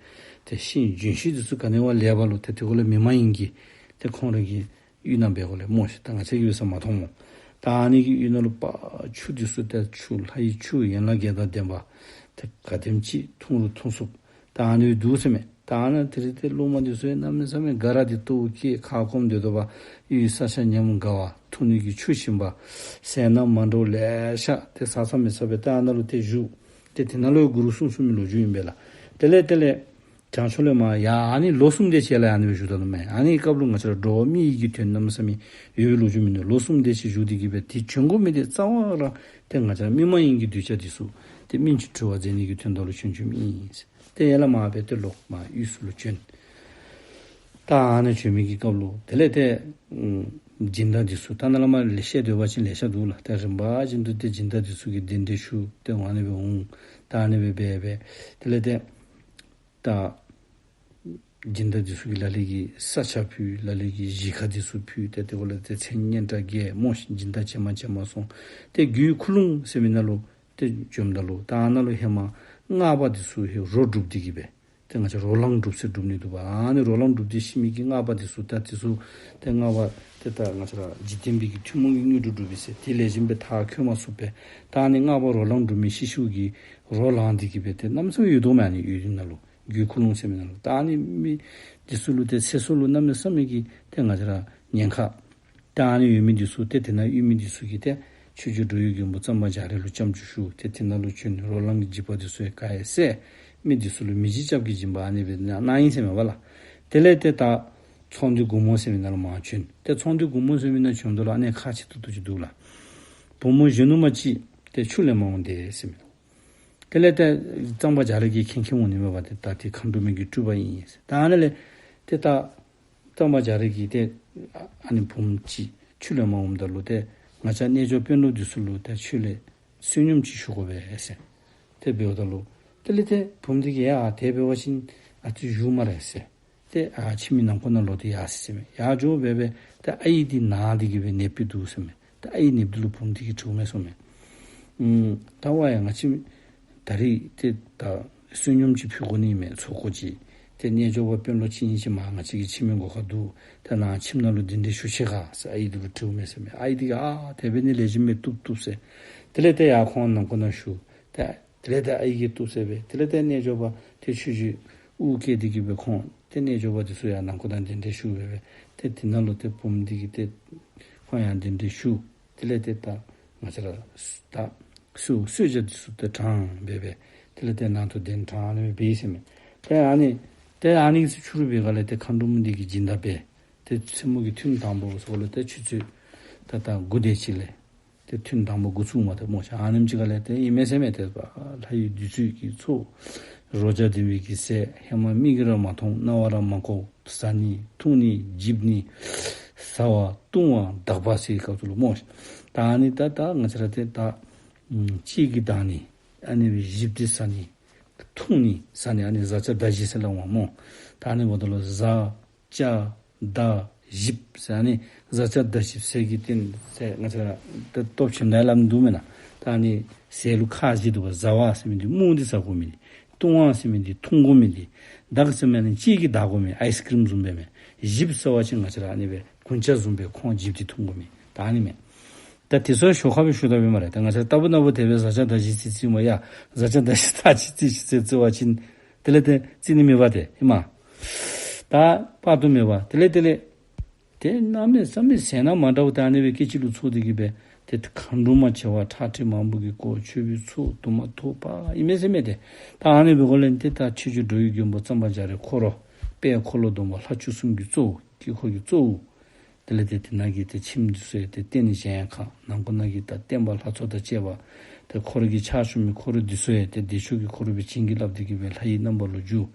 ཏེ་ཤིང་ལྗོན་ཤིང་འདི་ཚུ་ག་ནི་བ་ལེགས་པ་ལུ་ཏེ་དེ་གུ་ལས་མི་མ་ཡིན་གྱིས་ཏེ་ཁོང་ར་གི་གཡུས་ནང་འབད་སྒོ་ལས་སྨོ་ཤིག། ད་ང་བཅས་ཀྱིས་འབད་ས་མ་མཐོང་སྨོ། ད་ཨ་ནི་གི་གཡུས་ནང་ལུ་ཕར་ཆུ་འདི་ཚུ་ཏེ་ཆུ་ལྷ་ཡི་ཆུ་ཡན་ལག་བརྒྱད་དང་ལྡན་པ་ཏེ་ག་དེམ་ཅིག་འཐུང་རུང་འཐུང་ཚུགས། ད་ཨ་ནི་འདུག་ཟེར་མས། ད་ཨ་ནཱ་དེ་རིང་ཏེ་སློབ་མ་འདི་ཚུ་ཡང་གནམ་མེད་ས་མེད་དགའ་ར་སྟེ་ལྟོཝ་བཀྱེས་ཁ་སྐོམ་སྡོད་དོ་བ། གཡུས་ས་ཆ་ཉམས་དགའ་བ། འཐུང་ནི་གི་ཆུ་ཞིམ་པ། ཟས་སྣ་མ་འདྲཝ་ལེ་ཤ་ཏེ་ཟ་ས་མི་ཟ་སྦེ་ད་ཨ་ནཱ་ལུ་ཏེ་བཞུགས། ཏེ་དེ་ནང་ལུ་མགུར་གསུངས་གསུངས་མི་ལོ་རྒྱུས་ཨིན་པས་ལགས། དེ་ལས་དེ་ལས་བྱང་ཕྱོགས་ལས་མར་ཡར་ཨ་ནི་ལོ་གསུམ་དེ་ཅིག་ལུ་ཨ་ནི་སྦེ་བཞུགས་ད་ནུག་མས། ཨ་ནི་སྐབས་ལུ་ང་བཅས་ར་འགྲོ་བ་མི་ཡི་གི་དོན་གནམ་མེད་ས་མེད་ཡོད་པའི་ལོ་རྒྱུས་མིན་འདུག། ལོ་གསུམ་དེ་ཅིག་བཞུགས་ཏེ་གི་སྦེ་ཏེ་བྱོན་དགོ་མི་དེ་རྩ་བ་ར་ཏེ་ང་བཅས་ར་མི་མ་ཡིན་གྱི་གདུལ་བྱ་འདི་ཚུ་ཏེ་སྨིན་ཅིང་གྲོལ་བར་མཛད་ནི་གི་དོན་དག་ལུ་བྱོན་བྱོནམ་ཨིན། ཏེ་ཡར་ལས་མར་སྦེ་ཏེ་ལོག་མར་དབུས་སུ་ལུ་བྱོན། ད་ཨ་ནཱ་བྱོན་མི་གི་སྐབས་ལུ་དེ་ལས་ཏེ་ཨམ་སྦྱིན་བདག་འདི་ཚུ་ད་ནཱ་ལས་མར་ལས་བཤད་སྡོད་པ་ཅིན་ལེ་ཤ་འདུག་ལགས། ཏེ་རིམ་པ་བཞིན་དུ་ཏེ་སྦྱིན་བདག་འདི་ཚུ་གིས་གདན་འདྲེན་ཞུ། ཏེ་ཨ་ནི་སྦེ་འོང་། ད་ཨ་ནི་སྦེ་འབད་འབད་དེ་ལས་ཏེ་ད་སྦྱིན་བདག་འདི་ཚུ་གིས་ལ་ལུ་གིས་ས་ཆ་ཕུལ། ལ་ལུ་གིས་གཞིས་ཀ་འདི་ཚུ་ཕུལ། ཏེ་དེ་གུ་ལས་ཏེ་མཚན་སྙན་གྲགས་རྒྱས་སྨོ་ཤིག། སྦྱིན་བདག་ཇེ་མང་ཇེ་མང་སོང་། ཏེ་རྒྱུའི་ཁུ་ལུང་ཟེར་མི་ནང་ལུ་ཏེ་བྱོནམ་ད་ལུ་ད་ཨ་ནཱ་ལུ་ཧེ་མ་སྔགས་པ་འདི་ཚུ་ཧེ་རོ་སྒྲུབ་སྟེ་གི་སྦེ་ ཏེ་ང་བཅས་རོ་ལངས་སྒྲུབ་ཟེར་སྒྲུབ་ནི་འདུག་པ། ཨ་ནི་རོ་ལངས་སྒྲུབ་སྟེ་ཤི་མི་གི་སྔགས་པ་འདི་ཚུ་ད་འདི་ཚུ་ཏེ་སྔགས་པ་ཏེ་ད་ང་བཅས་ར་འཇིག་རྟེན་པའི་གི་ཐུན་མོང་གི་དངོས་གྲུབ་སྒྲུབ་པའི་ཟེར་དེ་ལས་གཞན་པའི་མཐའ་འཁྱོལ་མ་ཚུགས་པས། ད་ཨ་ནི་སྔགས་པ་རོ་ལངས་སྒྲུབ་མི་ཤི་ཤིཝ་གི་རོ་ལངས་འདི་གིས་སྦེ་ཏེ་གནམ་མེད་ས་མེད་ཡོད་དོ་མས། ཨ་ནི་ཡོད་དེ་ནང་ལུ་རྒྱུད་ཁུ་ལུང་ཟེར་མི་ནང་ལུ་ད་ཨ་ནི་མི་འདི་ཚུ་ལུ་ཏེ་ཚེ་སྲོག་ལུ་གནམ་མེད་ས་མེད་ཀྱི་ཏེ་ང་བཅས་ར་ཉེན་ཁ། ད་ཨ་ནི་ཡོད་མི་འདི་ཚུ་ཏེ་དེ་ནང་ཡོད་མི་འདི་ཚུ་གིས་ཏེ་ཆོས་རྗེ་འགྲོ་བའི་མགོན་པོ་གཙང་པ་རྒྱ་རས་ལུ་སྐྱབས་འཇུག་ཞུ། ཏེ་དེ་ནང་ལུ་བྱོན། རོ་ལངས་ཀྱི་འཇིགས་པ་འདི་ཚུ་ཡང་ག་ཡང་བསལ། མི་འདི་ཚུ་ལུ་མི་འཇིགས་སྐྱབས་ཀྱི་སྦྱིན་པ་ཨ་ནི་སྦེ་གནང་གནང་ཡི་ཟེར་མས་པ་ལགས། དེ་ལས་ཏེ་ད་ཚོང་འདུས་དགོང་མོ་ཟེར་མི་ནང་ལུ་མར་བྱོན། ཏེ་ཚོང་འདུས་དགོང་མོ་ཟེར་མི་ནང་བྱོནམ་ད་ལུ་ཨ་ནི་ཁག་ཆེ་ཏོག་ཏོ་ཅིག་འདུག་ལགས། བུམོ་གཞོན་ནུ་མ་ཅིག་ཏེ་ཆུ་ལེན་པར་འོང་སྟེ་ཟེར་མས། དེ་ལས་ཏེ་གཙང་པ་རྒྱ་རས་ཀྱིས་མཁྱེན་མཁྱེནམ་འོང་ནི་མས་པ། ཏེ་ད་འདི་མཁའ་འགྲོ་མའི་གི་སྤྲུལ་པ་ཨིན་ཟེར། ད་ཨ་ནི་ལས་ཏེ་ད་གཙང་པ་རྒྱ་རས་ཀྱིས་ཏེ་ཨ་ནི་བུམོ་ཅིག་ཆུ་ལེན་པར་འོངམ་ད་ལུ་ཏེ་ང་བཅས་རྣལ་འབྱོར་དཔོན་སློབ་འདི་ཚུ་ལུ་ཏེ་ཆོས་ལས་བསོད་སྙོམས་ཅིག་ཞུ་དགོ་པས་ཟེར། ཏེ་འབདཝ་ད་ལུ་དེ་ལས་ཏེ་བུམོ་འདི་གིས་ཡ་དེ་འབད་བ་ཅིན་ཨ་ཙི་བཞུགས་སྨ་རེ་ཟེར། ཏེ་ཨ་ཁྱིམ་གྱི་ནང་འཁོད་ནང་ལོག་སྟེ་ཡར་སོ་ཡི་ཟེར་མས། ཡར་འགྱོ་སྦེ་སྦེ་ཏེ་ཨའི་འདི་ན་སྟེ་གིས་སྦེ་ནདཔ་སྦེ་འདུག་ཟེར་མས། ཏེ་ཨའི་ནདཔ་འདི་ལུ་བུམོ་འདི་གིས་དྲིཝ་མས་ཟེར་མས། ཨུམ་ད་ཝ་ཡ་ང་བཅས་ད་རིས་ཏེ་ད་བསོད་སྙོམས་ཅིག་ཕུལ་དགོ་ནི་མས། ཚོགས་འཁོར་ཅིག་ཏེ་རྣལ་འབྱོར་པ་དཔོན་སློབ་ཅིག་ཨིན་ཅི་མ་ང་བཅས་ཀྱི་ཁྱིམ་གྱི་སྒོ་ཁར་འདུག། ཏེ་ནཱ་ཁྱིམ་ནང་ལུ་གདན་འདྲེན་ཞུ་ཤིག་ག་ཟེར་ཨའི་འདི་ལུ་དྲིཝ་མས་ཟེར་མས། ཨའི་འདི་གིས་ཨ་དེ་འབད་ནི་ལེགས་ཤོམ་མས། བཏུབ་བཏུབ་ཟེར། དེ་ལས་ཏེ་ཡར་ཁོང་ནང་འཁོད་ནང་ཞུ། ཏེ་དེ་ལས་ཏེ་ཨའི་གིས་བཏུབ་ཟེར་སྦེ་དེ་ལས་ཏེ་རྣལ་འབྱོར་པ་ཏེ་ཆོས་རྗེ་དབུ་བཀལ་ཏེ་གིས་སྦེ་ཁོང་ཏེ་རྣལ་འབྱོར་པ་འདི་ཚུ་ཡང་ནང་འཁོད་ནང་གདན་འདྲེན་ཞུ་སྦེ་སྦེ་ཏེ་དེ་ནང་ལུ་ཏེ་བུམོ་འདི་གིས་ཏེ་ཁོང་ཡང་གདན་འདྲེན་ཞུ། དེ་ལས་ཏེ་ད་ང་བཅས་ར་ད་གསོལ་གསོལ་ཇ་འདི་ཚུ་ཏེ་དྲངས་སྦེ་སྦེ་དེ་ལས་ཏེ་ནང་དུ་གདན་དྲངས་ནི་སྦེ་ཟེར་མས། ཏེ་ཨ་ནི་ཏེ་ཨ་ནི་ཚུ་ཕྱི་རུ་འབད་སྒང་ལས་ཏེ་མཁའ་འགྲོ་མ་འདི་གིས་སྦྱིན་བདག་འབད། ཏེ་མཚན་མོ་གི་ཐུན་དང་པོ་སོགས་ལུ་ཏེ་ཆུ་ཚོད་ད་ལྟ་དགུ་དེ་ཅིག་ལས་ཏེ་ཐུན་དང་པོ་འགོ་བཙུགས་མ་ཐག་སྨོ་ཤ། ཨ་ནེམ་ཅིག་ཁ་ལས་ཏེ་ཨིན་མས་ཟེར་མས། ཏེ་ལྷ་ཡི་བདུད་རྩི་གི་ཚོགས། རོ་བརྒྱ་ལྡན་པའི་གི་ཟས། ཧེ་མ་མིག་གིས་ར་མ་མཐོང་། རྣ་བ་ར་མ་གོ། ཟ་ནི་འཐུང་ནི་འཇིབ་ནི་ཟ་བ་བཏུང་བ་དག་པ་ཟེར་བའི་སྐབས་སུ་ལུ་སྨོ་ཤ། ད་ཨ་ནི་ད་ད་ང་བཅས་ར་ཏེ་ད་ལྕེ་གིས་བདག་ནི་ཨ་ནི་སྦེ་འཇིབ་སྟེ་ཟ་ནི་འཐུང་ནི་ཟ་ནི་ཨ་ནི་བཟའ་བཅའ་བརྡ་བཞི་ཟེར་སླབ་མས་སྨོ། ད་ཨ་ནི་འབདཝ་ད་ལུ་བཟའ་བཅའ་བརྡ་བཞི་ཟེར་ཨ་ནི་བཟའ་བཅའ་བརྡ་བཞི་ཟེར་གྱི་རྟེན་ཟེར་ང་བཅས་ར་ད་སྟོབས་ཆེན་དུ་སླབ་ནི་འདུག་མེན་ན། ད་ཨ་ནི་ཟས་ལུ་ཁག་བཞི་འདུག་པ། བཟའ་བ་ཟེར་མི་འདི་སྨོ་འདི་ཟ་དགོ་མི་འདི། བཏུང་བ་ཟེར་མི་འདི་འཐུང་དགོ་མི་འདི། བདག་ཟེར་མི་ཨ་ནི་ལྕེ་གིས་བདག་དགོ་མི་ཨའིས་ཀི་རིམ་བཟུམ་སྦེ་མས། འཇིབ་ཟེར་བ་ཅིན་ང་བཅས་ར་ཨ་ནི་སྦེ་གུན་ཆ་བཟུམ་སྦེ་ཁོང་འཇིབ་སྟེ་འཐུང་དགོ་མི་ད་ཨ་ནི་མས། ད་དེ་ཚུ་ཞོར་ཁར་སྦེ་ཞུ་ད་པས་སྨ་རེ། ད་ང་བཅས་ར་ལྟ་བུ་ན་བུ་དེ་སྦེ་བཟའ་བཅའ་བརྡ་བཞི་བརྩི་བརྩིཝ་མས། ཡ་བཟའ་བཅའ་བརྡ་བཞི་ད་ཅི་བརྩི་ཅི་ཟེར་བརྩི་བ་ཅིན་དེ་ལས་ཏེ་བརྩི་ནི་མེད་པ་ཏེ་ཨིན་མས། ད་དཔག་ཏུ་མེད་པ་དེ་ལས་དེ་ལས་ཏེ་གནམ་མེད་ས་མེད་ཟས་སྣ་མ་འདྲཝ་ཏེ་ཨ་ནི་སྦེ་སྐད་ཅིག་ལུ་ཚོགས་ཏེ་གིས་སྦེ་ཏེ་མཁའ་འགྲོ་མ་བྱེ་བ་ཁྲག་ཁྲིག་མང་པོ་གིས་བསྐོར། མཆོད་པའི་ཚོགས་དུ་མ་ཐོགས་པ་ཨིན་མས་ཟེར་མས། ཏེ་ད་ཨ་ནི་སྦེ་འགོ་ལས་ཏེ་ད་ཆོས་རྗེ་འགྲོ་བའི་མགོན་པོ་གཙང་པ་རྒྱ་རས་འཁོར་ལོ་དཔལ་འཁོར་ལོ་སྡོམ་པ་ལྷ་བཅུ་གསུམ་གྱི་གཙོ་བོ་དཀྱིལ་འཁོར་གྱི་གཙོ་བོ། དེ་ལས་ཏེ་དེ་ནང་གི་ཏེ་ཁྱིམ་འདི་ཚུ་ཡང་ཏེ་རྟེན་གཞལ་ཡས་ཁང་ནང་ཁོ་ན་གི་ད་བསྟན་པ་ལྷ་ཚོགས་དང་བཅས་པ་ཏེ་འཁོར་གྱི་ཕྱག་ཞུ་མི་འཁོར་འདི་ཚུ་ཡང་ཏེ་བདེ་མཆོག་གི་འཁོར་སྦེ་བྱིན་གྱིས་བརླབས་ཏེ་གིས་སྦེ་ལྷ་ཡི་རྣམ་པ་ལུ་གྱུར།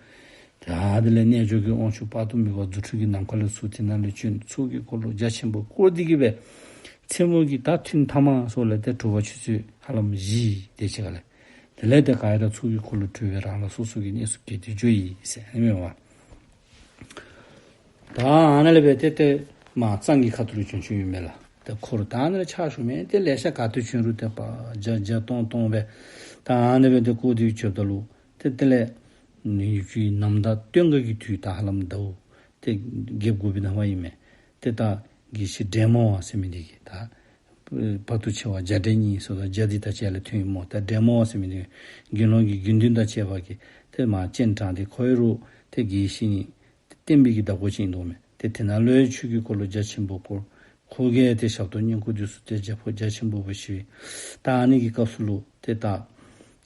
ད་དེ་ལས་རྣལ་འབྱོར་གྱི་དབང་ཕྱུག་དཔག་ཏུ་མེད་པ་རྫུ་འཕྲུལ་གྱི་ནམ་མཁའ་ལས་ཚུར་དེ་ནང་ལས་བྱོན། ཚོགས་ཀྱི་འཁོར་ལོ་རྒྱ་ཆེན་པོ་བསྐོར་ཏེ་གིས་སྦེ་མཚན་མོ་གི་ད་ཐུན་ཐ་མ་སོགས་ལས་ཏེ་དྲོ་པ་ཆུ་ཚོད་ཧ་ལམ་བཞི་དེ་ཅིག་ཁ་ལས་དེ་ལས་ཏེ་ག་ར་ཚོགས་ཀྱི་འཁོར་ལོ་གྲོལ་སྦེ་རང་རང་སོ་སོ་གི་གནས་སུ་གྱེས་ཏེ་འགྱོ་ཡི་ཟེར་ཨིན་མས་པ། ད་ཨ་ནཱ་ལས་སྦེ་ཏེ་ཏེ་མར་གཙང་གི་ཁ་ཐུག་ལུ་བྱོན་བྱོནམ་ཨིན་མས་ལགས། ཏེ་འཁོར་ད་ཨ་ནཱ་ལས་ཕྱག་ཞུ་མི་ཏེ་ལེ་ཤ་ག་ཏེ་བྱོན་རུང་ཏེ་པ་བརྒྱ་བརྒྱ་སྟོང་སྟོང་སྦེ་ད་ཨ་ནཱ་སྦེ་ཏེ་བསྐོར་ཏེ་བྱོནམ་ད་ལུ་ཏེ་དེ་ལས་ནམ་ཟླ་སྟོན་ཁ་གི་དུས་ད་ཧ་ལམ་ཟླཝ་ཏེ་བརྒྱད་དགུ་པའི་ནང་པ་ཨིན་མས། ཏེ་ད་དགེ་བཤེས་སྒྲེན་མོ་བ་ཟེར་མི་འདི་གིས་ད་བར་དུ་ཆེ་བ་རྒྱ་འབྲས་གཉིས་ཟེར་ད་རྒྱ་འདི་ད་ཅི་ལས་ཐོན་ཡི་སྨོ། ད་སྒྲེན་མོ་བ་ཟེར་མི་འདི་དགེ་སློང་གི་དགེ་འདུན་དང་བཅས་པ་གིས་ཏེ་མར་སྤྱན་དྲངས་ཏེ་ཁོ་ཨིན་རུང་ཏེ་དགེ་བཤེས་ནི་བསྟན་པའི་གི་བདག་པོ་ཅིག་ཨིན་དོ་མས། ཏེ་དེ་ནང་ལུ་ཡང་ཆོས་ཀྱི་འཁོར་ལོ་རྒྱ་ཆེན་པོ་བསྐོར། ཁོ་གིས་ཏེ་ཞབས་ཏོག་བསྙེན་བཀུར་འདི་ཚུ་ཏེ་རྒྱ་ཕོ་རྒྱ་ཆེན་པོ་སྦེ་ཞུ་ཡི། ད་ཨ་ནི་གི་སྐབས་སུ་ལུ་ཏེ་ད་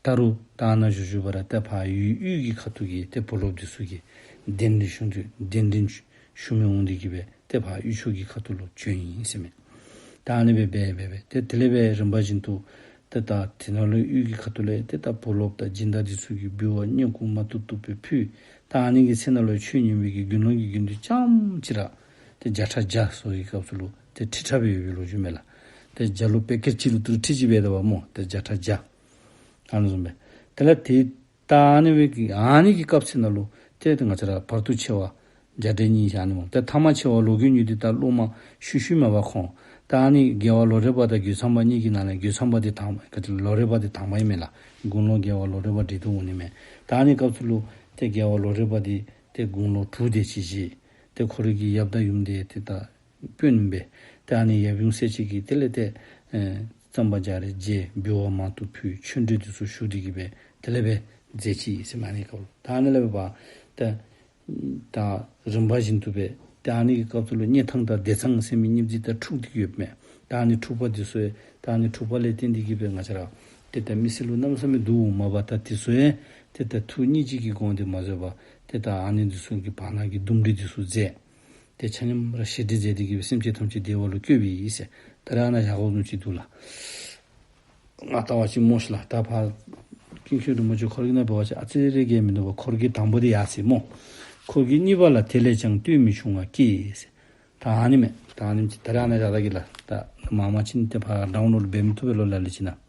ད་རུང་ད་ཨ་ནཱ་བཞུགས་བཞུགས་པ་ར་ཏེ་ཕར་ཡུལ་དབུས་ཀྱི་ཁ་ཐུག་གི་ཏེ་བུ་སློབ་འདི་ཚུ་གིས་གདན་འདྲེན་ཞུ་འདི་གདན་འདྲེན་ཞུ་མི་འོང་འདི་གིས་སྦེ་ཏེ་ཕར་དབུས་ཕྱོགས་ཀྱི་ཁ་ཐུག་ལུ་བྱོན་ཡི་ཟེར་མས། ད་ཨ་ནི་སྦེ་འབད་འབད་འབད་ཏེ་དེ་ལས་སྦེ་རིམ་པ་བཞིན་དུ་ཏེ་ད་དེ་ནང་ལུ་དབུས་ཀྱི་ཁ་ཐུག་ལས་ཏེ་ད་བུ་སློབ་དང་སྦྱིན་བདག་འདི་ཚུ་གིས་འབུལ་བ་བསྙེན་བཀུར་མ་བཏུབ་བཏུབ་སྦེ་ཕུལ། ད་ཨ་ནི་གི་ཚེ་ནང་ལུ་ཆོས་ཉན་པའི་གི་དགེ་སློང་གི་དགེ་འདུན་རྐྱངམ་ཅིག་ར་ཏེ་བརྒྱ་ཕྲག་བརྒྱ་སོགས་ཀྱི་སྐབས་སུ་ལུ་ཏེ་ཁྲི་ཕྲག་སྦེ་ཡོད་པའི་ལོ་རྒྱུས་མས་ལགས། ཏེ་བརྒྱ་ལུ་པེ་ཀེཊ་གཅིག་ལུ་ཏེ་ཁྲི་གཅིག་སྦེ་ད་པ་སྨོ། ཏེ་བརྒྱ་ཕྲག་བརྒྱ་ཨ་ནི་བཟུམ་སྦེ་དེ་ལས་ཏེ་ད་ཨ་ནི་སྦེ་གི་ཨ་ནི་གི་སྐབས་ཚེ་ནང་ལུ་ཏེ་ཏེ་ང་བཅས་ར་བར་དུ་ཆེ་བ་རྒྱ་འབྲས་གཉིས་ཨ་ནི་སྨོ། ཏེ་ཐ་མ་ཆེ་བ་ལོ་རྒོད་གཉིས་འདི་ད་སློབ་མ་ཤུལ་ཤུལ་མས་པ་ཁོང་། ད་ཨ་ནི་རྒྱལ་བ་ལོ་རས་པ་དང་རྒོད་ཚང་པ་གཉིས་ཀྱི་ནང་ལས་རྒོད་ཚང་པ་འདི་དང་པ་ལོ་རས་པ་འདི་དང་པ་ཨིན་མས་ལགས། དགུང་ལོ་རྒྱལ་བ་ལོ་རས་པ་འདི་ད་འོང་ནི་མས། ད་ཨ་ནི་སྐབས་སུ་ལུ་ ཏེ་རྒྱལ་བ་ལོ་རས་པ་འདི་ཏེ་དགུང་ལོ་དྲུག་དེ་ཅིག་བཞེས། ཏེ་ཁོ་རའི་གི་ཡབ་དང་ཡུམ་འདི་ཏེ་ད་དཔོན་སྦེ་ཏེ་ཨ་ནི་ཡབ་ཡུམ་སྲས་གཅིག་གིས་དེ་ལས་ཏེ་ཨེ་གཙང་པ་རྒྱ་རས་མཇལ། འབུལ་བ་མང་དུ་ཕུལ། ཆོས་འབྲེལ་འདི་ཚུ་ཞུ་སྟེ་གི་སྦེ་དེ་ལས་སྦེ་མཛད་ཅི་ཟེར་མས། ཨ་ནི་སྐབས་ལུ་ད་ཨ་ནི་ལས་སྦེ་ཏེ་ད་རིམ་པ་བཞིན་དུ་སྦེ་ཏེ་ཨ་ནི་གི་སྐབས་སུ་ལུ་སྙེ་ཐང་དང་བདེ་ཚང་ཟེར་མི་གཉིས་འདི་ད་འཁྲུགས་ཏེ་ཡོདཔ་མས། ད་ཨ་ནི་འཁྲུགས་པ་འདི་ཚུ་ཡང་ད་ཨ་ནི་འཁྲུགས་པ་ལས་བརྟེན་ཏེ་གི་སྦེ་ང་བཅས་ར་ཏེ་ད་མི་སེར་ལུ་གནམ་མེད་ས་མེད་སྡུག་མ་པ་ད་འདི་ཚུ་ཡང་ཏེ་ད་ཐུགས་སྙིང་རྗེ་གི་སྒོ་འདི་མ་བཟོད་པར་ཏེ་ད་ཨ་ནི་འདི་ཚུ་གི་བར་ན་གི་འདུམ་འགྲིག་འདི་ཚུ་མཛད། ཏེ་ཆ་མཉམ་ར་ཞི་འགྲིག་མཛད་དེ་གི་སྦེ་སེམས་ཅན་ཐམས་ཅད་བདེ་བ་ལུ་བཀོད་པའི་ཨིན་ཟེར། ད་རེས་ཨ་ནཱ་བཞག་དགོ་མནོ་ཅི་འདུག་ལགས། ང་ལྟ་བ་ཅིན་སྨོ་ཤིག་ལགས། ད་ཕར་ཀུན་མཁྱེན་རིན་པོ་ཆེ་ཁོ་ར་གི་ནང་འབད་བ་ཅིན་ཨ་ཙི་རེ་གི་མིན་འདུག་པ། ཁོ་ར་གི་དང་པོ་འདི་ཡར་སོ་ཡི་སྨོ། ཁོ་ར་གི་གཉིས་པ་ལ་དེ་ལས་ཀྱང་ལྟོས་མི་འབྱུང་བ་སྐྱེས་ཟེར། ད་ཨ་ནི་མས། ད་ཨ་ནི་ཅིག་ད་རེས་ཨ་ནཱ་བཞག་ད་གེ་ལགས། ད་མ་མ་ཅིན་ཏེ་ཕར་ཌའུན་ལོཌ་འབད་མི་བཏུབ་པས་ལོ་ལ་ལུ་ཅིག་ནང་